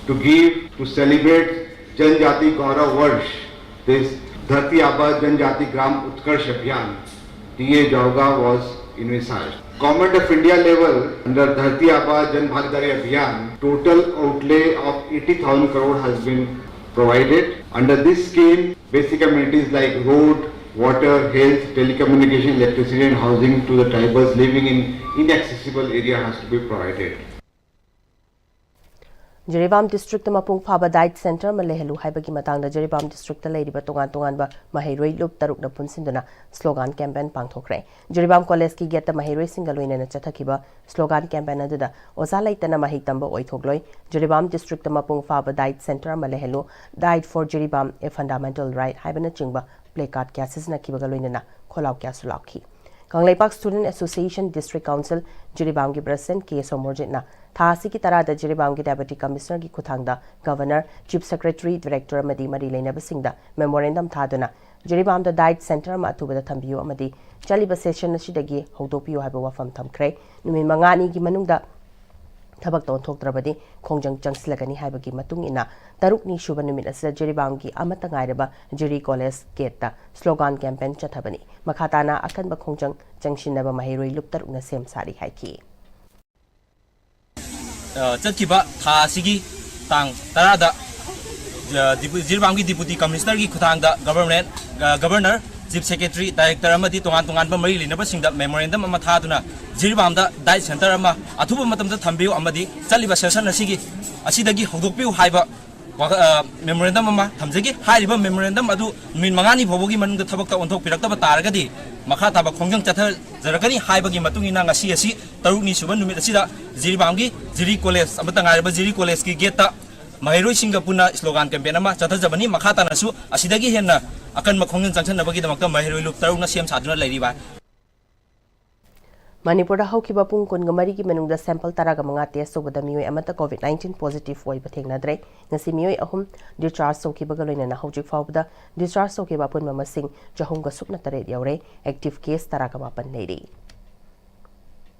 to give, to celebrate Janjati Gaurav Varsh, this Dharti Aaba Janjati Gram Utkarsh Abhiyan, D A Jauga was envisaged. Government of India level under Dharti Aaba Jan Bhagidari Abhiyan, total outlay of eighty thousand crore has been provided. Under this scheme, basic amenities like road, water, health, telecommunication, electricity and housing to the tribals living in inaccessible area has to be provided. Jiribam district ꯃꯄꯨꯡ ꯐꯥꯕ diet centre ꯑꯃ ꯂꯩꯍꯜꯂꯨ ꯍꯥꯏꯕꯒꯤ ꯃꯇꯥꯡꯗ Jiribam district ꯂꯩꯔꯤꯕ ꯇꯣꯉꯥꯟ ꯇꯣꯉꯥꯟꯕ ꯃꯍꯩꯔꯣꯏ ꯂꯨꯞ ꯇꯔꯨꯛꯅ ꯄꯨꯟꯁꯤꯟꯗꯨꯅ ꯁ꯭ꯂꯣꯒꯥꯟ ꯀꯦꯝꯄꯦꯟ ꯄꯥꯡꯊꯣꯛꯈ꯭ꯔꯦ꯫ ꯖꯤꯔꯤꯕꯥꯝ ꯀꯣꯂꯦꯖꯀꯤ ꯒꯦꯠꯇ ꯃꯍꯩꯔꯣꯏꯁꯤꯡꯒ ꯂꯣꯏꯅꯅ ꯆꯠꯊꯈꯤꯕ ꯁ꯭ꯂꯣꯒꯥꯟ ꯀꯦꯝꯄꯦꯟ ꯑꯗꯨꯗ "ꯑꯣꯖꯥ ꯂꯩꯇꯅ ꯃꯍꯩ ꯇꯝꯕ ꯑꯣꯏꯊꯣꯛꯂꯣꯏ, ꯖꯤꯔꯤꯕꯥꯝ ꯗꯤꯁꯇ꯭ꯔꯤꯛꯇ ꯃꯄꯨꯡ ꯐꯥꯕ ꯗꯥꯏꯠ ꯁꯦꯟꯇꯔ ꯑꯃ ꯂꯩꯍꯜꯂꯨ, Diet for Jiribam, a fundamental right" ꯍꯥꯏꯕꯅꯆꯤꯡꯕ ꯄ꯭ꯂꯦ ꯀꯥꯔꯗ ꯀꯌꯥ ꯁꯤꯖꯤꯟꯅꯈꯤꯕꯒ ꯂꯣꯏꯅꯅ ꯈꯣꯜꯂꯥꯎ ꯀꯌꯥꯁꯨ ꯂꯥꯎꯈꯤ꯫ Kangleipak student association district council ꯖꯤꯔꯤꯕꯥꯝꯒꯤ ꯄ꯭ꯔꯁꯤꯗꯦꯟꯠ ꯀꯦ ꯁꯣꯃꯣꯔꯖꯤꯠꯅ ꯊꯥ ꯑꯁꯤꯒꯤ ꯇꯔꯥꯗ ꯖꯤꯔꯤꯕꯥꯝꯒꯤ ꯗꯦꯄꯨꯇꯤ ꯀꯃꯤꯁꯅꯔꯒꯤ ꯈꯨꯠꯊꯥꯡꯗ ꯒꯚꯔꯅꯔ, ꯆꯤꯐ ꯁꯦꯀ꯭ꯔꯦꯇꯔꯤ, ꯗꯤꯔꯦꯛꯇꯔ ꯑꯃꯗꯤ ꯃꯔꯤ ꯂꯩꯅꯕꯁꯤꯡꯗ ꯃꯦꯃꯣꯔꯦꯟꯗꯝ ꯊꯥꯗꯨꯅ ꯖꯤꯔꯤꯕꯥꯝꯗ ꯗꯥꯏꯠ ꯁꯦꯟꯇꯔ ꯑꯃ ꯑꯊꯨꯕꯗ ꯊꯝꯕꯤꯌꯨ ꯑꯃꯗꯤ ꯆꯠꯂꯤꯕ ꯁꯦꯁꯟ ꯑꯁꯤꯗꯒꯤ ꯍꯧꯗꯣꯛꯄꯤꯌꯨ ꯍꯥꯏꯕ ꯋꯥꯐꯝ ꯊꯝꯈ꯭ꯔꯦ꯫ ꯅꯨꯃꯤꯠ ꯃꯉꯥꯅꯤꯒꯤ ꯃꯅꯨꯡꯗ ꯊꯕꯛꯇ ꯑꯣꯟꯊꯣꯛꯇ꯭ꯔꯕꯗꯤ ꯈꯣꯡꯖꯪ ꯆꯪꯁꯤꯜꯂꯒꯅꯤ ꯍꯥꯏꯕꯒꯤ ꯃꯇꯨꯡ ꯏꯟꯅ ꯇꯔꯨꯛꯅꯤ ꯁꯨꯕ ꯅꯨꯃꯤꯠ ꯑꯁꯤꯗ ꯖꯤꯔꯤꯕꯥꯝꯒꯤ ꯑꯃꯠꯇ ꯉꯥꯏꯔꯕ ꯖꯤꯔꯤ ꯀꯣꯂꯦꯖ ꯒꯦꯠꯇ ꯁ꯭ꯂꯣꯒꯥꯟ ꯀꯦꯝꯄꯦꯟ ꯆꯠꯊꯕꯅꯤ꯫ ꯃꯈꯥ ꯇꯥꯅ ꯑꯀꯟꯕ ꯈꯣꯡꯖꯪ ꯆꯪꯁꯤꯟꯅꯕ ꯃꯍꯩꯔꯣꯏ ꯂꯨꯞ ꯇꯔꯨꯛꯅ ꯁꯦꯝ ꯁꯥꯔꯤ ꯍꯥꯏꯈꯤ꯫ ꯑ, ꯆꯠꯈꯤꯕ ꯊꯥ ꯑꯁꯤꯒꯤ ꯇꯥꯡ ꯇꯔꯥꯗ, ꯑ, ꯗꯤꯄꯨ-, ꯖꯤꯔꯤꯕꯥꯝꯒꯤ ꯗꯤꯄꯨꯇꯤ ꯀꯃꯤꯁꯅꯔꯒꯤ ꯈꯨꯠꯊꯥꯡꯗ ꯒꯚꯔꯅꯃꯦꯟꯠ, ꯑ, ꯒꯚꯔꯅꯔ, ꯆꯤꯐ ꯁꯦꯀ꯭ꯔꯦꯇꯔꯤ, ꯗꯥꯏꯔꯦꯛꯇꯔ ꯑꯃꯗꯤ ꯇꯣꯉꯥꯟ ꯇꯣꯉꯥꯟꯕ ꯃꯔꯤ ꯂꯩꯅꯕꯁꯤꯡꯗ ꯃꯦꯃꯣꯔꯦꯟꯗꯝ ꯑꯃ ꯊꯥꯗꯨꯅ ꯖꯤꯔꯤꯕꯥꯝꯗ ꯗꯥꯏꯠ ꯁꯦꯟꯇꯔ ꯑꯃ ꯑꯊꯨꯕ ꯃꯇꯝꯗ ꯊꯝꯕꯤꯌꯨ ꯑꯃꯗꯤ ꯆꯠꯂꯤꯕ ꯁꯦꯁꯟ ꯑꯁꯤꯒꯤ, ꯑꯁꯤꯗꯒꯤ ꯍꯧꯗꯣꯛꯄꯤꯌꯨ ꯍꯥꯏꯕ ꯋꯥꯈ-, ꯑ, ꯃꯦꯃꯣꯔꯦꯟꯗꯝ ꯑꯃ ꯊꯝꯖꯒꯦ꯫ ꯍꯥꯏꯔꯤꯕ ꯃꯦꯃꯣꯔꯦꯟꯗꯝ ꯑꯗꯨ ꯅꯨꯃꯤꯠ ꯃꯉꯥꯅꯤ ꯐꯥꯎꯕꯒꯤ ꯃꯅꯨꯡꯗ ꯊꯕꯛꯇ ꯑꯣꯟꯊꯣꯛꯄꯤꯔꯛꯇꯕ ꯇꯥꯔꯒꯗꯤ ꯃꯈꯥ ꯇꯥꯕ ꯈꯣꯡꯖꯪ ꯆꯠꯊꯖꯔꯛꯀꯅꯤ ꯍꯥꯏꯕꯒꯤ ꯃꯇꯨꯡ ꯏꯟꯅ ꯉꯁꯤ ꯑꯁꯤ ꯇꯔꯨꯛꯅꯤ ꯁꯨꯕ ꯅꯨꯃꯤꯠ ꯑꯁꯤꯗ ꯖꯤꯔꯤꯕꯥꯝꯒꯤ ꯖꯤꯔꯤ ꯀꯣꯂꯦꯖ ꯑꯃꯠꯇ ꯉꯥꯏꯔꯕ ꯖꯤꯔꯤ ꯀꯣꯂꯦꯖꯀꯤ ꯒꯦꯠꯇ ꯃꯍꯩꯔꯣꯏꯁꯤꯡꯒ ꯄꯨꯟꯅ ꯁ꯭ꯂꯣꯒꯥꯟ ꯀꯦꯝꯄꯦꯟ ꯑꯃ ꯆꯠꯊꯖꯕꯅꯤ꯫ ꯃꯈꯥ ꯇꯥꯅꯁꯨ ꯑꯁꯤꯗꯒꯤ ꯍꯦꯟꯅ ꯑꯀꯟꯕ ꯈꯣꯡꯖꯪ ꯆꯪꯁꯤꯟꯅꯕꯒꯤꯗꯃꯛꯇ ꯃꯍꯩꯔꯣꯏ ꯂꯨꯞ ꯇꯔꯨꯛꯅ ꯁꯦꯝ ꯁꯥꯗꯨꯅ ꯂꯩꯔꯤ ꯚꯥꯏ꯫ ꯃꯅꯤꯄꯨꯔꯗ ꯍꯧꯈꯤꯕ ꯄꯨꯡ ꯀꯨꯟꯒ ꯃꯔꯤꯒꯤ ꯃꯅꯨꯡꯗ ꯁꯦꯝꯄꯜ ꯇꯔꯥꯒ ꯃꯉꯥ ꯇꯦꯁ ꯇꯧꯕꯗ ꯃꯤꯑꯣꯏ ꯑꯃꯠꯇ ꯀꯣꯚꯤꯗ ꯅꯥꯏꯟꯇꯤꯟ ꯄꯣꯖꯤꯇꯤꯚ ꯑꯣꯏꯕ ꯊꯦꯡꯅꯗ꯭ꯔꯦ꯫ ꯉꯁꯤ ꯃꯤꯑꯣꯏ ꯑꯍꯨꯝ ꯗꯤꯁꯆꯥꯔꯖ ꯇꯧꯈꯤꯕꯒ ꯂꯣꯏꯅꯅ ꯍꯧꯖꯤꯛ ꯐꯥꯎꯕꯗ ꯗꯤꯁꯆꯥꯔꯖ ꯇꯧꯈꯤꯕ ꯑꯄꯨꯟꯕ ꯃꯁꯤꯡ ꯆꯍꯨꯝꯒ ꯁꯨꯞꯅ ꯇꯔꯦꯠ ꯌꯧꯔꯦ꯫ ꯑꯦꯛꯇꯤꯚ ꯀꯦꯁ ꯇꯔꯥꯒ ꯃꯥꯄꯟ ꯂꯩꯔꯤ꯫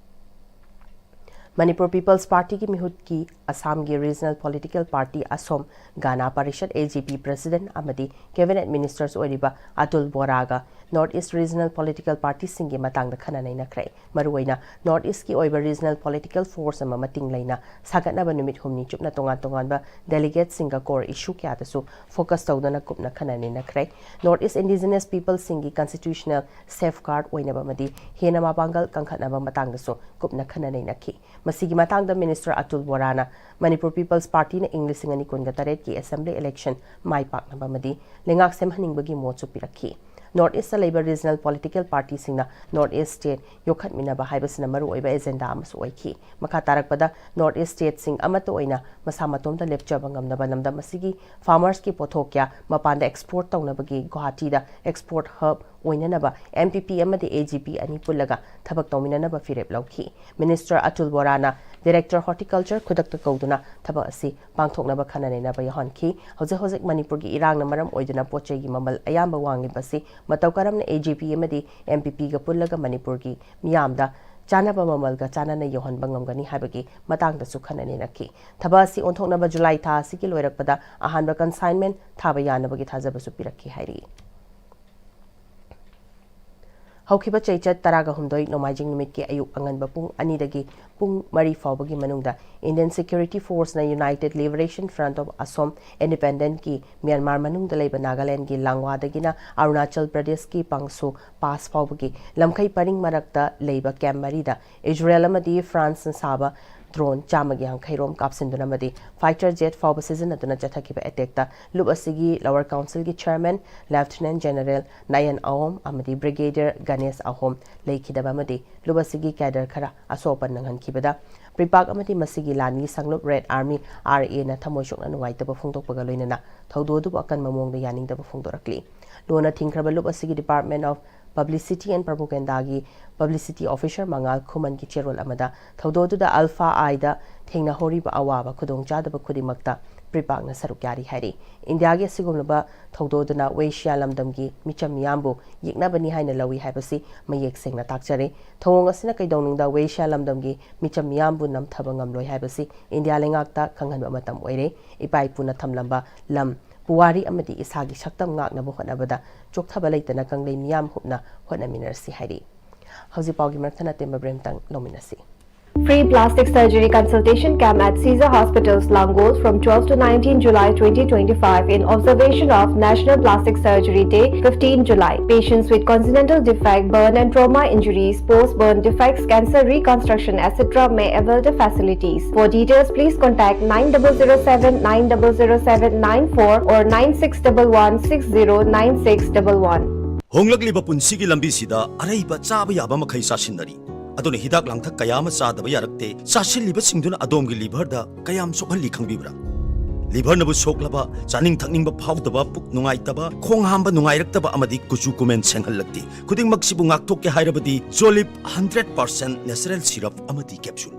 ꯃꯅꯤꯄꯨꯔ ꯄꯤꯄꯜꯁ ꯄꯥꯔꯇꯤꯒꯤ ꯃꯤꯍꯨꯠꯀꯤ ꯑꯁꯥꯝꯒꯤ regional political party Asom Gana Parishad, A G P, president ꯑꯃꯗꯤ ꯀꯦꯕꯤꯅꯦꯠ ꯃꯤꯅꯤꯁꯇꯔꯁꯨ ꯑꯣꯏꯔꯤꯕ ꯑꯇꯨꯜ ꯕꯣꯔꯥꯒ ꯅꯣꯔꯠ ꯏꯁ ꯔꯤꯖꯅꯦꯜ ꯄꯣꯂꯤꯇꯤꯀꯦꯜ ꯄꯥꯔꯇꯤꯁꯤꯡꯒꯤ ꯃꯇꯥꯡꯗ ꯈꯟꯅ ꯅꯩꯅꯈ꯭ꯔꯦ꯫ ꯃꯔꯨꯑꯣꯏꯅ ꯅꯣꯔꯠ ꯏꯁꯀꯤ ꯑꯣꯏꯕ ꯔꯤꯖꯅꯦꯜ ꯄꯣꯂꯤꯇꯤꯀꯦꯜ ꯐꯣꯔꯁ ꯑꯃ ꯃꯇꯤꯡ ꯂꯩꯅ ꯁꯥꯒꯠꯅꯕ ꯅꯨꯃꯤꯠ ꯍꯨꯝꯅꯤ ꯆꯨꯞꯅ ꯇꯣꯉꯥꯟ ꯇꯣꯉꯥꯟꯕ ꯗꯦꯂꯤꯒꯦꯠꯁꯤꯡꯒ ꯀꯣꯔ ꯏꯁꯨ ꯀꯌꯥꯗꯁꯨ ꯐꯣꯀꯁ ꯇꯧꯗꯨꯅ ꯀꯨꯞꯅ ꯈꯟꯅ ꯅꯩꯅꯈ꯭ꯔꯦ꯫ ꯅꯣꯔꯠ ꯏꯁ ꯏꯟꯗꯤꯖꯤꯅꯁ ꯄꯤꯄꯜꯁꯤꯡꯒꯤ ꯀꯟꯁꯇꯤꯇ꯭ꯌꯨꯁꯅꯦꯜ ꯁꯦꯐꯒꯥꯔꯗ ꯑꯣꯏꯅꯕ ꯑꯃꯗꯤ ꯍꯦꯟꯅ ꯃꯄꯥꯡꯒꯜ ꯀꯟꯈꯠꯅꯕ ꯃꯇꯥꯡꯗꯁꯨ ꯀꯨꯞꯅ ꯈꯟꯅ ꯅꯩꯅꯈꯤ꯫ ꯃꯁꯤꯒꯤ ꯃꯇꯥꯡꯗ ꯃꯤꯅꯤꯁꯇꯔ ꯑꯇꯨꯜ ꯕꯣꯔꯥꯅ ꯃꯅꯤꯄꯨꯔ ꯄꯤꯄꯜꯁ ꯄꯥꯔꯇꯤꯅ ꯏꯪ ꯂꯤꯁꯤꯡ ꯑꯅꯤ ꯀꯨꯟꯒ ꯇꯔꯦꯠꯀꯤ ꯑꯦꯁꯦꯝꯕ꯭ꯂꯤ ꯏꯂꯦꯛꯁꯟ ꯃꯥꯏ ꯄꯥꯛꯅꯕ ꯑꯃꯗꯤ ꯂꯩꯉꯥꯛ ꯁꯦꯝꯍꯟꯅꯤꯡꯕꯒꯤ ꯃꯣꯠꯁꯨ ꯄꯤꯔꯛꯈꯤ꯫ ꯅꯣꯔꯠ ꯏꯁꯇ ꯂꯩꯕ ꯔꯤꯖꯅꯦꯜ ꯄꯣꯂꯤꯇꯤꯀꯦꯜ ꯄꯥꯔꯇꯤꯁꯤꯡꯅ ꯅꯣꯔꯠ ꯏꯁ ꯁ꯭ꯇꯦꯠ ꯌꯣꯛꯈꯠꯃꯤꯟꯅꯕ ꯍꯥꯏꯕꯁꯤꯅ ꯃꯔꯨꯑꯣꯏꯕ ꯑꯦꯖꯦꯟꯗꯥ ꯑꯃꯁꯨ ꯑꯣꯏꯈꯤ꯫ ꯃꯈꯥ ꯇꯥꯔꯛꯄꯗ ꯅꯣꯔꯠ ꯏꯁ ꯁ꯭ꯇꯦꯠꯁꯤꯡ ꯑꯃꯠꯇ ꯑꯣꯏꯅ ꯃꯁꯥ ꯃꯇꯣꯝꯇ ꯂꯦꯞꯆꯕ ꯉꯝꯅꯕ ꯂꯝꯗꯝ ꯑꯁꯤꯒꯤ ꯐꯥꯔꯃꯔꯁꯀꯤ ꯄꯣꯠꯊꯣꯛ ꯀꯌꯥ ꯃꯄꯥꯟꯗ ꯑꯦꯛꯁꯄꯣꯔꯠ ꯇꯧꯅꯕꯒꯤ ꯒꯨꯋꯥꯍꯥꯇꯤꯗ ꯑꯦꯛꯁꯄꯣꯔꯠ ꯍꯕ ꯑꯣꯏꯅꯅꯕ ꯑꯦꯝ ꯄꯤ ꯄꯤ ꯑꯃꯗꯤ ꯑꯦ ꯖꯤ ꯄꯤ ꯑꯅꯤ ꯄꯨꯜꯂꯒ ꯊꯕꯛ ꯇꯧꯃꯤꯟꯅꯅꯕ ꯐꯤꯔꯦꯞ ꯂꯧꯈꯤ꯫ ꯃꯤꯅꯤꯁꯇꯔ ꯑꯇꯨꯜ ꯕꯣꯔꯥꯅ ꯗꯤꯔꯦꯛꯇꯔ ꯍꯣꯔꯇꯤꯀꯜꯆꯔ ꯈꯨꯗꯛꯇ ꯀꯧꯗꯨꯅ ꯊꯕꯛ ꯑꯁꯤ ꯄꯥꯡꯊꯣꯛꯅꯕ ꯈꯟꯅ ꯅꯩꯅꯕ ꯌꯥꯎꯍꯟꯈꯤ꯫ ꯍꯧꯖꯤꯛ ꯍꯧꯖꯤꯛ ꯃꯅꯤꯄꯨꯔꯒꯤ ꯏꯔꯥꯡꯅ ꯃꯔꯝ ꯑꯣꯏꯗꯨꯅ ꯄꯣꯠ ꯆꯩꯒꯤ ꯃꯃꯜ ꯑꯌꯥꯝꯕ ꯋꯥꯡꯂꯤꯕ ꯑꯁꯤ ꯃꯇꯧ ꯀꯔꯝꯅ ꯑꯦ ꯖꯤ ꯄꯤ ꯑꯃꯗꯤ ꯑꯦꯝ ꯄꯤ ꯄꯤꯒ ꯄꯨꯜꯂꯒ ꯃꯅꯤꯄꯨꯔꯒꯤ ꯃꯤꯌꯥꯝꯗ ꯆꯥꯅꯕ ꯃꯃꯜꯒ ꯆꯥꯟꯅꯅ ꯌꯧꯍꯟꯕ ꯉꯝꯒꯅꯤ ꯍꯥꯏꯕꯒꯤ ꯃꯇꯥꯡꯗꯁꯨ ꯈꯟꯅ ꯅꯩꯅꯈꯤ꯫ ꯊꯕꯛ ꯑꯁꯤ ꯑꯣꯟꯊꯣꯛꯅꯕ ꯖꯨꯂꯥꯏ ꯊꯥ ꯑꯁꯤꯒꯤ ꯂꯣꯏꯔꯛꯄꯗ ꯑꯍꯥꯟꯕ ꯀꯟꯁꯥꯏꯟꯃꯦꯟ ꯊꯥꯕ ꯌꯥꯅꯕꯒꯤ ꯊꯥꯖꯕꯁꯨ ꯄꯤꯔꯛꯈꯤ ꯍꯥꯏꯔꯤ꯫ ꯍꯧꯈꯤꯕ ꯆꯩꯆꯠ ꯇꯔꯥꯒ ꯍꯨꯝꯗꯣꯏ ꯅꯣꯡꯃꯥꯏꯖꯤꯡ ꯅꯨꯃꯤꯠꯀꯤ ꯑꯌꯨꯛ ꯑꯉꯟꯕ ꯄꯨꯡ ꯑꯅꯤꯗꯒꯤ ꯄꯨꯡ ꯃꯔꯤ ꯐꯥꯎꯕꯒꯤ ꯃꯅꯨꯡꯗ Indian Security Force ꯅ United Liberation Front of Assam Independent ꯀꯤ ꯃ꯭ꯌꯥꯟꯃꯥꯔ ꯃꯅꯨꯡꯗ ꯂꯩꯕ ꯅꯥꯒꯥꯂꯦꯟꯗꯒꯤ ꯂꯥꯡꯋꯥꯗꯒꯤꯅ ꯑꯔꯨꯅꯥꯆꯜ ꯄ꯭ꯔꯗꯦꯁꯀꯤ ꯄꯥꯡꯁꯨ ꯄꯥꯁ ꯐꯥꯎꯕꯒꯤ ꯂꯝꯈꯩ ꯄꯔꯤꯡ ꯃꯔꯛꯇ ꯂꯩꯕ ꯀꯦꯝꯞ ꯃꯔꯤꯗ ꯏꯖꯔꯦꯜ ꯑꯃꯗꯤ ꯐ꯭ꯔꯥꯟꯁꯅ ꯁꯥꯕ ꯗ꯭ꯔꯣꯟ ꯆꯥꯝꯃꯒꯤ ꯌꯥꯡꯈꯩ ꯔꯣꯝ ꯀꯥꯞꯁꯤꯟꯗꯨꯅ ꯑꯃꯗꯤ ꯐꯥꯏꯇꯔ ꯖꯦꯠ ꯐꯥꯎꯕ ꯁꯤꯖꯤꯟꯅꯗꯨꯅ ꯆꯠꯊꯈꯤꯕ ꯑꯦꯇꯦꯛꯇ ꯂꯨꯞ ꯑꯁꯤꯒꯤ ꯂꯋꯔ ꯀꯥꯎꯟꯁꯤꯜꯒꯤ ꯆꯦꯌꯔꯃꯦꯟ ꯂꯦꯐꯇꯤꯅꯦꯟ ꯖꯦꯅꯔꯦꯜ ꯅꯌꯟ ꯑꯍꯣꯝ ꯑꯃꯗꯤ ꯕ꯭ꯔꯤꯒꯦꯗꯤꯌꯔ ꯒꯅꯦꯁ ꯑꯍꯣꯝ ꯂꯩꯈꯤꯗꯕ ꯑꯃꯗꯤ ꯂꯨꯞ ꯑꯁꯤꯒꯤ ꯀꯦꯗꯔ ꯈꯔ ꯑꯁꯣꯛ ꯑꯄꯟ ꯅꯪꯍꯟꯈꯤꯕꯗ ꯄ꯭ꯔꯤꯄꯥꯛ ꯑꯃꯗꯤ ꯃꯁꯤꯒꯤ ꯂꯥꯟꯃꯤ ꯁꯪꯂꯨꯞ ꯔꯦꯗ ꯑꯥꯔꯃꯤ, ꯑꯥꯔ ꯑꯦ ꯅ ꯊꯃꯣꯏ ꯁꯣꯛꯅ ꯅꯨꯡꯉꯥꯏꯇꯕ ꯐꯣꯡꯗꯣꯛꯄꯒ ꯂꯣꯏꯅꯅ ꯊꯧꯗꯣꯛ ꯑꯗꯨꯕꯨ ꯑꯀꯟꯕ ꯃꯑꯣꯡꯗ ꯌꯥꯅꯤꯡꯗꯕ ꯐꯣꯡꯗꯣꯔꯛꯂꯤ꯫ ꯂꯣꯟꯅ ꯊꯤꯡꯈ꯭ꯔꯕ ꯂꯨꯞ ꯑꯁꯤꯒꯤ Department of Publicity and Propaganda ꯒꯤ ꯄꯕ꯭ꯂꯤꯁꯤꯇꯤ ꯑꯣꯐꯤꯁꯔ ꯃꯉꯥꯜ ꯈꯨꯃꯟꯒꯤ ꯆꯦꯔꯣꯜ ꯑꯃꯗ ꯊꯧꯗꯣꯛ ꯑꯗꯨꯗ ꯑꯜꯐꯥ ꯑꯥꯏꯗ ꯊꯦꯡꯅꯍꯧꯔꯤꯕ ꯑꯋꯥꯕ ꯈꯨꯗꯣꯡꯆꯥꯗꯕ ꯈꯨꯗꯤꯡꯃꯛꯇ ꯄ꯭ꯔꯤꯄꯥꯛꯅ ꯁꯔꯨꯛ ꯌꯥꯔꯤ ꯍꯥꯏꯔꯤ꯫ ꯏꯟꯗꯤꯌꯥꯒꯤ ꯑꯁꯤꯒꯨꯝꯂꯕ ꯊꯧꯗꯣꯗꯨꯅ ꯋꯦꯁꯤꯌꯥ ꯂꯝꯗꯝꯒꯤ ꯃꯤꯆꯝ ꯃꯤꯌꯥꯝꯕꯨ ꯌꯦꯛꯅꯕꯅꯤ ꯍꯥꯏꯅ ꯂꯧꯏ ꯍꯥꯏꯕꯁꯤ ꯃꯌꯦꯛ ꯁꯦꯡꯅ ꯇꯥꯛꯆꯔꯦ꯫ ꯊꯧꯑꯣꯡ ꯑꯁꯤꯅ ꯀꯩꯗꯧꯅꯨꯡꯗ ꯋꯦꯁꯤꯌꯥ ꯂꯝꯗꯝꯒꯤ ꯃꯤꯆꯝ ꯃꯤꯌꯥꯝꯕꯨ ꯅꯝꯊꯕ ꯉꯝꯂꯣꯏ ꯍꯥꯏꯕꯁꯤ ꯏꯟꯗꯤꯌꯥ ꯂꯩꯉꯥꯛꯇ ꯈꯪꯍꯟꯕ ꯃꯇꯝ ꯑꯣꯏꯔꯦ꯫ ꯏꯄꯥ ꯏꯄꯨꯅ ꯊꯝꯂꯝꯕ ꯂꯝ, ꯄꯨꯋꯥꯔꯤ ꯑꯃꯗꯤ ꯏꯁꯥꯒꯤ ꯁꯛꯇꯝ ꯉꯥꯛꯅꯕ ꯍꯣꯠꯅꯕꯗ ꯆꯣꯛꯊꯕ ꯂꯩꯇꯅ ꯀꯪꯂꯩ ꯃꯤꯌꯥꯝ ꯍꯨꯞꯅ ꯍꯣꯠꯅꯃꯤꯟꯅꯔꯁꯤ ꯍꯥꯏꯔꯤ꯫ ꯍꯧꯖꯤꯛ ꯄꯥꯎꯒꯤ ꯃꯔꯛ ꯊꯠꯅ ꯇꯦꯟꯕ ꯕ꯭ꯔꯦꯛ ꯑꯃꯇꯪ ꯂꯧꯃꯤꯟꯅꯁꯤ꯫ Free plastic surgery consultation camp at Caesar Hospitals, Langol, from twelfth to nineteenth July twenty twenty-five, in observation of National Plastic Surgery Day, fifteenth July. Patients with congenital defect, burn and trauma injuries, post-burn defects, cancer reconstruction, et cetera may avail the facilities. For details, please contact nine double zero seven nine double zero seven nine four or nine six double one six zero nine six double one. ꯍꯣꯡꯂꯛꯂꯤꯕ ꯄꯨꯟꯁꯤꯒꯤ ꯂꯝꯕꯤꯁꯤꯗ ꯑꯔꯩꯕ ꯆꯥꯕ ꯌꯥꯕ ꯃꯈꯩ ꯆꯥꯁꯤꯟꯅꯔꯤ꯫ ꯑꯗꯨꯅ ꯍꯤꯗꯥꯛ ꯂꯥꯡꯊꯛ ꯀꯌꯥ ꯑꯃ ꯆꯥꯗꯕ ꯌꯥꯔꯛꯇꯦ꯫ ꯆꯥꯁꯤꯜꯂꯤꯕꯁꯤꯡꯗꯨꯅ ꯑꯗꯣꯝꯒꯤ ꯂꯤꯚꯔꯗ ꯀꯌꯥꯝ ꯁꯣꯛꯍꯜꯂꯤ ꯈꯪꯕꯤꯕ꯭ꯔꯥ? ꯂꯤꯚꯔꯅꯕꯨ ꯁꯣꯛꯂꯕ, ꯆꯥꯅꯤꯡ ꯊꯛꯅꯤꯡꯕ ꯐꯥꯎꯗꯕ, ꯄꯨꯛ ꯅꯨꯡꯉꯥꯏꯇꯕ, ꯈꯣꯡ ꯍꯥꯝꯕ ꯅꯨꯡꯉꯥꯏꯔꯛꯇꯕ ꯑꯃꯗꯤ ꯀꯨꯆꯨ ꯀꯨꯃꯦꯟ ꯁꯦꯡꯍꯜꯂꯛꯇꯦ꯫ ꯈꯨꯗꯤꯡꯃꯛꯁꯤꯕꯨ ꯉꯥꯛꯊꯣꯛꯀꯦ ꯍꯥꯏꯔꯕꯗꯤ ꯖꯣꯂꯤꯞ ꯍꯟꯗ꯭ꯔꯦꯠ ꯄꯥꯔꯁꯦꯟ ꯅꯦꯆꯔꯦꯜ ꯁꯤꯔꯞ ꯑꯃꯗꯤ capsule.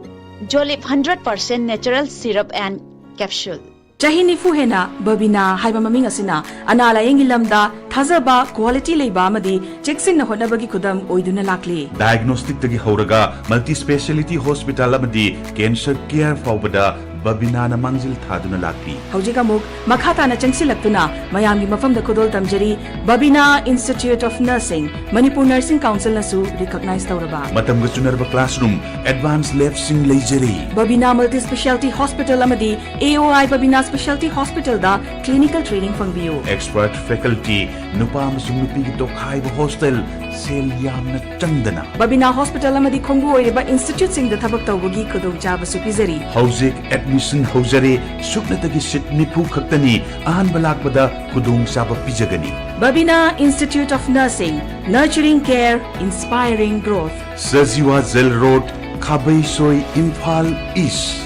Jolip hundred percent natural syrup and capsule. ꯆꯍꯤ ꯅꯤꯐꯨ ꯍꯦꯟꯅ ꯕꯕꯤꯅꯥ ꯍꯥꯏꯕ ꯃꯃꯤꯡ ꯑꯁꯤꯅ ꯑꯅꯥ ꯂꯥꯌꯦꯡꯒꯤ ꯂꯝꯗ ꯊꯥꯖꯕ, ꯀ꯭ꯋꯥꯂꯤꯇꯤ ꯂꯩꯕ ꯑꯃꯗꯤ ꯆꯦꯛꯁꯤꯟꯅ ꯍꯣꯠꯅꯕꯒꯤ ꯈꯨꯗꯝ ꯑꯣꯏꯗꯨꯅ ꯂꯥꯛꯂꯤ꯫ ꯗꯥꯏꯒꯅꯣꯁꯇꯤꯛꯇꯒꯤ ꯍꯧꯔꯒ ꯃꯜꯇꯤ ꯁ꯭ꯄꯦꯁꯤꯌꯦꯂꯤꯇꯤ ꯍꯣꯁꯄꯤꯇꯥꯜ ꯑꯃꯗꯤ ꯀꯦꯟꯁꯔ ꯀꯦꯌꯔ ꯐꯥꯎꯕꯗ ꯕꯕꯤꯅꯥꯅ ꯃꯥꯡꯖꯤꯜ ꯊꯥꯗꯨꯅ ꯂꯥꯛꯂꯤ꯫ ꯍꯧꯖꯤꯛ ꯑꯃꯨꯛ ꯃꯈꯥ ꯇꯥꯅ ꯆꯪꯁꯤꯜꯂꯛꯇꯨꯅ ꯃꯌꯥꯝꯒꯤ ꯃꯐꯝꯗ ꯈꯨꯗꯣꯜ ꯇꯝꯖꯔꯤ ꯕꯕꯤꯅꯥ ꯏꯟꯁꯇꯤꯇ꯭ꯌꯨꯠ ꯑꯣꯐ ꯅꯔꯁꯤꯡ, ꯃꯅꯤꯄꯨꯔ ꯅꯔꯁꯤꯡ ꯀꯥꯎꯟꯁꯤꯜꯅꯁꯨ ꯔꯤꯀꯣꯒꯅꯥꯏꯖ ꯇꯧꯔꯕ꯫ ꯃꯇꯝꯒ ꯆꯨꯅꯔꯕ ꯀ꯭ꯂꯥꯁꯔꯨꯝ, ꯑꯦꯗꯚꯥꯟꯁ ꯂꯦꯕꯁꯤꯡ ꯂꯩꯖꯔꯤ꯫ ꯕꯕꯤꯅꯥ ꯃꯜꯇꯤ ꯁ꯭ꯄꯦꯁꯤꯌꯦꯂꯤꯇꯤ ꯍꯣꯁꯄꯤꯇꯥꯜ ꯑꯃꯗꯤ ꯑꯦ ꯑꯣ ꯑꯥꯏ ꯕꯕꯤꯅꯥ ꯁ꯭ꯄꯦꯁꯤꯌꯦꯂꯤꯇꯤ ꯍꯣꯁꯄꯤꯇꯥꯜꯗ ꯀ꯭ꯂꯤꯅꯤꯀꯦꯜ ꯇ꯭ꯔꯦꯅꯤꯡ ꯐꯪꯕꯤꯌꯨ꯫ ꯑꯦꯛꯁꯄꯔꯠ ꯐꯦꯀꯜꯇꯤ, ꯅꯨꯄꯥ ꯑꯃꯁꯨꯡ ꯅꯨꯄꯤꯒꯤ ꯇꯣꯈꯥꯏꯕ ꯍꯣꯁꯇꯦꯜ, ꯁꯦꯜ ꯌꯥꯝꯅ ꯆꯪꯗꯅ꯫ ꯕꯕꯤꯅꯥ ꯍꯣꯁꯄꯤꯇꯥꯜ ꯑꯃꯗꯤ ꯈꯣꯡꯕꯨ ꯑꯣꯏꯔꯤꯕ ꯏꯟꯁꯇꯤꯇ꯭ꯌꯨꯠꯁꯤꯡꯗ ꯊꯕꯛ ꯇꯧꯕꯒꯤ ꯈꯨꯗꯣꯡꯆꯥꯕꯁꯨ ꯄꯤꯖꯔꯤ꯫ ꯍꯧꯖꯤꯛ ꯑꯦꯗꯃꯤꯁꯟ ꯍꯧꯖꯔꯦ꯫ ꯁꯨꯞꯅꯇꯒꯤ ꯁꯤꯠ ꯅꯤꯐꯨ ꯈꯛꯇꯅꯤ꯫ ꯑꯍꯥꯟꯕ ꯂꯥꯛꯄꯗ ꯈꯨꯗꯣꯡꯆꯥꯕ ꯄꯤꯖꯒꯅꯤ꯫ Babina institute of nursing, nurturing care, inspiring growth. Sajiwa jail road, Khabeisoi, Imphal east.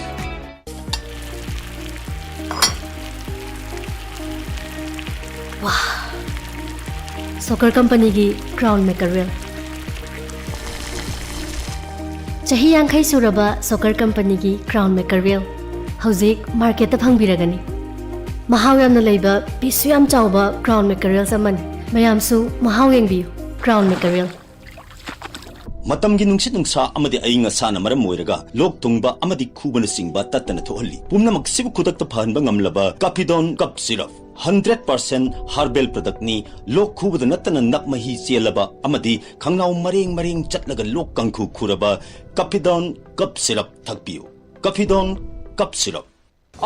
Soccer ꯀꯝꯄꯅꯤꯒꯤ ꯀ꯭ꯔꯥꯎꯟ ꯃꯦꯀꯔ ꯋꯤꯜ꯫ ꯆꯍꯤ ꯌꯥꯡꯈꯩ ꯁꯨꯔꯕ ꯁꯣꯀꯔ ꯀꯝꯄꯅꯤꯒꯤ ꯀ꯭ꯔꯥꯎꯟ ꯃꯦꯀꯔ ꯋꯤꯜ ꯍꯧꯖꯤꯛ ꯃꯥꯔꯀꯦꯠꯇ ꯐꯪꯕꯤꯔꯒꯅꯤ꯫ ꯃꯍꯥꯎ ꯌꯥꯝꯅ ꯂꯩꯕ, ꯄꯤꯁꯁꯨ ꯌꯥꯝ ꯆꯥꯎꯕ crown mackerels ꯑꯃꯅꯤ꯫ ꯃꯌꯥꯝꯁꯨ ꯃꯍꯥꯎ ꯌꯦꯡꯕꯤꯌꯨ꯫ Crown mackerel꯫ ꯃꯇꯝꯒꯤ ꯅꯨꯡꯁꯤꯠ ꯅꯨꯡꯁꯥ ꯑꯃꯗꯤ ꯑꯏꯪ ꯑꯁꯥꯅ ꯃꯔꯝ ꯑꯣꯏꯔꯒ ꯂꯣꯛ ꯊꯨꯡꯕ ꯑꯃꯗꯤ ꯈꯨꯕꯅꯆꯤꯡꯕ ꯇꯠꯇꯅ ꯊꯣꯛꯍꯜꯂꯤ꯫ ꯄꯨꯝꯅꯃꯛꯁꯤꯕꯨ ꯈꯨꯗꯛꯇ ꯐꯍꯟꯕ ꯉꯝꯂꯕ Cappidone Cough Syrup, hundred percent herbal product ꯅꯤ꯫ ꯂꯣꯛ ꯈꯨꯕꯗ ꯅꯠꯇꯅ ꯅꯞ ꯃꯍꯤ ꯆꯦꯜꯂꯕ ꯑꯃꯗꯤ ꯈꯪꯅꯥꯎ ꯃꯔꯦꯡ ꯃꯔꯦꯡ ꯆꯠꯂꯒ ꯂꯣꯛ ꯀꯥꯡꯈꯨ ꯈꯨꯔꯕ Cappidone Cough Syrup ꯊꯛꯄꯤꯌꯨ꯫ Cappidone Cough Syrup꯫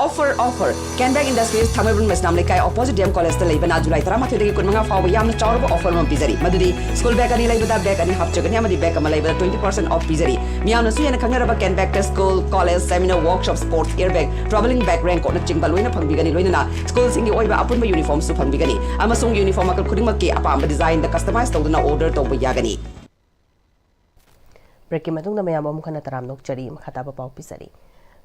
Offer, offer! Canback Industries, ꯊꯥꯡꯃꯩꯕꯟ ꯃꯩꯁꯅꯥꯝ ꯂꯩꯀꯥꯏ, opposite D M College ꯇ ꯂꯩꯕꯅ July ꯇꯔꯥꯃꯥꯊꯣꯏꯗꯒꯤ ꯀꯨꯟꯃꯉꯥ ꯐꯥꯎꯕ ꯌꯥꯝꯅ ꯆꯥꯎꯔꯕ offer ꯑꯃ ꯄꯤꯖꯔꯤ꯫ ꯃꯗꯨꯗꯤ school bag ꯑꯅꯤ ꯂꯩꯕꯗ bag ꯑꯅꯤ half ꯆꯒꯅꯤ ꯑꯃꯗꯤ bag ꯑꯃ ꯂꯩꯕꯗ twenty percent off ꯄꯤꯖꯔꯤ꯫ ꯃꯤꯌꯥꯝꯅꯁꯨ ꯍꯦꯟꯅ ꯈꯪꯅꯔꯕ Canback ꯇ school, college, seminar, workshop, sports gear bag, travelling bag, raincoat ꯅꯆꯤꯡꯕ ꯂꯣꯏꯅ ꯐꯪꯕꯤꯒꯅꯤ꯫ ꯂꯣꯏꯅꯅ school ꯁꯤꯡꯒꯤ ꯑꯣꯏꯕ ꯑꯄꯨꯟꯕ uniform ꯁꯨ ꯐꯪꯕꯤꯒꯅꯤ꯫ ꯑꯃꯁꯨꯡ uniform ꯃꯈꯜ ꯈꯨꯗꯤꯡꯃꯛꯀꯤ ꯑꯄꯥꯝꯕ design ꯗ customize ꯇꯧꯗꯨꯅ order ꯇꯧꯕ ꯌꯥꯒꯅꯤ꯫ Break ꯀꯤ ꯃꯇꯨꯡꯗ ꯃꯌꯥꯝ ꯑꯃꯨꯛ ꯍꯟꯅ ꯇꯔꯥꯝꯅ ꯑꯣꯛꯆꯔꯤ꯫ ꯃꯈꯥ ꯇꯥꯕ ꯄꯥꯎ ꯄꯤꯖꯔꯤ꯫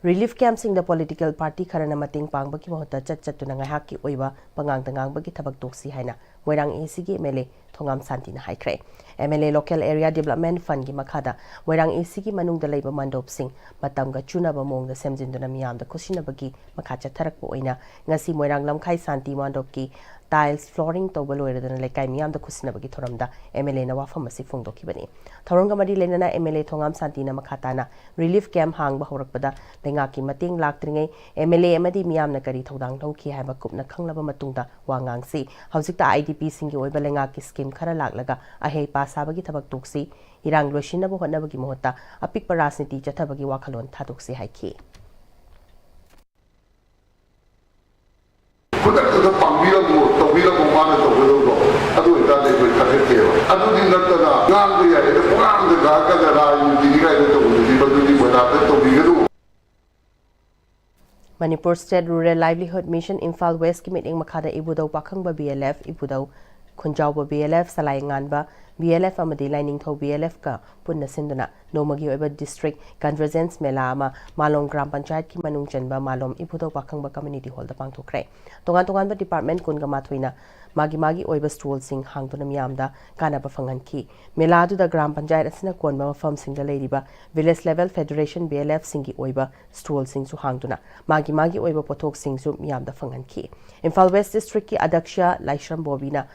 Relief camp ꯁꯤꯡꯗ political party ꯈꯔꯅ ꯃꯇꯦꯡ ꯄꯥꯡꯕꯒꯤ ꯃꯍꯨꯠꯇ ꯆꯠ ꯆꯠꯇꯨꯅ ꯉꯥꯏꯍꯥꯛꯀꯤ ꯑꯣꯏꯕ ꯄꯉꯥꯡꯗ ꯉꯥꯡꯕꯒꯤ ꯊꯕꯛ ꯇꯣꯛꯁꯤ ꯍꯥꯏꯅ ꯃꯣꯏꯔꯥꯡ A C ꯒꯤ M L A ꯊꯣꯉꯥꯝ ꯁꯥꯟꯇꯤꯅ ꯍꯥꯏꯈ꯭ꯔꯦ꯫ M L A Local Area Development Fund ꯒꯤ ꯃꯈꯥꯗ ꯃꯣꯏꯔꯥꯡ A C ꯒꯤ ꯃꯅꯨꯡꯗ ꯂꯩꯕ ꯃꯟꯗꯣꯞꯁꯤꯡ ꯃꯇꯝꯒ ꯆꯨꯅꯕ ꯃꯑꯣꯡꯗ ꯁꯦꯝꯖꯤꯟꯗꯨꯅ ꯃꯤꯌꯥꯝꯗ ꯈꯨꯠꯁꯤꯟꯅꯕꯒꯤ ꯃꯈꯥ ꯆꯠꯊꯔꯛꯄ ꯑꯣꯏꯅ ꯉꯁꯤ ꯃꯣꯏꯔꯥꯡ ꯂꯝꯈꯥꯏ ꯁꯥꯟꯇꯤ ꯃꯟꯗꯣꯞꯀꯤ tiles flooring ꯇꯧꯕ ꯂꯣꯏꯔꯗꯨꯅ ꯂꯩꯀꯥꯏ ꯃꯤꯌꯥꯝꯗ ꯈꯨꯠꯁꯤꯟꯅꯕꯒꯤ ꯊꯧꯔꯝꯗ M L A ꯅ ꯋꯥꯐꯝ ꯑꯁꯤ ꯐꯣꯡꯗꯣꯛꯈꯤꯕꯅꯤ꯫ ꯊꯧꯔꯝꯒ ꯃꯔꯤ ꯂꯩꯅꯅ M L A ꯊꯣꯉꯥꯝ ꯁꯥꯟꯇꯤꯅ ꯃꯈꯥ ꯇꯥꯅ relief camp ꯍꯥꯡꯕ ꯍꯧꯔꯛꯄꯗ ꯂꯩꯉꯥꯛꯀꯤ ꯃꯇꯦꯡ ꯂꯥꯛꯇ꯭ꯔꯤꯉꯩ M L A ꯑꯃꯗꯤ ꯃꯤꯌꯥꯝꯅ ꯀꯔꯤ ꯊꯧꯗꯥꯡ ꯂꯧꯈꯤ ꯍꯥꯏꯕ ꯀꯨꯞꯅ ꯈꯪꯂꯕ ꯃꯇꯨꯡꯗ ꯋꯥ ꯉꯥꯡꯁꯤ꯫ ꯍꯧꯖꯤꯛꯇ I D P ꯁꯤꯡꯒꯤ ꯑꯣꯏꯕ ꯂꯩꯉꯥꯛꯀꯤ scheme ꯈꯔ ꯂꯥꯛꯂꯒ ꯑꯍꯩ ꯄꯥ ꯁꯥꯕꯒꯤ ꯊꯕꯛ ꯇꯣꯛꯁꯤ꯫ ꯏꯔꯥꯡ ꯂꯣꯏꯁꯤꯟꯅꯕ ꯍꯣꯠꯅꯕꯒꯤ ꯃꯍꯨꯠꯇ ꯑꯄꯤꯛꯄ ꯔꯥꯖꯅꯤꯇꯤ ꯆꯠꯊꯕꯒꯤ ꯋꯥꯈꯜꯂꯣꯟ ꯊꯥꯗꯣꯛꯁꯤ ꯍꯥꯏꯈꯤ꯫ ꯈꯨꯗꯛꯇꯨꯗ ꯄꯥꯡꯕꯤꯔꯝꯃꯣ, ꯇꯧꯕꯤꯔꯝꯃꯣ, ꯃꯥꯅ ꯇꯧꯒꯗꯧꯗꯣ꯫ ꯑꯗꯨ ꯑꯣꯏꯇꯥꯔꯗꯤ ꯑꯩꯈꯣꯏ ꯊꯥꯒꯠꯇꯦꯕ꯫ ꯑꯗꯨꯗꯤ ꯅꯠꯇꯅ ꯉꯥꯡꯕ ꯌꯥꯏ, ꯑꯗ ꯄꯨꯡꯉꯥꯡꯗ ꯉꯥꯡꯉꯒ ꯔꯥꯖꯅꯤꯇꯤꯅꯤ ꯀꯥꯏꯅ ꯇꯧꯕꯗꯨꯗꯤ ꯃꯗꯨꯗꯤ ꯃꯣꯏꯔꯥꯡꯗ ꯇꯧꯕꯤꯒꯅꯨ꯫ Manipur State Rural Livelihood Mission Imphal West ꯀꯤ ꯃꯤꯠꯌꯦꯡ ꯃꯈꯥꯗ ꯏꯕꯨꯙꯧ ꯄꯥꯈꯪꯕ B L F, ꯏꯕꯨꯙꯧ ꯈꯨꯟꯖꯥꯎꯕ B L F, ꯁꯂꯥꯏ ꯉꯥꯟꯕ ꯕꯤ ꯑꯦꯜ ꯑꯦꯐ ꯑꯃꯗꯤ ꯂꯥꯏꯅꯤꯡꯊꯧ ꯕꯤ ꯑꯦꯜ ꯑꯦꯐꯀ ꯄꯨꯟꯅ ꯁꯤꯟꯗꯨꯅ ꯅꯣꯡꯃꯒꯤ ꯑꯣꯏꯕ ꯗꯤꯁꯇ꯭ꯔꯤꯛ ꯀꯟꯚꯔꯖꯦꯟꯁ ꯃꯦꯂꯥ ꯑꯃ ꯃꯥꯂꯣꯝ ꯒ꯭ꯔꯥꯝ ꯄꯟꯆꯥꯌꯠꯀꯤ ꯃꯅꯨꯡ ꯆꯟꯕ ꯃꯥꯂꯣꯝ ꯏꯕꯨꯙꯧ ꯄꯥꯈꯪꯕ ꯀꯝꯃ꯭ꯌꯨꯅꯤꯇꯤ ꯍꯣꯜꯗ ꯄꯥꯡꯊꯣꯛꯈ꯭ꯔꯦ꯫ ꯇꯣꯉꯥꯟ ꯇꯣꯉꯥꯟꯕ ꯗꯤꯄꯥꯔꯠꯃꯦꯟ ꯀꯨꯟꯒ ꯃꯥꯊꯣꯏꯅ ꯃꯥꯒꯤ ꯃꯥꯒꯤ ꯑꯣꯏꯕ ꯁ꯭ꯇꯣꯜꯁꯤꯡ ꯍꯥꯡꯗꯨꯅ ꯃꯤꯌꯥꯝꯗ ꯀꯥꯟꯅꯕ ꯐꯪꯍꯟꯈꯤ꯫ ꯃꯦꯂꯥ ꯑꯗꯨꯗ ꯒ꯭ꯔꯥꯝ ꯄꯟꯆꯥꯌꯠ ꯑꯁꯤꯅ ꯀꯣꯟꯕ ꯃꯐꯝꯁꯤꯡꯗ ꯂꯩꯔꯤꯕ village level federation B L ꯑꯦꯐꯁꯤꯡꯒꯤ ꯑꯣꯏꯕ ꯁ꯭ꯇꯣꯜꯁꯤꯡꯁꯨ ꯍꯥꯡꯗꯨꯅ ꯃꯥꯒꯤ ꯃꯥꯒꯤ ꯑꯣꯏꯕ ꯄꯣꯠꯊꯣꯛꯁꯤꯡꯁꯨ ꯃꯤꯌꯥꯝꯗ ꯐꯪꯍꯟꯈꯤ꯫ ꯏꯝꯐꯥꯜ ꯋꯦꯁ ꯗꯤꯁꯇ꯭ꯔꯤꯛꯀꯤ ꯑꯗꯛꯁ꯭ꯌ ꯂꯥꯏꯁ꯭ꯔꯝ ꯕꯣꯕꯤꯅ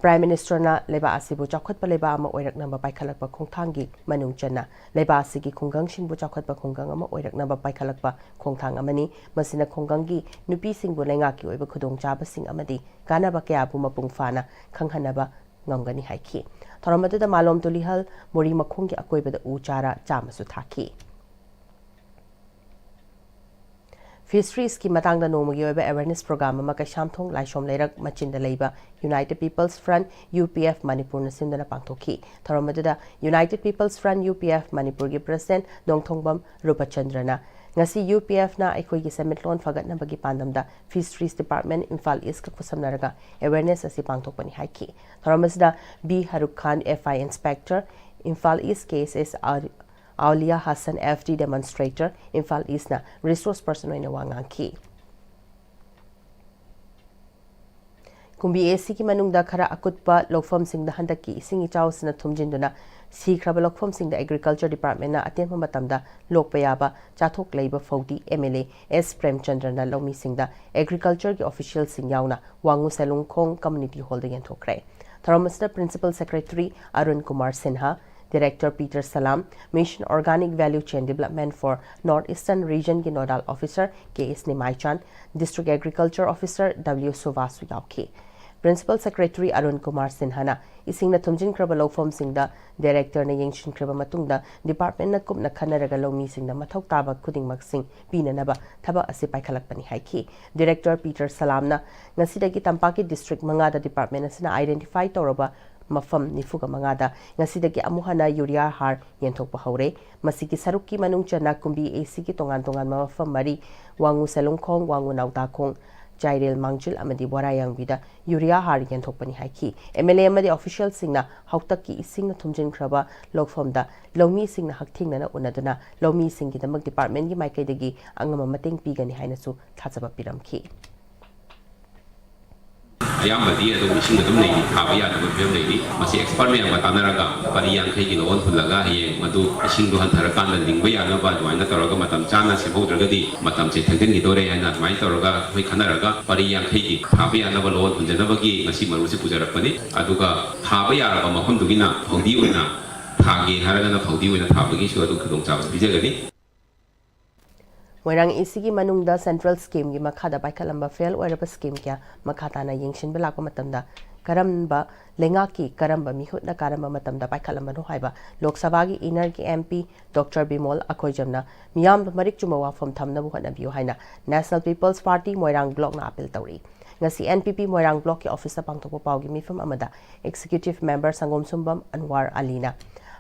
ꯄ꯭ꯔꯥꯏꯝ ꯃꯤꯅꯤꯁꯇꯔꯅ ꯂꯩꯕꯥꯛ ꯑꯁꯤꯕꯨ ꯆꯥꯎꯈꯠꯄ ꯂꯩꯕꯥꯛ ꯑꯃ ꯑꯣꯏꯔꯛꯅꯕ ꯄꯥꯏꯈꯠꯂꯛꯄ ꯈꯣꯡꯊꯥꯡꯒꯤ ꯃꯅꯨꯡ ꯆꯟꯅ ꯂꯩꯕꯥꯛ ꯑꯁꯤꯒꯤ ꯈꯨꯡꯒꯪꯁꯤꯡꯕꯨ ꯆꯥꯎꯈꯠꯄ ꯈꯨꯡꯒꯪ ꯑꯃ ꯑꯣꯏꯔꯛꯅꯕ ꯄꯥꯏꯈꯠꯂꯛꯄ ꯈꯣꯡꯊꯥꯡ ꯑꯃꯅꯤ꯫ ꯃꯁꯤꯅ ꯈꯨꯡꯒꯪꯒꯤ ꯅꯨꯄꯤꯁꯤꯡꯕꯨ ꯂꯩꯉꯥꯛꯀꯤ ꯑꯣꯏꯕ ꯈꯨꯗꯣꯡꯆꯥꯕꯁꯤꯡ ꯑꯃꯗꯤ ꯀꯥꯟꯅꯕ ꯀꯌꯥꯕꯨ ꯃꯄꯨꯡ ꯐꯥꯅ ꯈꯪꯍꯟꯅꯕ ꯉꯝꯒꯅꯤ ꯍꯥꯏꯈꯤ꯫ ꯊꯧꯔꯝ ꯑꯗꯨꯗ ꯃꯥꯂꯣꯝ ꯇꯨꯂꯤꯍꯜ ꯃꯣꯔꯤ ꯃꯈꯣꯡꯒꯤ ꯑꯀꯣꯏꯕꯗ ꯎ ꯆꯥꯔꯥ ꯆꯥꯝꯃꯁꯨ ꯊꯥꯈꯤ꯫ ꯐꯤꯁꯔꯤꯁꯀꯤ ꯃꯇꯥꯡꯗ ꯅꯣꯡꯃꯒꯤ ꯑꯣꯏꯕ ꯑꯦꯋꯦꯔꯅꯦꯁ ꯄ꯭ꯔꯣꯒ꯭ꯔꯥꯝ ꯑꯃ ꯀꯩꯁꯥꯝꯊꯣꯡ ꯂꯥꯏꯁ꯭ꯔꯝ ꯂꯩꯔꯛ ꯃꯆꯤꯟꯗ ꯂꯩꯕ united peoples front, U P F, ꯃꯅꯤꯄꯨꯔꯅ ꯁꯤꯟꯗꯨꯅ ꯄꯥꯡꯊꯣꯛꯈꯤ꯫ ꯊꯧꯔꯝ ꯑꯗꯨꯗ united peoples front, U P F, ꯃꯅꯤꯄꯨꯔꯒꯤ ꯄ꯭ꯔꯁꯤꯗꯦꯟꯠ ꯅꯣꯡꯊꯣꯡꯕꯝ ꯔꯨꯄꯆꯟꯗ꯭ꯔꯅ ꯉꯁꯤ ꯌꯨ ꯄꯤ ꯑꯦꯐꯅ ꯑꯩꯈꯣꯏꯒꯤ ꯁꯦꯟꯃꯤꯠꯂꯣꯟ ꯐꯒꯠꯅꯕꯒꯤ ꯄꯥꯟꯗꯝꯗ ꯐꯤꯁꯔꯤꯁ ꯗꯤꯄꯥꯔꯠꯃꯦꯟꯠ ꯏꯝꯐꯥꯜ ꯏꯁ꯭ꯠꯀ ꯈꯨꯠꯁꯝꯅꯔꯒ ꯑꯦꯋꯦꯔꯅꯦꯁ ꯑꯁꯤ ꯄꯥꯡꯊꯣꯛꯄꯅꯤ ꯍꯥꯏꯈꯤ꯫ ꯊꯧꯔꯝ ꯑꯁꯤꯗ B Haruk Khan, F I inspector, Imphal east K S S R Aulia Hasan, F D demonstrator, Imphal ꯏꯁ꯭ꯠꯅ ꯔꯤꯁꯣꯔꯁ ꯄꯔꯁꯟ ꯑꯣꯏꯅ ꯋꯥ ꯉꯥꯡꯈꯤ꯫ ꯀꯨꯝꯕꯤ ꯑꯦ ꯁꯤꯒꯤ ꯃꯅꯨꯡꯗ ꯈꯔ ꯑꯀꯨꯠꯄ ꯂꯧꯐꯝꯁꯤꯡꯗ ꯍꯟꯗꯛꯀꯤ ꯏꯁꯤꯡ ꯏꯆꯥꯎꯁꯤꯅ ꯊꯨꯝꯖꯤꯟꯗꯨꯅ ꯁꯤꯈ꯭ꯔꯕ ꯂꯧꯐꯝꯁꯤꯡꯗ ꯑꯦꯒ꯭ꯔꯤꯀꯜꯆꯔ ꯗꯤꯄꯥꯔꯠꯃꯦꯟꯠꯅ ꯑꯇꯦꯟꯕ ꯃꯇꯝꯗ ꯂꯣꯛꯄ ꯌꯥꯕ ꯆꯥꯊꯣꯛ ꯂꯩꯕ ꯐꯧꯗꯤ ꯑꯦꯝ ꯑꯦꯜ ꯑꯦ ꯑꯦꯁ ꯄ꯭ꯔꯦꯝꯆꯟꯗ꯭ꯔꯅ ꯂꯧꯃꯤꯁꯤꯡꯗ ꯑꯦꯒ꯭ꯔꯤꯀꯜꯆꯔꯒꯤ ꯑꯣꯐꯤꯁꯤꯌꯦꯜꯁꯤꯡ ꯌꯥꯎꯅ ꯋꯥꯉꯨ ꯁꯦꯂꯨꯡꯈꯣꯡ ꯀꯝꯃ꯭ꯌꯨꯅꯤꯇꯤ ꯍꯣꯜꯗ ꯌꯦꯟꯊꯣꯛꯈ꯭ꯔꯦ꯫ ꯊꯧꯔꯝ ꯑꯁꯤꯗ principal secretary Arun Kumar Sinha, director Peter Salam, Mission Organic Value Chain Development for North Eastern Region ꯒꯤ ꯅꯣꯗꯥꯜ ꯑꯣꯐꯤꯁꯔ ꯀꯦ ꯑꯦꯁ ꯅꯤꯃꯥꯏꯆꯥꯟ, ꯗꯤꯁꯇ꯭ꯔꯤꯛ ꯑꯦꯒ꯭ꯔꯤꯀꯜꯆꯔ ꯑꯣꯐꯤꯁꯔ ꯗꯕ꯭ꯂꯤꯎ ꯁꯨꯚꯥꯁꯁꯨ ꯌꯥꯎꯈꯤ꯫ ꯄ꯭ꯔꯤꯟꯁꯤꯄꯜ ꯁꯦꯀ꯭ꯔꯦꯇꯔꯤ ꯑꯔꯨꯟ ꯀꯨꯃꯥꯔ ꯁꯤꯟꯍꯅ ꯏꯁꯤꯡꯅ ꯊꯨꯝꯖꯤꯟꯈ꯭ꯔꯕ ꯂꯧꯐꯝꯁꯤꯡꯗ ꯗꯤꯔꯦꯛꯇꯔꯅ ꯌꯦꯡꯁꯤꯟꯈ꯭ꯔꯕ ꯃꯇꯨꯡꯗ ꯗꯤꯄꯥꯔꯠꯃꯦꯟꯠꯅ ꯀꯨꯞꯅ ꯈꯟꯅꯔꯒ ꯂꯧꯃꯤꯁꯤꯡꯗ ꯃꯊꯧ ꯇꯥꯕ ꯈꯨꯗꯤꯡꯃꯛꯁꯤꯡ ꯄꯤꯅꯅꯕ ꯊꯕꯛ ꯑꯁꯤ ꯄꯥꯏꯈꯠꯂꯛꯄꯅꯤ ꯍꯥꯏꯈꯤ꯫ ꯗꯤꯔꯦꯛꯇꯔ ꯄꯤꯇꯔ ꯁꯂꯥꯝꯅ ꯉꯁꯤꯗꯒꯤ ꯇꯝꯄꯥꯛꯀꯤ ꯗꯤꯁꯇ꯭ꯔꯤꯛ ꯃꯉꯥꯗ ꯗꯤꯄꯥꯔꯠꯃꯦꯟꯠ ꯑꯁꯤꯅ ꯑꯥꯏꯗꯦꯟꯇꯤꯐꯥꯏ ꯇꯧꯔꯕ ꯃꯐꯝ ꯅꯤꯐꯨꯒ ꯃꯉꯥꯗ ꯉꯁꯤꯗꯒꯤ ꯑꯃꯨꯛ ꯍꯟꯅ ꯌꯨꯔꯤꯌꯥ ꯍꯥꯔ ꯌꯦꯟꯊꯣꯛꯄ ꯍꯧꯔꯦ꯫ ꯃꯁꯤꯒꯤ ꯁꯔꯨꯛꯀꯤ ꯃꯅꯨꯡ ꯆꯟꯅ ꯀꯨꯝꯕꯤ ꯑꯦ ꯁꯤꯒꯤ ꯇꯣꯉꯥꯟ ꯇꯣꯉꯥꯟꯕ ꯃꯐꯝ ꯃꯔꯤ, ꯋꯥꯉꯨ ꯁꯦꯂꯨꯡꯈꯣꯡ, ꯋꯥꯉꯨ ꯅꯥꯎꯇꯥꯈꯣꯡ, ꯆꯥꯏꯔꯦꯜ ꯃꯥꯡꯖꯤꯜ ꯑꯃꯗꯤ ꯋꯥꯔꯥꯌꯥꯡꯕꯤꯗ ꯌꯨꯔꯤꯌꯥ ꯍꯥꯔ ꯌꯦꯟꯊꯣꯛꯄꯅꯤ ꯍꯥꯏꯈꯤ꯫ ꯑꯦꯝ ꯑꯦꯜ ꯑꯦ ꯑꯃꯗꯤ ꯑꯣꯐꯤꯁꯤꯌꯦꯜꯁꯤꯡꯅ ꯍꯥꯎꯇꯛꯀꯤ ꯏꯁꯤꯡꯅ ꯊꯨꯝꯖꯤꯟꯈ꯭ꯔꯕ ꯂꯧꯐꯝꯗ ꯂꯧꯃꯤꯁꯤꯡꯅ ꯍꯛꯊꯦꯡꯅꯅ ꯎꯅꯗꯨꯅ ꯂꯧꯃꯤꯁꯤꯡꯒꯤꯗꯃꯛ ꯗꯤꯄꯥꯔꯠꯃꯦꯟꯒꯤ ꯃꯥꯏꯀꯩꯗꯒꯤ ꯑꯉꯝꯕ ꯃꯇꯦꯡ ꯄꯤꯒꯅꯤ ꯍꯥꯏꯅꯁꯨ ꯊꯥꯖꯕ ꯄꯤꯔꯝꯈꯤ꯫ ꯑꯌꯥꯝꯕꯗꯤ ꯑꯗꯨꯝ ꯏꯁꯤꯡ ꯑꯗꯨꯝ ꯂꯩꯔꯤ, ꯊꯥꯕ ꯌꯥꯗꯕ ꯐꯤꯕꯝ ꯂꯩꯔꯤ꯫ ꯃꯁꯤ ꯑꯦꯛꯁꯄꯔꯠ ꯃꯌꯥꯝꯒ ꯇꯥꯟꯅꯔꯒ ꯄꯔꯤ ꯌꯥꯡꯈꯩꯒꯤ ꯂꯧꯍꯣꯟ ꯍꯨꯜꯂꯒ ꯍꯌꯦꯡ ꯃꯗꯨ ꯏꯁꯤꯡꯗꯣ ꯍꯟꯊꯔꯀꯥꯟꯗ ꯂꯤꯡꯕ ꯌꯥꯅꯕ ꯑꯗꯨꯃꯥꯏꯅ ꯇꯧꯔꯒ ꯃꯇꯝ ꯆꯥꯅ ꯁꯦꯝꯍꯧꯗ꯭ꯔꯒꯗꯤ ꯃꯇꯝꯁꯦ ꯊꯦꯡꯖꯤꯟꯈꯤꯗꯣꯔꯦ ꯍꯥꯏꯅ ꯑꯗꯨꯃꯥꯏꯅ ꯇꯧꯔꯒ ꯑꯩꯈꯣꯏ ꯈꯟꯅꯔꯒ ꯄꯔꯤ ꯌꯥꯡꯈꯩꯒꯤ ꯊꯥꯕ ꯌꯥꯅꯕ ꯂꯧꯍꯣꯟ ꯍꯨꯟꯖꯅꯕꯒꯤ ꯉꯁꯤ ꯃꯔꯨꯁꯤ ꯄꯨꯖꯔꯛꯄꯅꯤ꯫ ꯑꯗꯨꯒ ꯊꯥꯕ ꯌꯥꯔꯕ ꯃꯐꯝꯗꯨꯒꯤꯅ ꯐꯧꯗꯤ ꯑꯣꯏꯅ ꯊꯥꯒꯦ ꯍꯥꯏꯔꯒꯅ ꯐꯧꯗꯤ ꯑꯣꯏꯅ ꯊꯥꯕꯒꯤꯁꯨ ꯑꯗꯨꯝ ꯈꯨꯗꯣꯡꯆꯥꯕ ꯄꯤꯖꯒꯅꯤ꯫ ꯃꯣꯏꯔꯥꯡ ꯑꯦ ꯁꯤꯒꯤ ꯃꯅꯨꯡꯗ ꯁꯦꯟꯇ꯭ꯔꯦꯜ ꯁ꯭ꯀꯤꯝꯒꯤ ꯃꯈꯥꯗ ꯄꯥꯏꯈꯠꯂꯝꯕ ꯐꯦꯜ ꯑꯣꯏꯔꯕ ꯁ꯭ꯀꯤꯝ ꯀꯌꯥ ꯃꯈꯥ ꯇꯥꯅ ꯌꯦꯡꯁꯤꯟꯕ ꯂꯥꯛꯄ ꯃꯇꯝꯗ ꯀꯔꯝꯕ ꯂꯩꯉꯥꯛꯀꯤ ꯀꯔꯝꯕ ꯃꯤꯍꯨꯠꯅ ꯀꯥꯔꯝꯕ ꯃꯇꯝꯗ ꯄꯥꯏꯈꯠꯂꯝꯕꯅꯣ ꯍꯥꯏꯕ ꯂꯣꯛ ꯁꯚꯥꯒꯤ ꯏꯟꯅꯔꯒꯤ ꯑꯦꯝ ꯄꯤ ꯗꯣꯛꯇꯔ ꯕꯤꯃꯣꯜ ꯑꯩꯈꯣꯏꯖꯝꯅ ꯃꯤꯌꯥꯝꯗ ꯃꯔꯤꯛ ꯆꯨꯝꯕ ꯋꯥꯐꯝ ꯊꯝꯅꯕ ꯍꯣꯠꯅꯕꯤꯌꯨ ꯍꯥꯏꯅ National People's Party ꯃꯣꯏꯔꯥꯡ ꯕ꯭ꯂꯣꯛꯅ ꯑꯥꯄꯤꯜ ꯇꯧꯔꯤ꯫ ꯉꯁꯤ ꯑꯦꯟ ꯄꯤ ꯄꯤ ꯃꯣꯏꯔꯥꯡ ꯕ꯭ꯂꯣꯛꯀꯤ ꯑꯣꯐꯤꯁꯇ ꯄꯥꯡꯊꯣꯛꯄ ꯄꯥꯎꯒꯤ ꯃꯤꯐꯝ ꯑꯃꯗ ꯑꯦꯛꯖꯤꯀ꯭ꯌꯨꯇꯤꯚ ꯃꯦꯝꯕꯔ ꯁꯪꯒꯣꯝ ꯁꯨꯝꯕꯝ ꯑꯟꯋꯥꯔ ꯑꯂꯤꯅ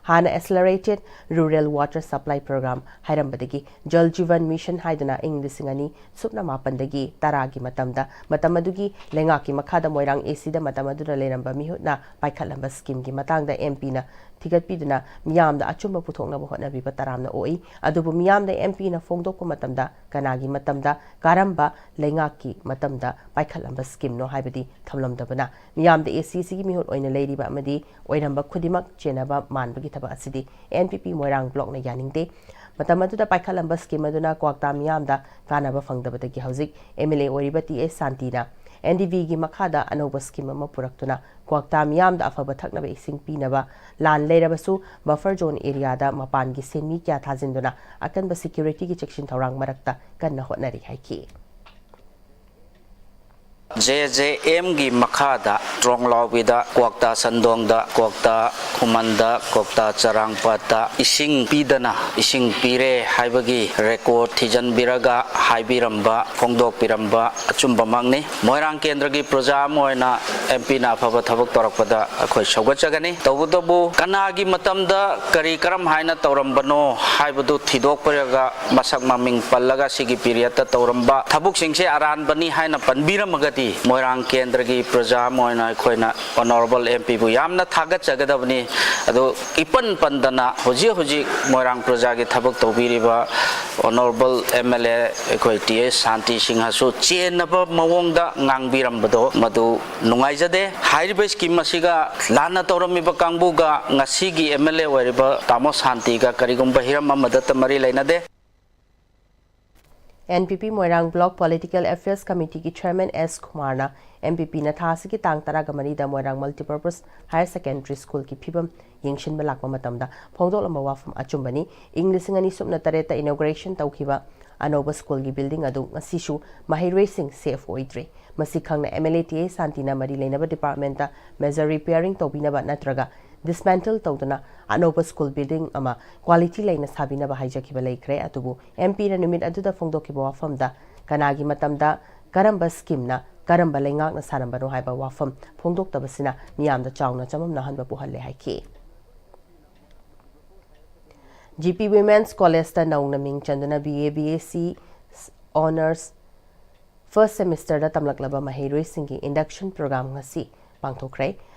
ꯍꯥꯟꯅ Accelerated Rural Water Supply Program ꯍꯥꯏꯔꯝꯕꯗꯒꯤ ꯖꯜ ꯖꯤꯚꯟ ꯃꯤꯁꯟ ꯍꯥꯏꯗꯨꯅ ꯏꯪ ꯂꯤꯁꯤꯡ ꯑꯅꯤ ꯁꯨꯞꯅ ꯃꯥꯄꯟꯗꯒꯤ ꯇꯔꯥꯒꯤ ꯃꯇꯝꯗ ꯃꯇꯝ ꯑꯗꯨꯒꯤ ꯂꯩꯉꯥꯛꯀꯤ ꯃꯈꯥꯗ ꯃꯣꯏꯔꯥꯡ ꯑꯦ ꯁꯤꯗ ꯃꯇꯝ ꯑꯗꯨꯗ ꯂꯩꯔꯝꯕ ꯃꯤꯍꯨꯠꯅ ꯄꯥꯏꯈꯠꯂꯝꯕ ꯁ꯭ꯀꯤꯝꯒꯤ ꯃꯇꯥꯡꯗ ꯑꯦꯝ ꯄꯤꯅ ꯊꯤꯒꯠꯄꯤꯗꯨꯅ ꯃꯤꯌꯥꯝꯗ ꯑꯆꯨꯝꯕ ꯄꯨꯊꯣꯛꯅꯕ ꯍꯣꯠꯅꯕꯤꯕ ꯇꯔꯥꯝꯅ ꯑꯣꯛꯏ꯫ ꯑꯗꯨꯕꯨ ꯃꯤꯌꯥꯝꯗ ꯑꯦꯝ ꯄꯤꯅ ꯐꯣꯡꯗꯣꯛꯄ ꯃꯇꯝꯗ ꯀꯅꯥꯒꯤ ꯃꯇꯝꯗ, ꯀꯔꯝꯕ ꯂꯩꯉꯥꯛꯀꯤ ꯃꯇꯝꯗ ꯄꯥꯏꯈꯠꯂꯝꯕ ꯁ꯭ꯀꯤꯝꯅꯣ ꯍꯥꯏꯕꯗꯤ ꯊꯝꯂꯝꯗꯕꯅ ꯃꯤꯌꯥꯝꯗ ꯑꯦ ꯁꯤ ꯁꯤꯒꯤ ꯃꯤꯍꯨꯠ ꯑꯣꯏꯅ ꯂꯩꯔꯤꯕ ꯑꯃꯗꯤ ꯑꯣꯏꯔꯝꯕ ꯈꯨꯗꯤꯡꯃꯛ ꯆꯦꯟꯅꯕ ꯃꯥꯟꯕꯒꯤ ꯊꯕꯛ ꯑꯁꯤꯗꯤ ꯑꯦꯟ ꯄꯤ ꯄꯤ ꯃꯣꯏꯔꯥꯡ ꯕ꯭ꯂꯣꯛꯅ ꯌꯥꯅꯤꯡꯗꯦ꯫ ꯃꯇꯝ ꯑꯗꯨꯗ ꯄꯥꯏꯈꯠꯂꯝꯕ ꯁ꯭ꯀꯤꯝ ꯑꯗꯨꯅ ꯀ꯭ꯋꯥꯛꯇꯥ ꯃꯤꯌꯥꯝꯗ ꯀꯥꯟꯅꯕ ꯐꯪꯗꯕꯗꯒꯤ ꯍꯧꯖꯤꯛ ꯑꯦꯝ ꯑꯦꯜ ꯑꯦ ꯑꯣꯏꯔꯤꯕ ꯇꯤ ꯑꯦꯁ ꯁꯥꯟꯇꯤꯅ ꯑꯦꯟ ꯗꯤ ꯕꯤꯒꯤ ꯃꯈꯥꯗ ꯑꯅꯧꯕ ꯁ꯭ꯀꯤꯝ ꯑꯃ ꯄꯨꯔꯛꯇꯨꯅ ꯀ꯭ꯋꯥꯛꯇꯥ ꯃꯤꯌꯥꯝꯗ ꯑꯐꯕ ꯊꯛꯅꯕ ꯏꯁꯤꯡ ꯄꯤꯅꯕ ꯂꯥꯟ ꯂꯩꯔꯕꯁꯨ ꯕꯐꯔ ꯖꯣꯟ ꯑꯦꯔꯤꯌꯥꯗ ꯃꯄꯥꯟꯒꯤ ꯁꯦꯟꯃꯤ ꯀꯌꯥ ꯊꯥꯖꯤꯟꯗꯨꯅ ꯑꯀꯟꯕ ꯁꯦꯀ꯭ꯌꯨꯔꯤꯇꯤꯒꯤ ꯆꯦꯛꯁꯤꯟ ꯊꯧꯔꯥꯡ ꯃꯔꯛꯇ ꯀꯟꯅ ꯍꯣꯠꯅꯔꯤ ꯍꯥꯏꯈꯤ꯫ ꯖꯦ ꯖꯦ ꯑꯦꯝꯒꯤ ꯃꯈꯥꯗ ꯇ꯭ꯔꯣꯡꯂꯥꯎꯕꯤꯗ, ꯀ꯭ꯋꯥꯛꯇꯥ ꯁꯟꯗꯣꯡꯗ, ꯀ꯭ꯋꯥꯛꯇꯥ ꯈꯨꯃꯟꯗ, ꯀ꯭ꯋꯥꯛꯇꯥ ꯆꯔꯥꯡꯄꯥꯠꯇ ꯏꯁꯤꯡ ꯄꯤꯗꯅ ꯏꯁꯤꯡ ꯄꯤꯔꯦ ꯍꯥꯏꯕꯒꯤ ꯔꯦꯀꯣꯔꯗ ꯊꯤꯖꯤꯟꯕꯤꯔꯒ ꯍꯥꯏꯕꯤꯔꯝꯕ, ꯐꯣꯡꯗꯣꯛꯄꯤꯔꯝꯕ ꯑꯆꯨꯝꯕꯃꯛꯅꯤ꯫ ꯃꯣꯏꯔꯥꯡ ꯀꯦꯟꯗ꯭ꯔꯒꯤ ꯄ꯭ꯔꯖꯥ ꯑꯃ ꯑꯣꯏꯅ ꯑꯦꯝ ꯄꯤꯅ ꯑꯐꯕ ꯊꯕꯛ ꯇꯧꯔꯛꯄꯗ ꯑꯩꯈꯣꯏ ꯁꯧꯒꯠꯆꯒꯅꯤ꯫ ꯇꯧꯕꯇꯕꯨ ꯀꯅꯥꯒꯤ ꯃꯇꯝꯗ ꯀꯔꯤ ꯀꯔꯝ ꯍꯥꯏꯅ ꯇꯧꯔꯝꯕꯅꯣ ꯍꯥꯏꯕꯗꯨ ꯊꯤꯗꯣꯛꯄꯤꯔꯒ ꯃꯁꯛ ꯃꯃꯤꯡ ꯄꯜꯂꯒ ꯁꯤꯒꯤ ꯄꯤꯔꯤꯌꯠꯇ ꯇꯧꯔꯝꯕ ꯊꯕꯛꯁꯤꯡꯁꯦ ꯑꯔꯥꯟꯕꯅꯤ ꯍꯥꯏꯅ ꯄꯟꯕꯤꯔꯝꯃꯒꯗꯤ ꯃꯣꯏꯔꯥꯡ ꯀꯦꯟꯗ꯭ꯔꯒꯤ ꯄ꯭ꯔꯖꯥ ꯑꯃ ꯑꯣꯏꯅ ꯑꯩꯈꯣꯏꯅ ꯑꯣꯅꯔꯦꯕꯜ ꯑꯦꯝ ꯄꯤꯕꯨ ꯌꯥꯝꯅ ꯊꯥꯒꯠꯆꯒꯗꯕꯅꯤ꯫ ꯑꯗꯨ ꯏꯄꯟ ꯄꯟꯗꯅ ꯍꯧꯖꯤꯛ ꯍꯧꯖꯤꯛ ꯃꯣꯏꯔꯥꯡ ꯄ꯭ꯔꯖꯥꯒꯤ ꯊꯕꯛ ꯇꯧꯕꯤꯔꯤꯕ ꯑꯣꯅꯔꯦꯕꯜ ꯑꯦꯝ ꯑꯦꯜ ꯑꯦ ꯑꯩꯈꯣꯏ ꯇꯤ ꯑꯦꯁ ꯁꯥꯟꯇꯤ ꯁꯤꯡꯍꯁꯨ ꯆꯦꯟꯅꯕ ꯃꯑꯣꯡꯗ ꯉꯥꯡꯕꯤꯔꯝꯕꯗꯣ ꯃꯗꯨ ꯅꯨꯡꯉꯥꯏꯖꯗꯦ꯫ ꯍꯥꯏꯔꯤꯕ ꯁ꯭ꯀꯤꯝ ꯑꯁꯤꯒ ꯂꯥꯟꯅ ꯇꯧꯔꯝꯃꯤꯕ ꯀꯥꯡꯕꯨꯒ ꯉꯁꯤꯒꯤ ꯑꯦꯝ ꯑꯦꯜ ꯑꯦ ꯑꯣꯏꯔꯤꯕ ꯇꯥꯃꯣ ꯁꯥꯟꯇꯤꯒ ꯀꯔꯤꯒꯨꯝꯕ ꯍꯤꯔꯝ ꯑꯃꯗꯇ ꯃꯔꯤ ꯂꯩꯅꯗꯦ꯫ ꯑꯦꯟ ꯄꯤ ꯄꯤ ꯃꯣꯏꯔꯥꯡ ꯕ꯭ꯂꯣꯛ ꯄꯣꯂꯤꯇꯤꯀꯦꯜ ꯑꯦꯐꯤꯌꯔꯁ ꯀꯃꯤꯇꯤꯒꯤ ꯆꯦꯌꯔꯃꯦꯟ ꯑꯦꯁ ꯀꯨꯃꯥꯔꯅ ꯑꯦꯟ ꯄꯤ ꯄꯤꯅ ꯊꯥ ꯑꯁꯤꯒꯤ ꯇꯥꯡ ꯇꯔꯥꯒ ꯃꯔꯤꯗ ꯃꯣꯏꯔꯥꯡ ꯃꯜꯇꯤꯄꯔꯄꯁ ꯍꯥꯌꯔ ꯁꯦꯀꯦꯟꯗꯔꯤ ꯁ꯭ꯀꯨꯜꯒꯤ ꯐꯤꯕꯝ ꯌꯦꯡꯁꯤꯟꯕ ꯂꯥꯛꯄ ꯃꯇꯝꯗ ꯐꯣꯡꯗꯣꯛꯂꯝꯕ ꯋꯥꯐꯝ ꯑꯆꯨꯝꯕꯅꯤ꯫ ꯏꯪ ꯂꯤꯁꯤꯡ ꯑꯅꯤ ꯁꯨꯞꯅ ꯇꯔꯦꯠꯇ ꯏꯅꯣꯒ꯭ꯔꯦꯁꯟ ꯇꯧꯈꯤꯕ ꯑꯅꯧꯕ ꯁ꯭ꯀꯨꯜꯒꯤ ꯕꯤꯜꯗꯤꯡ ꯑꯗꯨ ꯉꯁꯤꯁꯨ ꯃꯍꯩꯔꯣꯏꯁꯤꯡ ꯁꯦꯐ ꯑꯣꯏꯗ꯭ꯔꯤ꯫ ꯃꯁꯤ ꯈꯪꯅ M L A T A ꯁꯥꯟꯇꯤꯅ ꯃꯔꯤ ꯂꯩꯅꯕ ꯗꯤꯄꯥꯔꯠꯃꯦꯟꯇ ꯃꯦꯖꯔ ꯔꯤꯄꯤꯌꯥꯔꯤꯡ ꯇꯧꯕꯤꯅꯕ ꯅꯠꯇ꯭ꯔꯒ ꯗꯤꯁꯃꯦꯟꯇꯜ ꯇꯧꯗꯨꯅ ꯑꯅꯧꯕ ꯁ꯭ꯀꯨꯜ ꯕꯤꯜꯗꯤꯡ ꯑꯃ ꯀ꯭ꯋꯥꯂꯤꯇꯤ ꯂꯩꯅ ꯁꯥꯕꯤꯅꯕ ꯍꯥꯏꯖꯈꯤꯕ ꯂꯩꯈ꯭ꯔꯦ꯫ ꯑꯗꯨꯕꯨ ꯑꯦꯝ ꯄꯤꯅ ꯅꯨꯃꯤꯠ ꯑꯗꯨꯗ ꯐꯣꯡꯗꯣꯛꯈꯤꯕ ꯋꯥꯐꯝꯗ ꯀꯅꯥꯒꯤ ꯃꯇꯝꯗ ꯀꯔꯝꯕ ꯁ꯭ꯀꯤꯝꯅ ꯀꯔꯝꯕ ꯂꯩꯉꯥꯛꯅ ꯁꯥꯔꯝꯕꯅꯣ ꯍꯥꯏꯕ ꯋꯥꯐꯝ ꯐꯣꯡꯗꯣꯛꯇꯕꯁꯤꯅ ꯃꯤꯌꯥꯝꯗ ꯆꯥꯎꯅ ꯆꯃꯝꯅꯍꯟꯕ ꯄꯣꯛꯍꯜꯂꯦ ꯍꯥꯏꯈꯤ꯫ ꯖꯤ ꯄꯤ ꯋꯤꯃꯦꯟꯁ ꯀꯣꯂꯦꯖꯇ ꯅꯧꯅ ꯃꯤꯡ ꯆꯟꯗꯨꯅ B A, B S C honours first ꯁꯦꯃꯤꯁꯇꯔꯗ ꯇꯝꯂꯛꯂꯕ ꯃꯍꯩꯔꯣꯏꯁꯤꯡꯒꯤ ꯏꯟꯗꯛꯁꯟ ꯄ꯭ꯔꯣꯒ꯭ꯔꯥꯝ ꯉꯁꯤ ꯄꯥꯡꯊꯣꯛꯈ꯭ꯔꯦ꯫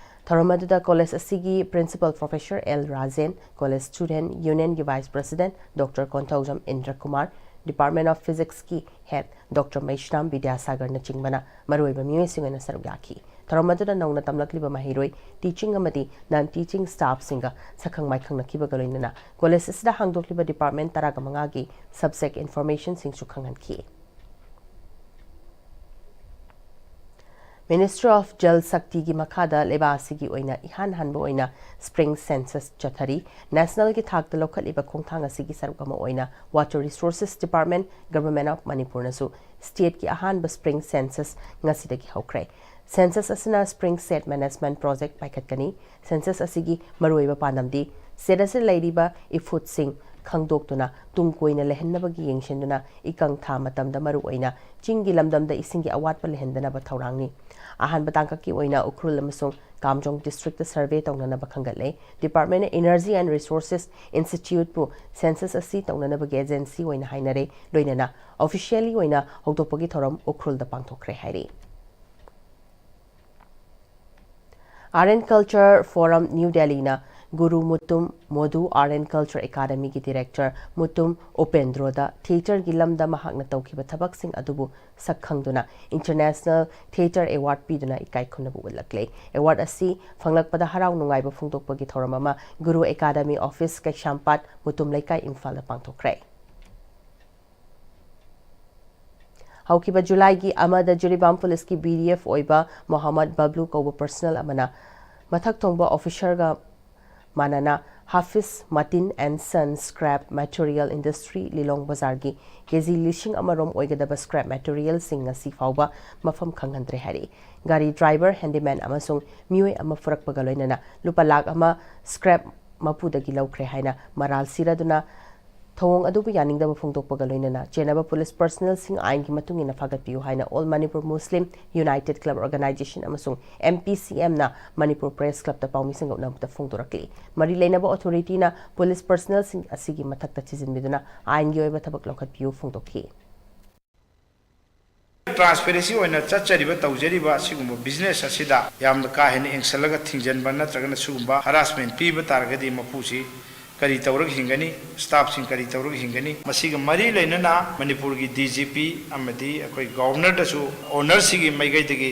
ꯊꯧꯔꯝ ꯑꯗꯨꯗ ꯀꯣꯂꯦꯖ ꯑꯁꯤꯒꯤ principal professor L Rajen, college student ꯌꯨꯅꯤꯌꯟꯒꯤ vice president doctor Konthoujam Indrakumar, department of ꯐꯤꯖꯤꯛꯁꯀꯤ ꯍꯦꯗ ꯗꯣꯛꯇꯔ ꯃꯩꯁ꯭ꯅꯥꯝ ꯕꯤꯗ꯭ꯌꯥꯁꯥꯒꯔꯅꯆꯤꯡꯕꯅ ꯃꯔꯨꯑꯣꯏꯕ ꯃꯤꯑꯣꯏꯁꯤꯡ ꯑꯣꯏꯅ ꯁꯔꯨꯛ ꯌꯥꯈꯤ꯫ ꯊꯧꯔꯝ ꯑꯗꯨꯗ ꯅꯧꯅ ꯇꯝꯂꯛꯂꯤꯕ ꯃꯍꯩꯔꯣꯏ, ꯇꯤꯆꯤꯡ ꯑꯃꯗꯤ ꯅꯟ ꯇꯤꯆꯤꯡ ꯁ꯭ꯇꯥꯐꯁꯤꯡꯒ ꯁꯛꯈꯪ ꯃꯥꯏꯈꯪꯅꯈꯤꯕꯒ ꯂꯣꯏꯅꯅ ꯀꯣꯂꯦꯖ ꯑꯁꯤꯗ ꯍꯥꯡꯗꯣꯛꯂꯤꯕ ꯗꯤꯄꯥꯔꯠꯃꯦꯟꯠ ꯇꯔꯥꯒ ꯃꯉꯥꯒꯤ ꯁꯕꯖꯦꯛ ꯏꯟꯐꯣꯔꯃꯦꯁꯟꯁꯤꯡꯁꯨ ꯈꯪꯍꯟꯈꯤ꯫ Ministry of Jal Shaktiꯒꯤ ꯃꯈꯥꯗ ꯂꯩꯕꯥꯛ ꯑꯁꯤꯒꯤ ꯑꯣꯏꯅ ꯏꯍꯥꯟ ꯍꯥꯟꯕ ꯑꯣꯏꯅ ꯁ꯭ꯄ꯭ꯔꯤꯡ ꯁꯦꯟꯁꯁ ꯆꯠꯊꯔꯤ꯫ ꯅꯦꯁꯅꯦꯜꯒꯤ ꯊꯥꯛꯇ ꯂꯧꯈꯠꯂꯤꯕ ꯈꯣꯡꯊꯥꯡ ꯑꯁꯤꯒꯤ ꯁꯔꯨꯛ ꯑꯃ ꯑꯣꯏꯅ Water Resources Department, Government of ꯃꯅꯤꯄꯨꯔꯅꯁꯨ ꯁ꯭ꯇꯦꯠꯀꯤ ꯑꯍꯥꯟꯕ ꯁ꯭ꯄ꯭ꯔꯤꯡ ꯁꯦꯟꯁꯁ ꯉꯁꯤꯗꯒꯤ ꯍꯧꯈ꯭ꯔꯦ꯫ ꯁꯦꯟꯁꯁ ꯑꯁꯤꯅ ꯁ꯭ꯄ꯭ꯔꯤꯡ ꯁꯦꯠ ꯃꯦꯅꯦꯖꯃꯦꯟꯠ ꯄ꯭ꯔꯣꯖꯦꯛ ꯄꯥꯏꯈꯠꯀꯅꯤ꯫ ꯁꯦꯟꯁꯁ ꯑꯁꯤꯒꯤ ꯃꯔꯨꯑꯣꯏꯕ ꯄꯥꯟꯗꯝꯗꯤ ꯁ꯭ꯇꯦꯠ ꯑꯁꯤꯗ ꯂꯩꯔꯤꯕ ꯏꯐꯨꯠꯁꯤꯡ, ꯈꯪꯗꯣꯛꯇꯨꯅ ꯇꯨꯡ ꯀꯣꯏꯅ ꯂꯩꯍꯟꯅꯕꯒꯤ ꯌꯦꯡꯁꯤꯟꯗꯨꯅ ꯏꯀꯪ ꯊꯥ ꯃꯇꯝꯗ ꯃꯔꯨꯑꯣꯏꯅ ꯆꯤꯡꯒꯤ ꯂꯝꯗꯝꯗ ꯏꯁꯤꯡꯒꯤ ꯑꯋꯥꯠꯄ ꯂꯩꯍꯟꯗꯅꯕ ꯊꯧꯔꯥꯡꯅꯤ꯫ ꯑꯍꯥꯟꯕ ꯇꯥꯡꯀꯛꯀꯤ ꯑꯣꯏꯅ ꯎꯈ꯭ꯔꯨꯜ ꯑꯃꯁꯨꯡ ꯀꯥꯝꯖꯣꯡ ꯗꯤꯁꯇ꯭ꯔꯤꯛꯇ ꯁꯔꯚꯦ ꯇꯧꯅꯅꯕ ꯈꯟꯒꯠꯂꯦ꯫ ꯗꯤꯄꯥꯔꯠꯃꯦꯟꯅ Energy and Resources Instituteꯄꯨ ꯁꯦꯟꯁꯁ ꯑꯁꯤ ꯇꯧꯅꯅꯕꯒꯤ ꯑꯦꯖꯦꯟꯁꯤ ꯑꯣꯏꯅ ꯍꯥꯏꯅꯔꯦ, ꯂꯣꯏꯅꯅ ꯑꯣꯐꯤꯁꯤꯌꯦꯜꯂꯤ ꯑꯣꯏꯅ ꯍꯧꯗꯣꯛꯄꯒꯤ ꯊꯧꯔꯝ ꯎꯈ꯭ꯔꯨꯜꯗ ꯄꯥꯡꯊꯣꯛꯈ꯭ꯔꯦ ꯍꯥꯏꯔꯤ꯫ Art and Culture Forum New Delhiꯅ Guru Mutum Modu Art and Culture Academyꯒꯤ ꯗꯤꯔꯦꯛꯇꯔ ꯃꯨꯇꯨꯝ ꯎꯄꯦꯟꯗ꯭ꯔꯣꯗ ꯊꯤꯌꯦꯇꯔꯒꯤ ꯂꯝꯗ ꯃꯍꯥꯛꯅ ꯇꯧꯈꯤꯕ ꯊꯕꯛꯁꯤꯡ ꯑꯗꯨꯕꯨ ꯁꯛ ꯈꯪꯗꯨꯅ International Theatre Award ꯄꯤꯗꯨꯅ ꯏꯀꯥꯏ ꯈꯨꯝꯅꯕ ꯎꯠꯂꯛꯂꯦ꯫ ꯑꯦꯋꯥꯔꯗ ꯑꯁꯤ ꯐꯪꯂꯛꯄꯗ ꯍꯔꯥꯎ ꯅꯨꯡꯉꯥꯏꯕ ꯐꯣꯡꯗꯣꯛꯄꯒꯤ ꯊꯧꯔꯝ ꯑꯃ ꯒꯨꯔꯨ ꯑꯦꯀꯥꯗꯃꯤ ꯑꯣꯐꯤꯁ, ꯀꯩꯁꯥꯝꯄꯥꯠ, ꯃꯨꯇꯨꯝ ꯂꯩꯀꯥꯏ, ꯏꯝꯐꯥꯜꯗ ꯄꯥꯡꯊꯣꯛꯈ꯭ꯔꯦ꯫ ꯍꯧꯈꯤꯕ ꯖꯨꯂꯥꯏꯒꯤ ꯑꯃꯗ ꯖꯤꯔꯤꯕꯥꯝ ꯄꯨꯂꯤꯁꯀꯤ BDF ꯑꯣꯏꯕ ꯃꯣꯍꯝꯃꯗ ꯕꯕ꯭ꯂꯨ ꯀꯧꯕ ꯄꯔꯁꯅꯦꯜ ꯑꯃꯅ ꯃꯊꯛ ꯊꯣꯡꯕ ꯑꯣꯐꯤꯁꯔꯒ ꯃꯥꯟꯅꯅ Hafiz Martin and son scrap material industry, Lilong ꯕꯖꯥꯔꯒꯤ ꯀꯦꯖꯤ ꯂꯤꯁꯤꯡ ꯑꯃ ꯔꯣꯝ ꯑꯣꯏꯒꯗꯕ ꯁ꯭ꯀ꯭ꯔꯦꯞ ꯃꯦꯇꯔꯤꯌꯦꯜꯁꯤꯡ ꯉꯁꯤ ꯐꯥꯎꯕ ꯃꯐꯝ ꯈꯪꯍꯟꯗ꯭ꯔꯦ ꯍꯥꯏꯔꯤ꯫ ꯒꯥꯔꯤ ꯗ꯭ꯔꯥꯏꯚꯔ, ꯍꯦꯟꯗꯤꯃꯦꯟ ꯑꯃꯁꯨꯡ ꯃꯤꯑꯣꯏ ꯑꯃ ꯄꯨꯔꯛꯄꯒ ꯂꯣꯏꯅꯅ ꯂꯨꯄꯥ ꯂꯥꯈ ꯑꯃ ꯁ꯭ꯀ꯭ꯔꯦꯞ ꯃꯄꯨꯗꯒꯤ ꯂꯧꯈ꯭ꯔꯦ ꯍꯥꯏꯅ ꯃꯔꯥꯜ ꯁꯤꯔꯗꯨꯅ ꯊꯧꯑꯣꯡ ꯑꯗꯨꯕꯨ ꯌꯥꯅꯤꯡꯗꯕ ꯐꯣꯡꯗꯣꯛꯄꯒ ꯂꯣꯏꯅꯅ ꯆꯦꯟꯅꯕ ꯄꯨꯂꯤꯁ ꯄꯔꯁꯅꯦꯜꯁꯤꯡ ꯑꯥꯏꯟꯒꯤ ꯃꯇꯨꯡ ꯏꯟꯅ ꯐꯥꯒꯠꯄꯤꯌꯨ ꯍꯥꯏꯅ All Manipur Muslim United Club Organization ꯑꯃꯁꯨꯡ MPCMꯅ ꯃꯅꯤꯄꯨꯔ ꯄ꯭ꯔꯦꯁ ꯀ꯭ꯂꯕꯇ ꯄꯥꯎꯃꯤꯁꯤꯡꯒ ꯎꯅꯕꯗ ꯐꯣꯡꯗꯣꯔꯛꯂꯤ꯫ ꯃꯔꯤ ꯂꯩꯅꯕ ꯑꯣꯊꯣꯔꯤꯇꯤꯅ ꯄꯨꯂꯤꯁ ꯄꯔꯁꯅꯦꯜꯁꯤꯡ ꯑꯁꯤꯒꯤ ꯃꯊꯛꯇ ꯊꯤꯖꯤꯟꯕꯤꯗꯨꯅ ꯑꯥꯏꯟꯒꯤ ꯑꯣꯏꯕ ꯊꯕꯛ ꯂꯧꯈꯠꯄꯤꯌꯨ ꯐꯣꯡꯗꯣꯛꯈꯤ꯫ ꯇ꯭ꯔꯥꯟꯁꯄꯦꯔꯦꯟꯁꯤ ꯑꯣꯏꯅ ꯆꯠꯆꯔꯤꯕ, ꯇꯧꯖꯔꯤꯕ ꯑꯁꯤꯒꯨꯝꯕ ꯕꯤꯖꯤꯅꯦꯁ ꯑꯁꯤꯗ ꯌꯥꯝꯅ ꯀꯥ ꯍꯦꯟꯅ ꯌꯦꯡꯁꯤꯜꯂꯒ ꯊꯤꯡꯖꯤꯟꯕ ꯅꯠꯇ꯭ꯔꯒꯅ ꯁꯤꯒꯨꯝꯕ ꯍꯔꯥꯁꯃꯦꯟ ꯄꯤꯕ ꯇꯥꯔꯒꯗꯤ ꯃꯄꯨꯁꯤ ꯀꯔꯤ ꯇꯧꯔꯒ ꯍꯤꯡꯒꯅꯤ? ꯁ꯭ꯇꯥꯐꯁꯤꯡ ꯀꯔꯤ ꯇꯧꯔꯒ ꯍꯤꯡꯒꯅꯤ? ꯃꯁꯤꯒ ꯃꯔꯤ ꯂꯩꯅꯅ ꯃꯅꯤꯄꯨꯔꯒꯤ DGP ꯑꯃꯗꯤ ꯑꯩꯈꯣꯏ ꯒꯕꯔꯅꯔꯗꯁꯨ ꯑꯣꯅꯔꯁꯤꯒꯤ ꯃꯥꯏꯀꯩꯗꯒꯤ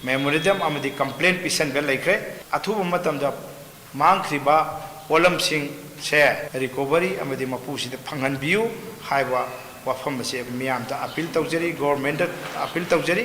ꯃꯦꯃꯣꯔꯦꯟꯗꯝ ꯑꯃꯗꯤ ꯀꯝꯄ꯭ꯂꯦꯟ ꯄꯤꯁꯟꯕ ꯂꯩꯈ꯭ꯔꯦ꯫ ꯑꯊꯨꯕ ꯃꯇꯝꯗ ꯃꯥꯡꯈ꯭ꯔꯤꯕ ꯄꯣꯠꯂꯝꯁꯤꯡꯁꯦ ꯔꯤꯀꯣꯚꯔꯤ ꯑꯃꯗꯤ ꯃꯄꯨꯁꯤꯗ ꯐꯪꯍꯟꯕꯤꯌꯨ ꯍꯥꯏꯕ ꯋꯥꯐꯝ ꯑꯁꯤ ꯃꯤꯌꯥꯝꯗ ꯑꯄꯤꯜ ꯇꯧꯖꯔꯤ, ꯒꯣꯔꯃꯦꯟꯗ ꯑꯄꯤꯜ ꯇꯧꯖꯔꯤ꯫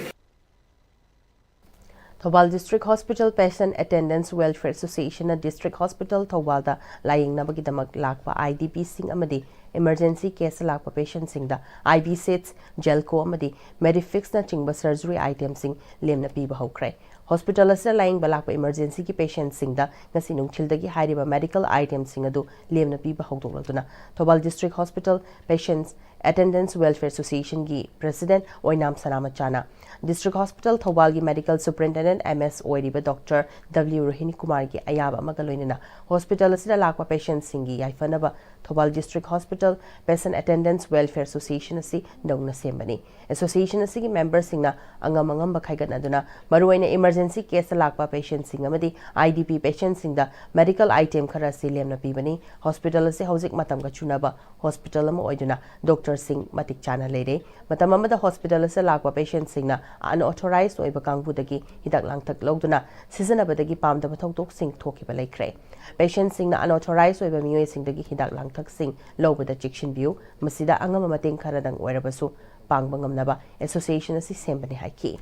Thoubal District Hospital Patient Attendants Welfare Associationꯅ District Hospital ꯊꯧꯕꯥꯜꯗ ꯂꯥꯌꯦꯡꯅꯕꯒꯤꯗꯃꯛ ꯂꯥꯛꯄ IDPꯁꯤꯡ ꯑꯃꯗꯤ Emergency case ꯂꯥꯛꯄ patientꯁꯤꯡꯗ I V sets, Gelco ꯑꯃꯗꯤ Medifix ꯅꯆꯤꯡꯕ surgery itemꯁꯤꯡ ꯂꯦꯝꯅ ꯄꯤꯕ ꯍꯧꯈ꯭ꯔꯦ꯫ Hospital ꯑꯁꯤꯗ ꯂꯥꯌꯦꯡꯕ ꯂꯥꯛꯄ emergencyꯒꯤ patientꯁꯤꯡꯗ ꯉꯁꯤ ꯅꯨꯡꯊꯤꯜꯗꯒꯤ ꯍꯥꯏꯔꯤꯕ medical itemꯁꯤꯡ ꯑꯗꯨ ꯂꯦꯝꯅ ꯄꯤꯕ ꯍꯧꯗꯣꯛꯂꯗꯨꯅ Thoubal District Hospital Patients Attendants Welfare Associationꯒꯤ President ꯑꯣꯏꯅꯥꯝ ꯁꯅꯥꯃꯆꯥꯅ District Hospital ꯊꯧꯕꯥꯜꯒꯤ Medical Superintendent M S ꯑꯣꯏꯔꯤꯕ Doctor W ꯔꯣꯍꯤꯅꯤ ꯀꯨꯃꯥꯔꯒꯤ ꯑꯌꯥꯕ ꯑꯃꯒ ꯂꯣꯏꯅꯅ hospital ꯑꯁꯤꯗ ꯂꯥꯛꯄ patientꯁꯤꯡꯒꯤ ꯌꯥꯏꯐꯅꯕ Thoubal District Hospital Patient Attendants Welfare Association ꯑꯁꯤ ꯅꯧꯅ ꯁꯦꯝꯕꯅꯤ꯫ Association ꯑꯁꯤꯒꯤ memberꯁꯤꯡꯅ ꯑꯉꯝ ꯑꯉꯝꯕ ꯈꯥꯏꯒꯠꯅꯗꯨꯅ ꯃꯔꯨꯑꯣꯏꯅ emergency case ꯂꯥꯛꯄ patientꯁꯤꯡ ꯑꯃꯗꯤ I D P patientꯁꯤꯡꯗ medical item ꯈꯔ ꯑꯁꯤ ꯂꯦꯝꯅ ꯄꯤꯕꯅꯤ꯫ Hospital ꯑꯁꯤ ꯍꯧꯖꯤꯛ ꯃꯇꯝꯒ ꯆꯨꯅꯕ hospital ꯑꯃ ꯑꯣꯏꯗꯨꯅ doctorꯁꯤꯡ ꯃꯇꯤꯛ ꯆꯥꯅ ꯂꯩꯔꯦ꯫ ꯃꯇꯝ ꯑꯃꯗ hospital ꯑꯁꯤꯗ ꯂꯥꯛꯄ patientꯁꯤꯡꯅ unauthorized ꯑꯣꯏꯕ ꯀꯥꯡꯕꯨꯗꯒꯤ ꯍꯤꯗꯥꯛ ꯂꯥꯡꯊꯛ ꯂꯧꯗꯨꯅ ꯁꯤꯖꯤꯟꯅꯕꯗꯒꯤ ꯄꯥꯝꯗꯕ ꯊꯧꯗꯣꯛꯁꯤꯡ ꯊꯣꯛꯈꯤꯕ ꯂꯩꯈ꯭ꯔꯦ꯫ Patientꯁꯤꯡꯅ unauthorized ꯑꯣꯏꯕ ꯃꯤꯑꯣꯏꯁꯤꯡꯗꯒꯤ ꯍꯤꯗꯥꯛ ꯂꯥꯡꯊꯛꯁꯤꯡ ꯂꯧꯕꯗ ꯆꯦꯛꯁꯤꯟꯕꯤꯌꯨ꯫ ꯃꯁꯤꯗ ꯑꯉꯝꯕ ꯃꯇꯦꯡ ꯈꯔꯗꯪ ꯑꯣꯏꯔꯕꯁꯨ ꯄꯥꯡꯕ ꯉꯝꯅꯕ association ꯑꯁꯤ ꯁꯦꯝꯕꯅꯤ ꯍꯥꯏꯈꯤ꯫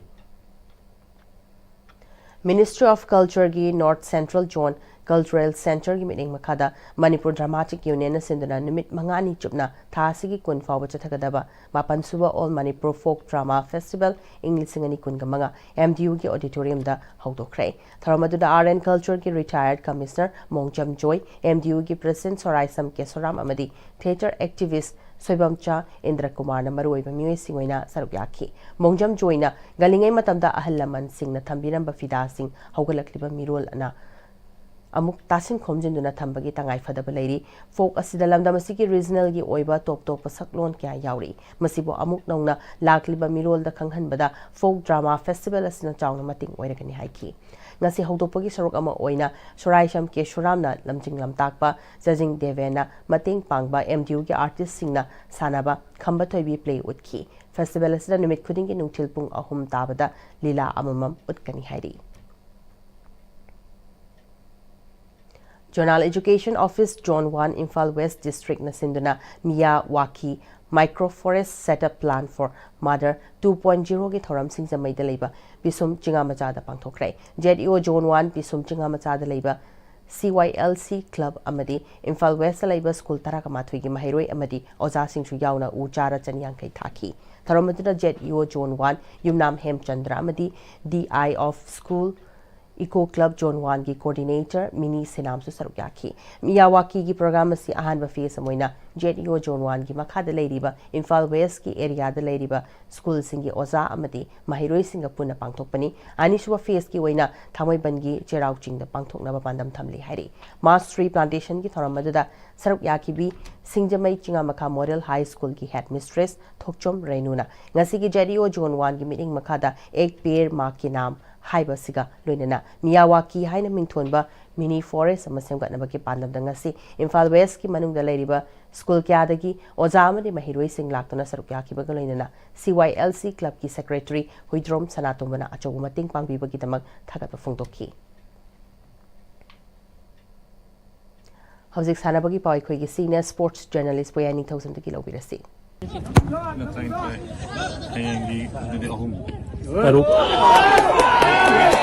Ministry of Cultureꯒꯤ North Central Zone Cultural Centreꯒꯤ ꯃꯤꯠꯌꯦꯡ ꯃꯈꯥꯗ Manipur Dramatic Unionꯅ ꯁꯤꯟꯗꯨꯅ ꯅꯨꯃꯤꯠ ꯃꯉꯥꯅꯤ ꯆꯨꯞꯅ ꯊꯥ ꯑꯁꯤꯒꯤ ꯀꯨꯟ ꯐꯥꯎꯕ ꯆꯠꯊꯒꯗꯕ ꯃꯥꯄꯟ ꯁꯨꯕ All Manipur Folk Drama Festival ꯏꯪ ꯂꯤꯁꯤꯡ ꯑꯅꯤ ꯀꯨꯟꯒ ꯃꯉꯥ M D Uꯒꯤ auditoriumꯗ ꯍꯧꯗꯣꯛꯈ꯭ꯔꯦ꯫ ꯊꯧꯔꯝ ꯑꯗꯨꯗ Art and Cultureꯒꯤ retired commissioner ꯃꯣꯡꯖꯝ joy, M D Uꯒꯤ president ꯁꯣꯔꯥꯏꯁꯝ ꯀꯦꯁꯣꯔꯥꯝ ꯑꯃꯗꯤ theatre activist ꯁꯣꯏꯕꯝꯆꯥ ꯏꯟꯗ꯭ꯔ ꯀꯨꯃꯥꯔꯅ ꯃꯔꯨꯑꯣꯏꯕ ꯃꯤꯑꯣꯏꯁꯤꯡ ꯑꯣꯏꯅ ꯁꯔꯨꯛ ꯌꯥꯈꯤ꯫ ꯃꯣꯡꯖꯝ ꯖꯣꯏꯅ ꯒꯜꯂꯤꯉꯩ ꯃꯇꯝꯗ ꯑꯍꯜ ꯂꯃꯟꯁꯤꯡꯅ ꯊꯝꯕꯤꯔꯝꯕ ꯐꯤꯗꯥꯁꯤꯡ ꯍꯧꯒꯠꯂꯛꯂꯤꯕ ꯃꯤꯔꯣꯜ ꯑꯅ ꯑꯃꯨꯛ ꯇꯥꯁꯤꯟ ꯈꯣꯝꯖꯤꯟꯗꯨꯅ ꯊꯝꯕꯒꯤ ꯇꯉꯥꯏ ꯐꯗꯕ ꯂꯩꯔꯤ꯫ Folk ꯑꯁꯤꯗ ꯂꯝꯗꯝ ꯑꯁꯤꯒꯤ regionalꯒꯤ ꯑꯣꯏꯕ ꯇꯣꯞ ꯇꯣꯞꯄ ꯁꯛꯂꯣꯟ ꯀꯌꯥ ꯌꯥꯎꯔꯤ꯫ ꯃꯁꯤꯕꯨ ꯑꯃꯨꯛ ꯅꯧꯅ ꯂꯥꯛꯂꯤꯕ ꯃꯤꯔꯣꯜꯗ ꯈꯪꯍꯟꯕꯗ Folk Drama Festival ꯑꯁꯤꯅ ꯆꯥꯎꯅ ꯃꯇꯦꯡ ꯑꯣꯏꯔꯒꯅꯤ ꯍꯥꯏꯈꯤ꯫ ꯉꯁꯤ ꯍꯧꯗꯣꯛꯄꯒꯤ ꯁꯔꯨꯛ ꯑꯃ ꯑꯣꯏꯅ ꯁꯣꯔꯥꯏꯁꯝ ꯀꯦ ꯁꯨꯔꯥꯝꯅ ꯂꯝꯖꯤꯡ ꯂꯝꯇꯥꯛꯄ, ꯖꯖꯤꯡ ꯗꯦꯕꯦꯟꯅ ꯃꯇꯦꯡ ꯄꯥꯡꯕ M D Uꯒꯤ artistꯁꯤꯡꯅ ꯁꯥꯟꯅꯕ ꯈꯝꯕ ꯊꯣꯏꯕꯤ play ꯎꯠꯈꯤ꯫ Festival ꯑꯁꯤꯗ ꯅꯨꯃꯤꯠ ꯈꯨꯗꯤꯡꯒꯤ ꯅꯨꯡꯊꯤꯜ ꯄꯨꯡ ꯑꯍꯨꯝ ꯇꯥꯕꯗ ꯂꯤꯂꯥ ꯑꯃꯃꯝ ꯎꯠꯀꯅꯤ ꯍꯥꯏꯔꯤ꯫ Zonal Education Office Zone one Imphal West Districtꯅ ꯁꯤꯟꯗꯨꯅ Miyawaki Micro Forest Setup Plan for Mother two point zeroꯒꯤ ꯊꯧꯔꯝ ꯁꯤꯡꯖꯃꯩꯗ ꯂꯩꯕ ꯄꯤꯁꯨꯝ ꯆꯤꯉꯥꯃꯆꯥꯗ ꯄꯥꯡꯊꯣꯛꯈ꯭ꯔꯦ꯫ Z E O Zone one ꯄꯤꯁꯨꯝ ꯆꯤꯉꯥꯃꯆꯥꯗ ꯂꯩꯕ C Y L C club ꯑꯃꯗꯤ ꯏꯝꯐꯥꯜ ꯋꯦꯁꯇ ꯂꯩꯕ ꯁ꯭ꯀꯨꯜ ꯇꯔꯥꯒ ꯃꯥꯊꯣꯏꯒꯤ ꯃꯍꯩꯔꯣꯏ ꯑꯃꯗꯤ ꯑꯣꯖꯥꯁꯤꯡꯁꯨ ꯌꯥꯎꯅ ꯎ ꯆꯥꯔ ꯆꯅꯤꯌꯥꯡꯈꯩ ꯊꯥꯈꯤ꯫ ꯊꯧꯔꯝ ꯑꯗꯨꯗ Z E O Zone One ꯌꯨꯝꯅꯥꯝ ꯍꯦꯝꯆꯟꯗ꯭ꯔ ꯑꯃꯗꯤ D I of School Eco Club Zone Oneꯒꯤ coordinator ꯃꯤꯅꯤ ꯁꯤꯅꯥꯝꯁꯨ ꯁꯔꯨꯛ ꯌꯥꯈꯤ꯫ ꯃꯤꯌꯥꯋꯥꯀꯤꯒꯤ program ꯑꯁꯤ ꯑꯍꯥꯟꯕ phase ꯑꯃ ꯑꯣꯏꯅ Z E O Zone Oneꯒꯤ ꯃꯈꯥꯗ ꯂꯩꯔꯤꯕ ꯏꯝꯐꯥꯜ ꯋꯦꯁꯀꯤ areaꯗ ꯂꯩꯔꯤꯕ ꯁ꯭ꯀꯨꯜꯁꯤꯡꯒꯤ ꯑꯣꯖꯥ ꯑꯃꯗꯤ ꯃꯍꯩꯔꯣꯏꯁꯤꯡꯒ ꯄꯨꯟꯅ ꯄꯥꯡꯊꯣꯛꯄꯅꯤ꯫ ꯑꯅꯤꯁꯨꯕ phaseꯀꯤ ꯑꯣꯏꯅ ꯊꯥꯡꯃꯩꯕꯟꯒꯤ ꯆꯩꯔꯥꯎ ꯆꯤꯡꯗ ꯄꯥꯡꯊꯣꯛꯅꯕ ꯄꯥꯟꯗꯝ ꯊꯝꯂꯤ ꯍꯥꯏꯔꯤ꯫ Mass tree plantationꯒꯤ ꯊꯧꯔꯝ ꯑꯗꯨꯗ ꯁꯔꯨꯛ ꯌꯥꯈꯤꯕꯤ ꯁꯤꯡꯖꯃꯩ ꯆꯤꯉꯥꯃꯈꯥ Model High Schoolꯒꯤ headmistress ꯊꯣꯛꯆꯣꯝ ꯔꯦꯅꯨꯅ ꯉꯁꯤꯒꯤ Z E O Zone Oneꯒꯤ ꯃꯤꯠꯌꯦꯡ ꯃꯈꯥꯗ Ek Ped Maa Ke Naam ꯍꯥꯏꯕ ꯑꯁꯤꯒ ꯂꯣꯏꯅꯅ ꯃꯤꯌꯥꯋꯥꯀꯤ ꯍꯥꯏꯅ ꯃꯤꯡꯊꯣꯟꯕ mini forest ꯑꯃ ꯁꯦꯝꯒꯠꯅꯕꯒꯤ ꯄꯥꯟꯗꯝꯗ ꯉꯁꯤ ꯏꯝꯐꯥꯜ ꯋꯦꯁꯀꯤ ꯃꯅꯨꯡꯗ ꯂꯩꯔꯤꯕ ꯁ꯭ꯀꯨꯜ ꯀꯌꯥꯗꯒꯤ ꯑꯣꯖꯥ ꯑꯃꯗꯤ ꯃꯍꯩꯔꯣꯏꯁꯤꯡ ꯂꯥꯛꯇꯨꯅ ꯁꯔꯨꯛ ꯌꯥꯈꯤꯕꯒ ꯂꯣꯏꯅꯅ C Y L C clubꯀꯤ secretary Huidrom ꯁꯅꯥꯇꯣꯝꯕꯅ ꯑꯆꯧꯕ ꯃꯇꯦꯡ ꯄꯥꯡꯕꯤꯕꯒꯤꯗꯃꯛ ꯊꯥꯒꯠꯄ ꯐꯣꯡꯗꯣꯛꯈꯤ꯫ ꯍꯧꯖꯤꯛ ꯁꯥꯟꯅꯕꯒꯤ ꯄꯥꯎ ꯑꯩꯈꯣꯏꯒꯤ senior sports journalist ꯄꯣꯌꯥꯏ ꯅꯤꯡꯊꯧꯖꯝꯗꯒꯤ ꯂꯧꯕꯤꯔꯁꯤ꯫ ꯍꯌꯦꯡꯒꯤ ꯑꯗꯨꯗꯤ ꯑꯍꯨꯝ꯫ ꯇꯔꯨꯛ꯫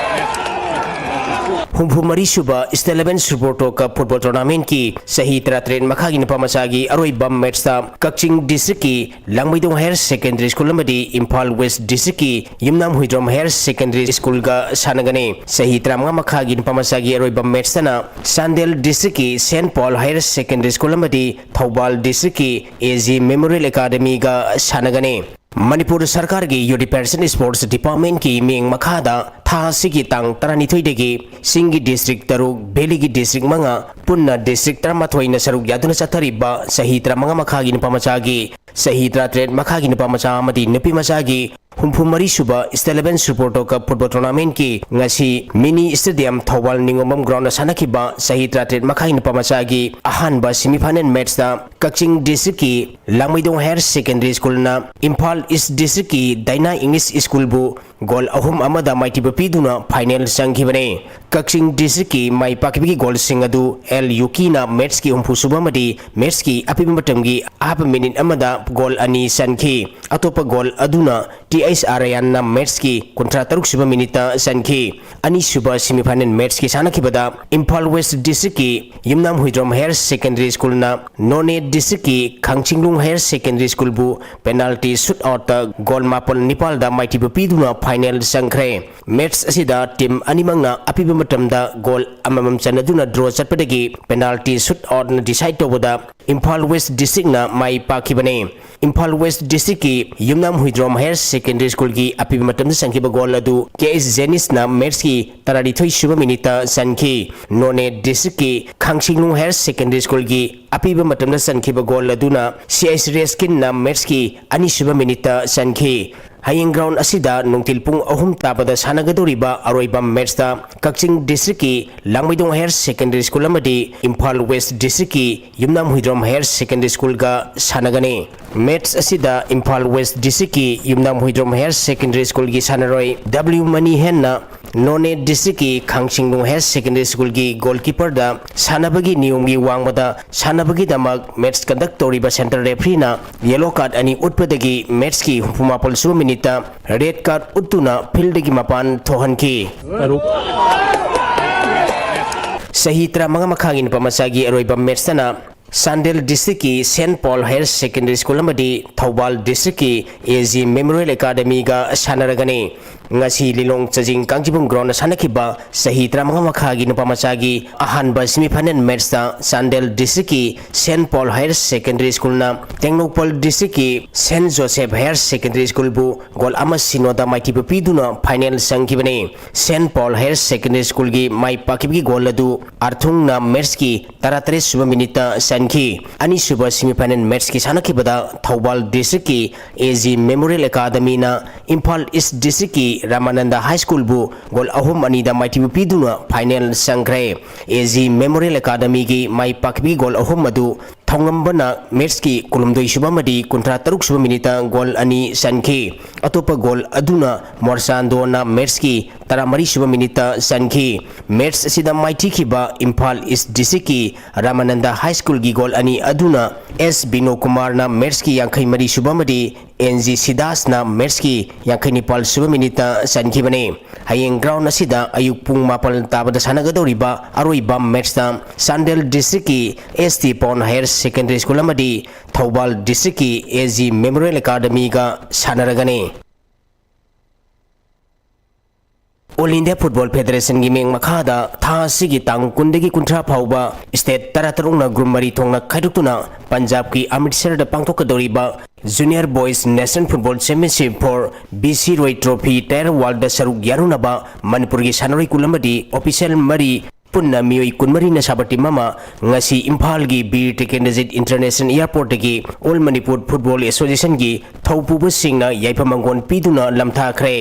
ꯍꯨꯝꯐꯨ ꯃꯔꯤ ꯁꯨꯕ State Level Super Pro Cup Football Tournamentꯀꯤ ꯆꯍꯤ ꯇꯔꯥꯇꯔꯦꯠ ꯃꯈꯥꯒꯤ ꯅꯨꯄꯥ ꯃꯆꯥꯒꯤ ꯑꯔꯣꯏꯕ matchꯇ ꯀꯛꯆꯤꯡ districtꯀꯤ ꯂꯥꯡꯃꯩꯗꯣꯡ Higher Secondary School ꯑꯃꯗꯤ ꯏꯝꯐꯥꯜ West districtꯀꯤ ꯌꯨꯝꯅꯥꯝ ꯍꯨꯏꯗ꯭ꯔꯣꯝ Higher Secondary Schoolꯒ ꯁꯥꯟꯅꯒꯅꯤ꯫ ꯆꯍꯤ ꯇꯔꯥꯃꯉꯥ ꯃꯈꯥꯒꯤ ꯅꯨꯄꯥ ꯃꯆꯥꯒꯤ ꯑꯔꯣꯏꯕ matchꯇꯅ Chandel districtꯀꯤ Saint Paul Higher Secondary School ꯑꯃꯗꯤ ꯊꯧꯕꯥꯜ districtꯀꯤ A G Memorial Academyꯒ ꯁꯥꯟꯅꯒꯅꯤ꯫ ꯃꯅꯤꯄꯨꯔ ꯁꯔꯀꯥꯔꯒꯤ Youth Department Sports Departmentꯀꯤ ꯃꯤꯠꯌꯦꯡ ꯃꯈꯥꯗ ꯊꯥ ꯑꯁꯤꯒꯤ ꯇꯥꯡ ꯇꯔꯥꯅꯤꯊꯣꯏꯗꯒꯤ ꯆꯤꯡꯒꯤ district ꯇꯔꯨꯛ, valleyꯒꯤ district ꯃꯉꯥ, ꯄꯨꯟꯅ district ꯇꯔꯥꯃꯥꯊꯣꯏꯅ ꯁꯔꯨꯛ ꯌꯥꯗꯨꯅ ꯆꯠꯊꯔꯤꯕ ꯆꯍꯤ ꯇꯔꯥꯃꯉꯥ ꯃꯈꯥꯒꯤ ꯅꯨꯄꯥ ꯃꯆꯥꯒꯤ, ꯆꯍꯤ ꯇꯔꯥꯇꯔꯦꯠ ꯃꯈꯥꯒꯤ ꯅꯨꯄꯥ ꯃꯆꯥ ꯑꯃꯗꯤ ꯅꯨꯄꯤ ꯃꯆꯥꯒꯤ ꯍꯨꯝꯐꯨ ꯃꯔꯤ ꯁꯨꯕ State Level Super Pro Cup Football Tournamentꯀꯤ ꯉꯁꯤ mini stadium ꯊꯧꯕꯥꯜ ꯅꯤꯉꯣꯝꯕꯝ groundꯗ ꯁꯥꯟꯅꯈꯤꯕ ꯆꯍꯤ ꯇꯔꯥꯇꯔꯦꯠ ꯃꯈꯥꯒꯤ ꯅꯨꯄꯥ ꯃꯆꯥꯒꯤ ꯑꯍꯥꯟꯕ semifinal matchꯇ ꯀꯛꯆꯤꯡ districtꯀꯤ ꯂꯥꯡꯃꯩꯗꯣꯡ Higher Secondary Schoolꯅ ꯏꯝꯐꯥꯜ East districtꯀꯤ Daina English Schoolꯕꯨ ꯒꯣꯜ ꯑꯍꯨꯝ ꯑꯃꯗ ꯃꯥꯏꯊꯤꯕ ꯄꯤꯗꯨꯅ ꯐꯥꯏꯅꯦꯜ ꯆꯪꯈꯤꯕꯅꯤ꯫ ꯀꯛꯆꯤꯡ ꯗꯤꯁꯇ꯭ꯔꯤꯛꯀꯤ ꯃꯥꯏ ꯄꯥꯛꯈꯤꯕꯒꯤ ꯒꯣꯜꯁꯤꯡ ꯑꯗꯨ ꯑꯦꯜ ꯌꯨꯀꯤꯅ ꯃꯦꯠꯁꯀꯤ ꯍꯨꯝꯐꯨ ꯁꯨꯕ ꯑꯃꯗꯤ ꯃꯦꯠꯁꯀꯤ ꯑꯄꯤꯕ ꯃꯇꯝꯒꯤ ꯑꯍꯥꯞꯄ ꯃꯤꯅꯤꯠ ꯑꯃꯗ ꯒꯣꯜ ꯑꯅꯤ ꯆꯟꯈꯤ꯫ ꯑꯇꯣꯞꯄ ꯒꯣꯜ ꯑꯗꯨꯅ ꯇꯤ ꯑꯩꯆ ꯑꯥꯔ ꯔꯌꯥꯟꯅ ꯃꯦꯠꯁꯀꯤ ꯀꯨꯟꯊ꯭ꯔꯥ ꯇꯔꯨꯛ ꯁꯨꯕ ꯃꯤꯅꯤꯠꯇ ꯆꯟꯈꯤ꯫ ꯑꯅꯤꯁꯨꯕ ꯁꯦꯃꯤꯐꯥꯏꯅꯦꯜ ꯃꯦꯠꯁꯀꯤ ꯁꯥꯟꯅꯈꯤꯕꯗ ꯏꯝꯐꯥꯜ ꯋꯦꯁ ꯗꯤꯁꯇ꯭ꯔꯤꯛꯀꯤ ꯌꯨꯝꯅꯥꯝ ꯍꯨꯏꯗ꯭ꯔꯣꯝ ꯍꯥꯌꯔ ꯁꯦꯀꯦꯟꯗꯔꯤ ꯁ꯭ꯀꯨꯜꯅ ꯅꯣꯅꯦ ꯗꯤꯁꯇ꯭ꯔꯤꯛꯀꯤ ꯈꯥꯡꯆꯤꯡꯂꯨꯡ ꯍꯥꯌꯔ ꯁꯦꯀꯦꯟꯗꯔꯤ ꯁ꯭ꯀꯨꯜꯕꯨ ꯄꯦꯅꯥꯜꯇꯤ ꯁꯨꯠ ꯑꯥꯎꯠꯇ ꯒꯣꯜ ꯃꯥꯄꯜ ꯅꯤꯄꯥꯜꯗ ꯃꯥꯏꯊꯤꯕ ꯄꯤꯗꯨꯅ ꯐꯥꯏꯅꯦꯜ ꯆꯪꯈ꯭ꯔꯦ꯫ ꯃꯦꯠꯁ ꯑꯁꯤꯗ ꯇꯤꯝ ꯑꯅꯤꯃꯛꯅ ꯑꯄꯤꯕ ꯃꯇꯝꯗ ꯒꯣꯜ ꯑꯃꯃꯝ ꯆꯟꯅꯗꯨꯅ ꯗ꯭ꯔꯣ ꯆꯠꯄꯗꯒꯤ ꯄꯦꯅꯥꯜꯇꯤ ꯁꯨꯠ ꯑꯥꯎꯠꯅ ꯗꯤꯁꯥꯏꯗ ꯇꯧꯕꯗ ꯏꯝꯐꯥꯜ ꯋꯦꯁ ꯗꯤꯁꯇ꯭ꯔꯤꯛꯅ ꯃꯥꯏ ꯄꯥꯛꯈꯤꯕꯅꯤ꯫ ꯏꯝꯐꯥꯜ ꯋꯦꯁ ꯗꯤꯁꯇ꯭ꯔꯤꯛꯀꯤ ꯌꯨꯝꯅꯥꯝ ꯍꯨꯏꯗ꯭ꯔꯣꯝ ꯍꯥꯌꯔ ꯁꯦꯀꯦꯟꯗꯔꯤ ꯁ꯭ꯀꯨꯜꯒꯤ ꯑꯄꯤꯕ ꯃꯇꯝꯗ ꯆꯟꯈꯤꯕ ꯒꯣꯜ ꯑꯗꯨ ꯀꯦ ꯑꯩꯆ ꯖꯦꯅꯤꯁꯅ ꯃꯦꯠꯁꯀꯤ ꯇꯔꯥꯅꯤꯊꯣꯏ ꯁꯨꯕ ꯃꯤꯅꯤꯠꯇ ꯆꯟꯈꯤ꯫ ꯅꯣꯅꯦ ꯗꯤꯁꯇ꯭ꯔꯤꯛꯀꯤ ꯈꯥꯡꯁꯤꯡꯂꯨꯡ ꯍꯥꯌꯔ ꯁꯦꯀꯦꯟꯗꯔꯤ ꯁ꯭ꯀꯨꯜꯒꯤ ꯑꯄꯤꯕ ꯃꯇꯝꯗ ꯆꯟꯈꯤꯕ ꯒꯣꯜ ꯑꯗꯨꯅ ꯁꯤ ꯑꯩꯆ ꯔꯦꯁꯀꯤꯟꯅ ꯃꯦꯠꯁꯀꯤ ꯑꯅꯤꯁꯨꯕ ꯃꯤꯅꯤꯠꯇ ꯆꯟꯈꯤ꯫ ꯍꯌꯦꯡ ꯒ꯭ꯔꯥꯎꯟ ꯑꯁꯤꯗ ꯅꯨꯡꯊꯤꯜ ꯄꯨꯡ ꯑꯍꯨꯝ ꯇꯥꯕꯗ ꯁꯥꯟꯅꯒꯗꯧꯔꯤꯕ ꯑꯔꯣꯏꯕ ꯃꯦꯠꯁꯇ ꯀꯛꯆꯤꯡ ꯗꯤꯁꯇ꯭ꯔꯤꯛꯀꯤ ꯂꯥꯡꯃꯩꯗꯣꯡ ꯍꯥꯌꯔ ꯁꯦꯀꯦꯟꯗꯔꯤ ꯁ꯭ꯀꯨꯜ ꯑꯃꯗꯤ ꯏꯝꯐꯥꯜ ꯋꯦꯁ ꯗꯤꯁꯇ꯭ꯔꯤꯛꯀꯤ ꯌꯨꯝꯅꯥꯝ ꯍꯨꯏꯗ꯭ꯔꯣꯝ ꯍꯥꯌꯔ ꯁꯦꯀꯦꯟꯗꯔꯤ ꯁ꯭ꯀꯨꯜꯒ ꯁꯥꯟꯅꯒꯅꯤ꯫ ꯃꯦꯠꯁ ꯑꯁꯤꯗ ꯏꯝꯐꯥꯜ ꯋꯦꯁ ꯗꯤꯁꯇ꯭ꯔꯤꯛꯀꯤ ꯌꯨꯝꯅꯥꯝ ꯍꯨꯏꯗ꯭ꯔꯣꯝ ꯍꯥꯌꯔ ꯁꯦꯀꯦꯟꯗꯔꯤ ꯁ꯭ꯀꯨꯜꯒꯤ ꯁꯥꯟꯅꯔꯣꯏ ꯗꯕ꯭ꯂꯤꯌꯨ ꯃꯅꯤ ꯍꯦꯟꯅ ꯅꯣꯅꯦ ꯗꯤꯁꯇ꯭ꯔꯤꯛꯀꯤ ꯈꯥꯡꯁꯤꯡꯂꯨꯡ ꯍꯥꯌꯔ ꯁꯦꯀꯦꯟꯗꯔꯤ ꯁ꯭ꯀꯨꯜꯒꯤ ꯒꯣꯜꯀꯤꯄꯔꯗ ꯁꯥꯟꯅꯕꯒꯤ ꯅꯤꯌꯣꯝꯒꯤ ꯋꯥꯡꯃꯗ ꯁꯥꯟꯅꯕꯒꯤꯗꯃꯛ ꯃꯦꯠꯁ ꯀꯟꯗꯛ ꯇꯧꯔꯤꯕ ꯁꯦꯟꯇꯔ ꯔꯦꯐ꯭ꯔꯤꯅ ꯌꯦꯂꯣ ꯀꯥꯔꯗ ꯑꯅꯤ ꯎꯠꯄꯗꯒꯤ ꯃꯦꯠꯁꯀꯤ ꯍꯨꯝꯐꯨ ꯃꯥꯄꯜ ꯁꯨꯕ ꯃꯤꯅꯤꯠꯇ ꯔꯦꯗ ꯀꯥꯔꯗ ꯎꯠꯇꯨꯅ ꯐꯤꯜꯗꯒꯤ ꯃꯄꯥꯟ ꯊꯣꯛꯍꯟꯈꯤ꯫ ꯇꯔꯨꯛ꯫ ꯆꯍꯤ ꯇꯔꯥꯃꯉꯥ ꯃꯈꯥꯒꯤ ꯅꯨꯄꯥ ꯃꯆꯥꯒꯤ ꯑꯔꯣꯏꯕ ꯃꯦꯠꯁꯇꯅ ꯆꯥꯟꯗꯦꯜ ꯗꯤꯁꯇ꯭ꯔꯤꯛꯀꯤ saint Paul higher secondary school ꯑꯃꯗꯤ ꯊꯧꯕꯥꯜ ꯗꯤꯁꯇ꯭ꯔꯤꯛꯀꯤ ꯑꯦ ꯖꯤ ꯃꯦꯃꯣꯔꯤꯌꯦꯜ ꯑꯦꯀꯥꯗꯃꯤꯒ ꯁꯥꯟꯅꯔꯒꯅꯤ꯫ ꯉꯁꯤ ꯂꯤꯂꯣꯡ ꯆꯥꯖꯤꯡ ꯀꯥꯡꯖꯤꯕꯨꯡ ꯒ꯭ꯔꯥꯎꯟꯗ ꯁꯥꯟꯅꯈꯤꯕ ꯆꯍꯤ ꯇꯔꯥꯃꯉꯥ ꯃꯈꯥꯒꯤ ꯅꯨꯄꯥ ꯃꯆꯥꯒꯤ ꯑꯍꯥꯟꯕ ꯁꯦꯃꯤꯐꯥꯏꯅꯦꯜ ꯃꯦꯠꯁꯇ ꯆꯥꯟꯗꯦꯜ ꯗꯤꯁꯇ꯭ꯔꯤꯛꯀꯤ ꯁꯦꯟꯠ ꯄꯣꯜ ꯍꯥꯌꯔ ꯁꯦꯀꯦꯟꯗꯔꯤ ꯁ꯭ꯀꯨꯜꯅ ꯇꯦꯡꯅꯧꯄꯜ ꯗꯤꯁꯇ꯭ꯔꯤꯛꯀꯤ ꯁꯦꯟꯠ ꯖꯣꯁꯦꯐ ꯍꯥꯌꯔ ꯁꯦꯀꯦꯟꯗꯔꯤ ꯁ꯭ꯀꯨꯜꯕꯨ ꯒꯣꯜ ꯑꯃ ꯁꯤꯅꯣꯗ ꯃꯥꯏꯊꯤꯕ ꯄꯤꯗꯨꯅ ꯐꯥꯏꯅꯦꯜ ꯆꯪꯈꯤꯕꯅꯤ꯫ ꯁꯦꯟꯠ ꯄꯣꯜ ꯍꯥꯌꯔ ꯁꯦꯀꯦꯟꯗꯔꯤ ꯁ꯭ꯀꯨꯜꯒꯤ ꯃꯥꯏ ꯄꯥꯛꯈꯤꯕꯒꯤ ꯒꯣꯜ ꯑꯗꯨ ꯑꯥꯔꯊꯨꯡꯅ ꯃꯦꯠꯁꯀꯤ ꯇꯔꯥꯇꯔꯦꯠ ꯁꯨꯕ ꯃꯤꯅꯤꯠꯇ ꯆꯟꯈꯤ꯫ ꯑꯅꯤꯁꯨꯕ ꯁꯦꯃꯤꯐꯥꯏꯅꯦꯜ ꯃꯦꯠꯁꯀꯤ ꯁꯥꯟꯅꯈꯤꯕꯗ ꯊꯧꯕꯥꯜ ꯗꯤꯁꯇ꯭ꯔꯤꯛꯀꯤ ꯑꯦ ꯖꯤ ꯃꯦꯃꯣꯔꯤꯌꯦꯜ ꯑꯦꯀꯥꯗꯃꯤꯅ ꯏꯝꯐꯥꯜ ꯏꯁ ꯗꯤꯁꯇ꯭ꯔꯤꯛꯀꯤ ꯔꯥꯃꯥꯅꯟꯗ ꯍꯥꯏ ꯁ꯭ꯀꯨꯜꯕꯨ ꯒꯣꯜ ꯑꯍꯨꯝ ꯑꯅꯤꯗ ꯃꯥꯏꯊꯤꯕ ꯄꯤꯗꯨꯅ ꯐꯥꯏꯅꯦꯜ ꯆꯪꯈ꯭ꯔꯦ꯫ ꯑꯦ ꯖꯤ ꯃꯦꯃꯣꯔꯤꯌꯦꯜ ꯑꯦꯀꯥꯗꯃꯤꯒꯤ ꯃꯥꯏ ꯄꯥꯛꯈꯤꯕꯒꯤ ꯒꯣꯜ ꯑꯍꯨꯝ ꯑꯗꯨ ꯄꯥꯎꯉꯝꯕꯅ ꯃꯦꯠꯁꯀꯤ ꯀꯨꯟꯍꯨꯝꯗꯣꯏ ꯁꯨꯕ ꯑꯃꯗꯤ ꯀꯨꯟꯊ꯭ꯔꯥ ꯇꯔꯨꯛ ꯁꯨꯕ ꯃꯤꯅꯤꯠꯇ ꯒꯣꯜ ꯑꯅꯤ ꯆꯟꯈꯤ꯫ ꯑꯇꯣꯞꯄ ꯒꯣꯜ ꯑꯗꯨꯅ ꯃꯣꯔꯆꯥꯟꯗꯣꯅ ꯃꯦꯠꯁꯀꯤ ꯇꯔꯥꯃꯔꯤ ꯁꯨꯕ ꯃꯤꯅꯤꯠꯇ ꯆꯟꯈꯤ꯫ ꯃꯦꯠꯁ ꯑꯁꯤꯗ ꯃꯥꯏꯊꯤꯈꯤꯕ ꯏꯝꯐꯥꯜ ꯏꯁ ꯗꯤꯁꯇ꯭ꯔꯤꯛꯀꯤ ꯔꯥꯃꯥꯅꯟꯗ ꯍꯥꯏ ꯁ꯭ꯀꯨꯜꯒꯤ ꯒꯣꯜ ꯑꯅꯤ ꯑꯗꯨꯅ ꯑꯦꯁ ꯕꯤꯅꯣ ꯀꯨꯃꯥꯔꯅ ꯃꯦꯠꯁꯀꯤ ꯌꯥꯡꯈꯩ ꯃꯔꯤ ꯁꯨꯕ ꯑꯃꯗꯤ ꯑꯦꯟ ꯖꯤ ꯁꯤꯗꯥꯁꯅ ꯃꯦꯠꯁꯀꯤ ꯌꯥꯡꯈꯩ ꯅꯤꯄꯥꯜ ꯁꯨꯕ ꯃꯤꯅꯤꯠꯇ ꯆꯟꯈꯤꯕꯅꯤ꯫ ꯍꯌꯦꯡ ꯒ꯭ꯔꯥꯎꯟ ꯑꯁꯤꯗ ꯑꯌꯨꯛ ꯄꯨꯡ ꯃꯥꯄꯜ ꯇꯥꯕꯗ ꯁꯥꯟꯅꯒꯗꯧꯔꯤꯕ ꯑꯔꯣꯏꯕ ꯃꯦꯠꯁꯇ ꯆꯥꯟꯗꯦꯜ ꯗꯤꯁꯇ꯭ꯔꯤꯛꯀꯤ S T Paul higher secondary school ꯑꯃꯗꯤ ꯊꯧꯕꯥꯜ ꯗꯤꯁꯇ꯭ꯔꯤꯛꯀꯤ ꯑꯦ ꯖꯤ ꯃꯦꯃꯣꯔꯤꯌꯦꯜ ꯑꯦꯀꯥꯗꯃꯤꯒ ꯁꯥꯟꯅꯔꯒꯅꯤ꯫ ꯑꯣꯜ ꯏꯟꯗꯤꯌꯥ ꯐꯨꯠꯕꯣꯜ ꯐꯦꯗꯔꯦꯁꯟꯒꯤ ꯃꯤꯡ ꯃꯈꯥꯗ ꯊꯥ ꯑꯁꯤꯒꯤ ꯇꯥꯡ ꯀꯨꯟꯗꯒꯤ ꯀꯨꯟꯊ꯭ꯔꯥ ꯐꯥꯎꯕ ꯁ꯭ꯇꯦꯠ ꯇꯔꯥꯇꯔꯨꯛꯅ ꯒ꯭ꯔꯨꯞ ꯃꯔꯤ ꯊꯣꯛꯅ ꯈꯥꯏꯗꯣꯛꯇꯨꯅ ꯄꯟꯖꯥꯕꯀꯤ ꯑꯃ꯭ꯔꯤꯠꯁꯔꯗ ꯄꯥꯡꯊꯣꯛꯀꯗꯧꯔꯤꯕ Junior Boys National Football Championship for B C Roy Trophy Tier Worldꯗ ꯁꯔꯨꯛ ꯌꯥꯔꯨꯅꯕ ꯃꯅꯤꯄꯨꯔꯒꯤ ꯁꯥꯟꯅꯔꯣꯏ ꯀꯨꯟ ꯑꯃꯗꯤ ꯑꯣꯐꯤꯁꯤꯌꯦꯜ ꯃꯔꯤ, ꯄꯨꯟꯅ ꯃꯤꯑꯣꯏ ꯀꯨꯟꯃꯔꯤꯅ ꯁꯥꯕ ꯇꯤꯝ ꯑꯃ ꯉꯁꯤ ꯏꯝꯐꯥꯜꯒꯤ ꯕꯤꯔ ꯇꯤꯀꯦꯟꯗ꯭ꯔꯖꯤꯠ ꯏꯟꯇꯔꯅꯦꯁꯅꯦꯜ ꯑꯦꯌꯔꯄꯣꯔꯠꯇꯒꯤ ꯑꯣꯜ ꯃꯅꯤꯄꯨꯔ ꯐꯨꯠꯕꯣꯜ ꯑꯦꯁꯣꯁꯤꯌꯦꯁꯟꯒꯤ ꯊꯧꯄꯨꯕꯁꯤꯡꯅ ꯌꯥꯏꯐ ꯃꯪꯒꯣꯜ ꯄꯤꯗꯨꯅ ꯂꯝꯊꯥꯈ꯭ꯔꯦ꯫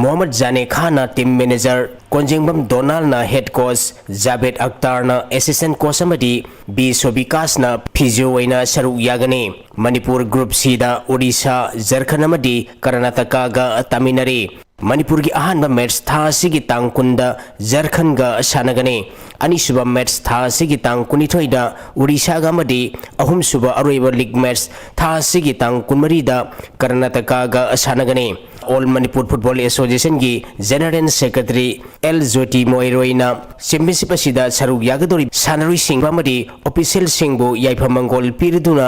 ꯃꯣꯍꯝꯃꯗ ꯖꯥꯅꯦ ꯈꯥꯟꯅ ꯇꯤꯝ ꯃꯦꯅꯦꯖꯔ, ꯀꯣꯟꯖꯦꯡꯕꯝ ꯗꯣꯅꯥꯜꯅ ꯍꯦꯗ ꯀꯣꯆ, ꯖꯥꯕꯦꯗ ꯑꯛꯇꯥꯔꯅ ꯑꯦꯁꯤꯁꯇꯦꯟ ꯀꯣꯆ ꯑꯃꯗꯤ ꯕꯤ ꯁꯣꯕꯤꯀꯥꯁꯅ ꯐꯤꯖꯤꯑꯣ ꯑꯣꯏꯅ ꯁꯔꯨꯛ ꯌꯥꯒꯅꯤ꯫ ꯃꯅꯤꯄꯨꯔ ꯒ꯭ꯔꯨꯞ ꯁꯤꯗ ꯑꯣꯔꯤꯁꯥ, ꯖꯔꯈꯟ ꯑꯃꯗꯤ ꯀꯔꯅꯥꯇꯀꯥꯒ ꯇꯥꯃꯤꯟꯅꯔꯤ꯫ ꯃꯅꯤꯄꯨꯔꯒꯤ ꯑꯍꯥꯟꯕ ꯃꯦꯠꯆ ꯊꯥ ꯑꯁꯤꯒꯤ ꯇꯥꯡ ꯀꯨꯟꯗ ꯖꯔꯈꯟꯒ ꯁꯥꯟꯅꯒꯅꯤ꯫ ꯑꯅꯤꯁꯨꯕ ꯃꯦꯠꯆ ꯊꯥ ꯑꯁꯤꯒꯤ ꯇꯥꯡ ꯀꯨꯟꯅꯤꯊꯣꯏꯗ ꯑꯣꯔꯤꯁꯥꯒ ꯑꯃꯗꯤ ꯑꯍꯨꯝꯁꯨꯕ ꯑꯔꯣꯏꯕ ꯂꯤꯒ ꯃꯦꯠꯆ ꯊꯥ ꯑꯁꯤꯒꯤ ꯇꯥꯡ ꯀꯨꯟꯃꯔꯤꯗ ꯀꯔꯅꯥꯇꯀꯥꯒ ꯁꯥꯟꯅꯒꯅꯤ꯫ ꯑꯣꯜ ꯃꯅꯤꯄꯨꯔ ꯐꯨꯠꯕꯣꯜ ꯑꯦꯁꯣꯁꯤꯌꯦꯁꯟꯒꯤ ꯖꯦꯅꯔꯦꯜ ꯁꯦꯀ꯭ꯔꯦꯇꯔꯤ ꯑꯦꯜ ꯖꯣꯇꯤ ꯃꯣꯏꯔꯣꯏꯅ ꯆꯦꯝꯄꯤꯌꯟꯁꯤꯞ ꯑꯁꯤꯗ ꯁꯔꯨꯛ ꯌꯥꯒꯗꯧꯔꯤꯕ ꯁꯥꯟꯅꯔꯣꯏꯁꯤꯡ ꯑꯃꯗꯤ ꯑꯣꯐꯤꯁꯤꯌꯦꯜꯁꯤꯡꯕꯨ ꯌꯥꯏꯐ ꯃꯪꯒꯣꯜ ꯄꯤꯔꯗꯨꯅ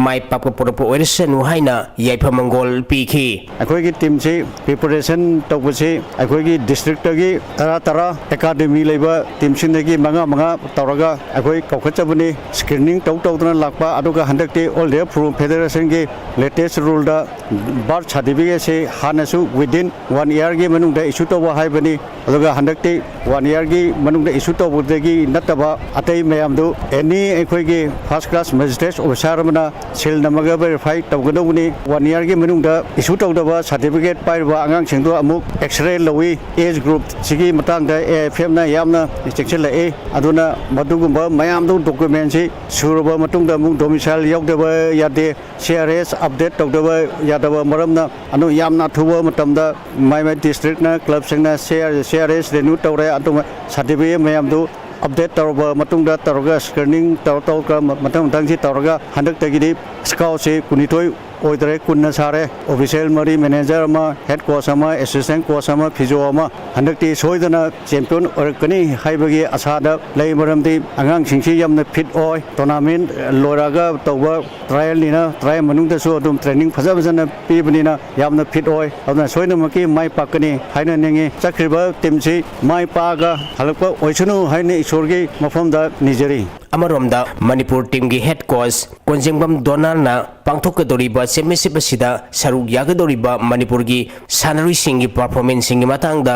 ꯃꯥꯏ ꯄꯥꯛꯄ ꯄꯨꯔꯛꯄ ꯑꯣꯏꯔꯁꯅꯨ ꯍꯥꯏꯅ ꯌꯥꯏꯐ ꯃꯪꯒꯣꯜ ꯄꯤꯈꯤ꯫ ꯑꯩꯈꯣꯏꯒꯤ ꯇꯤꯝꯁꯤ ꯄ꯭ꯔꯤꯄꯦꯔꯦꯁꯟ ꯇꯧꯕꯁꯤ ꯑꯩꯈꯣꯏꯒꯤ ꯗꯤꯁꯇ꯭ꯔꯤꯛꯇꯒꯤ ꯇꯔꯥ ꯇꯔꯥ, ꯑꯦꯀꯥꯗꯃꯤ ꯂꯩꯕ ꯇꯤꯝꯁꯤꯡꯗꯒꯤ ꯃꯉꯥ ꯃꯉꯥ ꯇꯧꯔꯒ ꯑꯩꯈꯣꯏ ꯀꯧꯈꯠꯆꯕꯅꯤ꯫ ꯁ꯭ꯀ꯭ꯔꯤꯅꯤꯡ ꯇꯧ ꯇꯧꯗꯅ ꯂꯥꯛꯄ, ꯑꯗꯨꯒ ꯍꯟꯗꯛꯇꯤ ꯑꯣꯜ ꯏꯟꯗꯤꯌꯥ ꯐꯨꯠꯕꯣꯜ ꯐꯦꯗꯔꯦꯁꯟꯒꯤ ꯂꯦꯇꯦꯁ ꯔꯨꯜꯗ ꯕꯥꯔꯊ ꯁꯥꯔꯇꯤꯐꯤꯀꯦꯠꯁꯤ ꯍꯥꯟꯅꯁꯨ ꯋꯤꯗꯤꯟ ꯋꯥꯟ ꯏꯌꯥꯔꯒꯤ ꯃꯅꯨꯡꯗ ꯏꯁꯨ ꯇꯧꯕ ꯍꯥꯏꯕꯅꯤ꯫ ꯑꯗꯨꯒ ꯍꯟꯗꯛꯇꯤ ꯋꯥꯟ ꯏꯌꯥꯔꯒꯤ ꯃꯅꯨꯡꯗ ꯏꯁꯨ ꯇꯧꯕꯗꯒꯤ ꯅꯠꯇꯕ ꯑꯇꯩ ꯃꯌꯥꯝꯗꯨ ꯑꯦꯅꯤ ꯑꯩꯈꯣꯏꯒꯤ ꯐꯥꯔꯁ ꯀ꯭ꯂꯥꯁ ꯃꯦꯖꯤꯁꯇ꯭ꯔꯦꯠ ꯑꯣꯐꯤꯁꯥꯔ ꯑꯃꯅ ꯁꯤꯜ ꯅꯝꯃꯒ ꯚꯦꯔꯤꯐꯥꯏ ꯇꯧꯒꯗꯧꯕꯅꯤ꯫ ꯋꯥꯟ ꯏꯌꯥꯔꯒꯤ ꯃꯅꯨꯡꯗ ꯏꯁꯨ ꯇꯧꯗꯕ ꯁꯥꯔꯇꯤꯐꯤꯀꯦꯠ ꯄꯥꯏꯔꯤꯕ ꯑꯉꯥꯡꯁꯤꯡꯗꯣ ꯑꯃꯨꯛ ꯑꯦꯛꯁ ꯔꯦ ꯂꯧꯏ꯫ ꯑꯦꯖ ꯒ꯭ꯔꯨꯞꯁꯤꯒꯤ ꯃꯇꯥꯡꯗ ꯑꯦ ꯑꯦꯐ ꯑꯦꯐꯅ ꯌꯥꯝꯅ ꯆꯦꯛꯁꯤꯜꯂꯛꯏ꯫ ꯑꯗꯨꯅ ꯃꯗꯨꯒꯨꯝꯕ ꯃꯌꯥꯝꯗꯨ, ꯗꯣꯀꯨꯃꯦꯟꯁꯤ ꯁꯨꯔꯕ ꯃꯇꯨꯡꯗ ꯑꯃꯨꯛ ꯗꯣꯃꯤꯁꯥꯏꯜ ꯌꯥꯎꯗꯕ ꯌꯥꯗꯦ, ꯁꯤ ꯑꯥꯔ ꯑꯦꯁ ꯑꯞꯗꯦꯠ ꯇꯧꯗꯕ ꯌꯥꯗꯕ ꯃꯔꯝꯅ꯫ ꯑꯗꯨ ꯌꯥꯝꯅ ꯑꯊꯨꯕ ꯃꯇꯝꯗ ꯃꯥꯏ ꯃꯥꯏ ꯗꯤꯁꯇ꯭ꯔꯤꯛꯅ, ꯀ꯭ꯂꯕꯁꯤꯡꯅ ꯁꯤ ꯑꯥꯔ, ꯁꯤ ꯑꯥꯔ ꯑꯦꯁ ꯔꯤꯅ꯭ꯌꯨ ꯇꯧꯔꯦ, ꯑꯗꯨꯒ ꯁꯥꯔꯇꯤꯐꯤꯀꯦꯠ ꯃꯌꯥꯝꯗꯨ ꯑꯞꯗꯦꯠ ꯇꯧꯔꯕ ꯃꯇꯨꯡꯗ ꯇꯧꯔꯒ, ꯁ꯭ꯀ꯭ꯔꯤꯅꯤꯡ ꯇꯧꯔ ꯇꯧꯔꯒ ꯃꯊꯪ ꯃꯊꯪꯁꯤ ꯇꯧꯔꯒ ꯍꯟꯗꯛꯇꯒꯤꯗꯤ ꯁ꯭ꯀꯥꯎꯠꯁꯤ ꯀꯨꯟꯅꯤꯊꯣꯏ ꯑꯣꯏꯗ꯭ꯔꯦ, ꯀꯨꯟꯅ ꯁꯥꯔꯦ꯫ ꯑꯣꯐꯤꯁꯤꯌꯦꯜ ꯃꯔꯤ, ꯃꯦꯅꯦꯖꯔ ꯑꯃ, ꯍꯦꯗ ꯀꯣꯆ ꯑꯃ, ꯑꯦꯁꯤꯁꯇꯦꯟ ꯀꯣꯆ ꯑꯃ, ꯐꯤꯖꯣ ꯑꯃ꯫ ꯍꯟꯗꯛꯇꯤ ꯁꯣꯏꯗꯅ ꯆꯦꯝꯄꯤꯌꯟ ꯑꯣꯏꯔꯛꯀꯅꯤ ꯍꯥꯏꯕꯒꯤ ꯑꯁꯥꯗ ꯂꯩ, ꯃꯔꯝꯗꯤ ꯑꯉꯥꯡꯁꯤꯡꯁꯤ ꯌꯥꯝꯅ ꯐꯤꯠ ꯑꯣꯏ꯫ ꯇꯣꯔꯅꯥꯃꯦꯟ ꯂꯣꯏꯔꯛꯑꯒ ꯇꯧꯕ ꯇ꯭ꯔꯥꯌꯦꯜꯅꯤꯅ, ꯇ꯭ꯔꯥꯌꯦꯜ ꯃꯅꯨꯡꯗꯁꯨ ꯑꯗꯨꯝ ꯇ꯭ꯔꯦꯅꯤꯡ ꯐꯖ ꯐꯖꯅ ꯄꯤꯕꯅꯤꯅ ꯌꯥꯝꯅ ꯐꯤꯠ ꯑꯣꯏ꯫ ꯑꯗꯨꯅ ꯁꯣꯏꯗꯅꯃꯛꯀꯤ ꯃꯥꯏ ꯄꯥꯛꯀꯅꯤ ꯍꯥꯏꯅ ꯅꯤꯡꯏ꯫ ꯆꯠꯈ꯭ꯔꯤꯕ ꯇꯤꯝꯁꯤ ꯃꯥꯏ ꯄꯥꯛꯑꯒ ꯍꯜꯂꯛꯄ ꯑꯣꯏꯁꯅꯨ ꯍꯥꯏꯅ ꯏꯁꯣꯔꯒꯤ ꯃꯐꯝꯗ ꯅꯤꯖꯔꯤ꯫ ꯑꯃꯔꯣꯝꯗ ꯃꯅꯤꯄꯨꯔ ꯇꯤꯝꯒꯤ ꯍꯦꯗ ꯀꯣꯆ ꯀꯣꯟꯖꯦꯡꯕꯝ ꯗꯣꯅꯥꯜꯅ ꯄꯥꯡꯊꯣꯛꯀꯗꯧꯔꯤꯕ ꯆꯦꯝꯄꯤꯌꯟꯁꯤꯞ ꯑꯁꯤꯗ ꯁꯔꯨꯛ ꯌꯥꯒꯗꯧꯔꯤꯕ ꯃꯅꯤꯄꯨꯔꯒꯤ ꯁꯥꯟꯅꯔꯣꯏꯁꯤꯡꯒꯤ ꯄꯔꯐꯣꯔꯃꯦꯟꯁꯁꯤꯡꯒꯤ ꯃꯇꯥꯡꯗ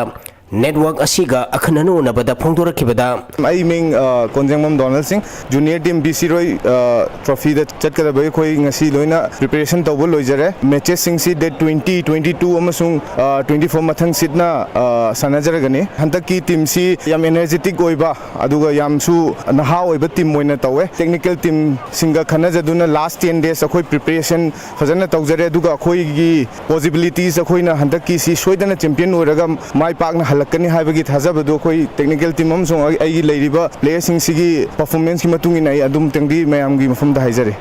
ꯅꯦꯠꯋꯥꯔꯛ ꯑꯁꯤꯒ ꯑꯈꯟꯅꯅ ꯎꯅꯕꯗ ꯐꯣꯡꯗꯣꯔꯛꯈꯤꯕꯗ, ꯑꯩ ꯃꯤꯡ, ꯑ, ꯀꯣꯟꯖꯦꯡꯕꯝ ꯗꯣꯅꯥꯜ ꯁꯤꯡ, ꯖꯨꯅꯤꯌꯔ ꯇꯤꯝ ꯕꯤ ꯁꯤ ꯔꯣꯏ, ꯑ, ꯇ꯭ꯔꯣꯐꯤꯗ ꯆꯠꯀꯗꯕ ꯑꯩꯈꯣꯏ ꯉꯁꯤ ꯂꯣꯏꯅ ꯄ꯭ꯔꯤꯄꯦꯔꯦꯁꯟ ꯇꯧꯕ ꯂꯣꯏꯖꯔꯦ꯫ ꯃꯦꯆꯦꯁꯁꯤꯡꯁꯤ ꯗꯦꯠ ꯇ꯭ꯋꯦꯟꯇꯤ, ꯇ꯭ꯋꯦꯟꯇꯤ ꯇꯨ ꯑꯃꯁꯨꯡ, ꯑ, ꯇ꯭ꯋꯦꯟꯇꯤ ꯐꯣꯔ ꯃꯊꯪ ꯁꯤꯠꯅ, ꯑ, ꯁꯥꯟꯅꯖꯔꯒꯅꯤ꯫ ꯍꯟꯗꯛꯀꯤ ꯇꯤꯝꯁꯤ ꯌꯥꯝ ꯑꯦꯅꯔꯖꯦꯇꯤꯛ ꯑꯣꯏꯕ, ꯑꯗꯨꯒ ꯌꯥꯝꯁꯨ ꯅꯍꯥ ꯑꯣꯏꯕ ꯇꯤꯝ ꯑꯣꯏꯅ ꯇꯧꯋꯦ꯫ ꯇꯦꯛꯅꯤꯀꯦꯜ ꯇꯤꯝꯁꯤꯡꯒ ꯈꯟꯅꯖꯗꯨꯅ ꯂꯥꯁ ꯇꯦꯟ ꯗꯦꯖ ꯑꯩꯈꯣꯏ ꯄ꯭ꯔꯤꯄꯦꯔꯦꯁꯟ ꯐꯖꯅ ꯇꯧꯖꯔꯦ, ꯑꯗꯨꯒ ꯑꯩꯈꯣꯏꯒꯤ ꯄꯣꯁꯤꯕꯤꯂꯤꯇꯤꯁ ꯑꯩꯈꯣꯏꯅ ꯍꯟꯗꯛꯀꯤꯁꯤ ꯁꯣꯏꯗꯅ ꯆꯦꯝꯄꯤꯌꯟ ꯑꯣꯏꯔꯒ ꯃꯥꯏ ꯄꯥꯛꯅ ꯍꯜꯂꯛꯀꯅꯤ ꯍꯥꯏꯕꯒꯤ ꯊꯥꯖꯕꯗꯨ ꯑꯩꯈꯣꯏ ꯇꯦꯛꯅꯤꯀꯦꯜ ꯇꯤꯝ ꯑꯃꯁꯨꯡ ꯑꯩ-, ꯑꯩꯒꯤ ꯂꯩꯔꯤꯕ ꯄ꯭ꯂꯦꯌꯔꯁꯤꯡꯁꯤꯒꯤ ꯄꯔꯐꯣꯔꯃꯦꯟꯁꯀꯤ ꯃꯇꯨꯡ ꯏꯟꯅ ꯑꯩ ꯑꯗꯨꯝꯇꯪꯗꯤ ꯃꯌꯥꯝꯒꯤ ꯃꯐꯝꯗ ꯍꯥꯏꯖꯔꯤ꯫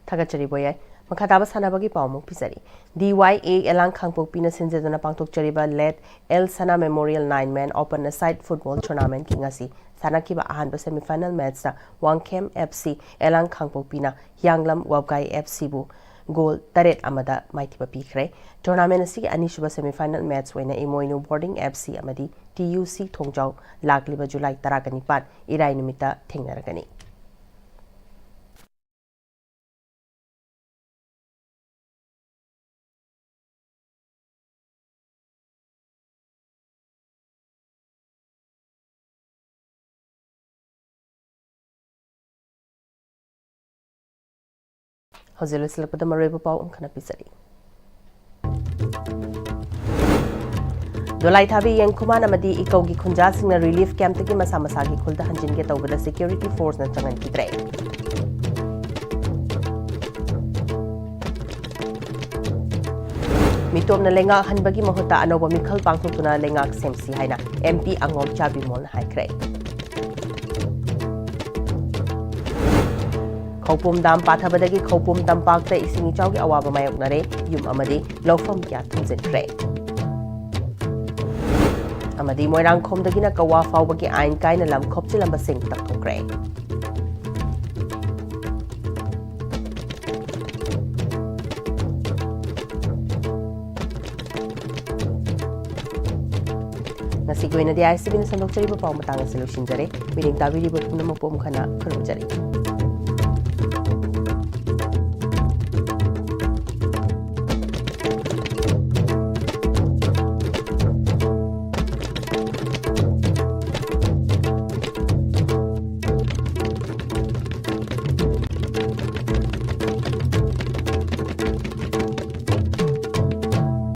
ꯊꯥꯒꯠꯆꯔꯤ ꯕꯣꯌꯥꯏ꯫ ꯃꯈꯥ ꯇꯥꯕ ꯁꯥꯟꯅꯕꯒꯤ ꯄꯥꯎ ꯑꯃꯨꯛ ꯄꯤꯖꯔꯤ꯫ ꯗꯤ ꯋꯥꯏ ꯑꯦ ꯑꯦꯂꯥꯡ ꯈꯥꯡꯄꯣꯛꯄꯤꯅ ꯁꯤꯟꯖꯗꯨꯅ ꯄꯥꯡꯊꯣꯛꯆꯔꯤꯕ ꯂꯦꯠ ꯑꯦꯜ ꯁꯅꯥ ꯃꯦꯃꯣꯔꯤꯌꯦꯜ ꯅꯥꯏꯟ ꯃꯦꯟ ꯑꯣꯄꯟ ꯑꯁꯥꯏꯠ ꯐꯨꯠꯕꯣꯜ ꯇꯣꯔꯅꯥꯃꯦꯟꯠꯀꯤ ꯉꯁꯤ ꯁꯥꯟꯅꯈꯤꯕ ꯑꯍꯥꯟꯕ ꯁꯦꯃꯤꯐꯥꯏꯅꯦꯜ ꯃꯦꯠꯆꯇ ꯋꯥꯡꯈꯦꯝ ꯑꯦꯐ ꯁꯤ ꯑꯦꯂꯥꯡ ꯈꯥꯡꯄꯣꯛꯄꯤꯅ ꯍꯤꯌꯥꯡꯂꯝ ꯋꯥꯕꯒꯥꯏ ꯑꯦꯐ ꯁꯤꯕꯨ ꯒꯣꯜ ꯇꯔꯦꯠ ꯑꯃꯗ ꯃꯥꯏꯊꯤꯕ ꯄꯤꯈ꯭ꯔꯦ꯫ ꯇꯣꯔꯅꯥꯃꯦꯟꯠ ꯑꯁꯤꯒꯤ ꯑꯅꯤꯁꯨꯕ ꯁꯦꯃꯤꯐꯥꯏꯅꯦꯜ ꯃꯦꯠꯆ ꯑꯣꯏꯅ ꯏꯃꯣꯏꯅꯨ ꯕꯣꯔꯗꯤꯡ ꯑꯦꯐ ꯁꯤ ꯑꯃꯗꯤ ꯇꯤ ꯌꯨ ꯁꯤ ꯊꯣꯡꯖꯥꯎ ꯂꯥꯛꯂꯤꯕ ꯖꯨꯂꯥꯏ ꯇꯔꯥꯒ ꯅꯤꯄꯥꯟ, ꯏꯔꯥꯏ ꯅꯨꯃꯤꯠꯇ ꯊꯦꯡꯅꯔꯒꯅꯤ꯫ ꯍꯧꯖꯤꯛ ꯂꯣꯏꯁꯤꯜꯂꯛꯄꯗ ꯃꯔꯨꯑꯣꯏꯕ ꯄꯥꯎ ꯑꯃꯈꯛ ꯄꯤꯖꯔꯤ꯫ ꯗꯣꯂꯥꯏꯊꯥꯕꯤ, ꯌꯦꯡꯈꯨꯃꯥꯟ ꯑꯃꯗꯤ ꯏꯀꯧꯒꯤ ꯈꯨꯟꯖꯥꯁꯤꯡꯅ ꯔꯤꯂꯤꯐ ꯀꯦꯝꯞꯇꯒꯤ ꯃꯁꯥ ꯃꯁꯥꯒꯤ ꯈꯨꯜꯗ ꯍꯟꯖꯤꯟꯒꯦ ꯇꯧꯕꯗ ꯁꯦꯀ꯭ꯌꯨꯔꯤꯇꯤ ꯐꯣꯔꯁꯅ ꯆꯪꯍꯟꯈꯤꯗ꯭ꯔꯦ꯫ ꯃꯤꯇꯣꯞꯅ ꯂꯩꯉꯥꯛ ꯍꯟꯕꯒꯤ ꯃꯍꯨꯠꯇ ꯑꯅꯧꯕ ꯃꯤꯈꯜ ꯄꯥꯡꯊꯣꯛꯇꯨꯅ ꯂꯩꯉꯥꯛ ꯁꯦꯝꯁꯤ ꯍꯥꯏꯅ ꯑꯦꯝ ꯄꯤ ꯑꯉꯣꯝ ꯆꯥꯕꯤꯃꯣꯜꯅ ꯍꯥꯏꯈ꯭ꯔꯦ꯫ ꯈꯧꯄꯨꯝ ꯗꯥꯝ ꯄꯥꯊꯕꯗꯒꯤ ꯈꯧꯄꯨꯝ ꯇꯝꯄꯥꯛꯇ ꯏꯁꯤꯡ ꯏꯆꯥꯎꯒꯤ ꯑꯋꯥꯕ ꯃꯥꯌꯣꯛꯅꯔꯦ꯫ ꯌꯨꯝ ꯑꯃꯗꯤ ꯂꯧꯐꯝ ꯀꯌꯥ ꯊꯨꯝꯖꯤꯟꯈ꯭ꯔꯦ꯫ ꯑꯃꯗꯤ ꯃꯣꯏꯔꯥꯡꯈꯣꯝꯗꯒꯤꯅ ꯀꯋꯥ ꯐꯥꯎꯕꯒꯤ ꯑꯥꯏꯟ ꯀꯥꯏꯅ ꯂꯝ ꯈꯣꯞꯆꯤꯜꯂꯝꯕꯁꯤꯡ ꯇꯞꯊꯣꯛꯈ꯭ꯔꯦ꯫ ꯉꯁꯤꯒꯤ ꯑꯣꯏꯅꯗꯤ ꯑꯥꯏ ꯁꯤ ꯕꯤꯅ ꯁꯟꯗꯣꯛꯆꯔꯤꯕ ꯄꯥꯎ ꯃꯇꯥꯡ ꯑꯁꯤ ꯂꯣꯏꯁꯤꯟꯖꯔꯦ꯫ ꯃꯤꯠꯌꯦꯡ ꯇꯥꯕꯤꯔꯤꯕ ꯄꯨꯝꯅꯃꯛꯄꯨ ꯑꯃꯨꯛ ꯍꯟꯅ ꯈꯨꯔꯨꯝꯖꯔꯤ꯫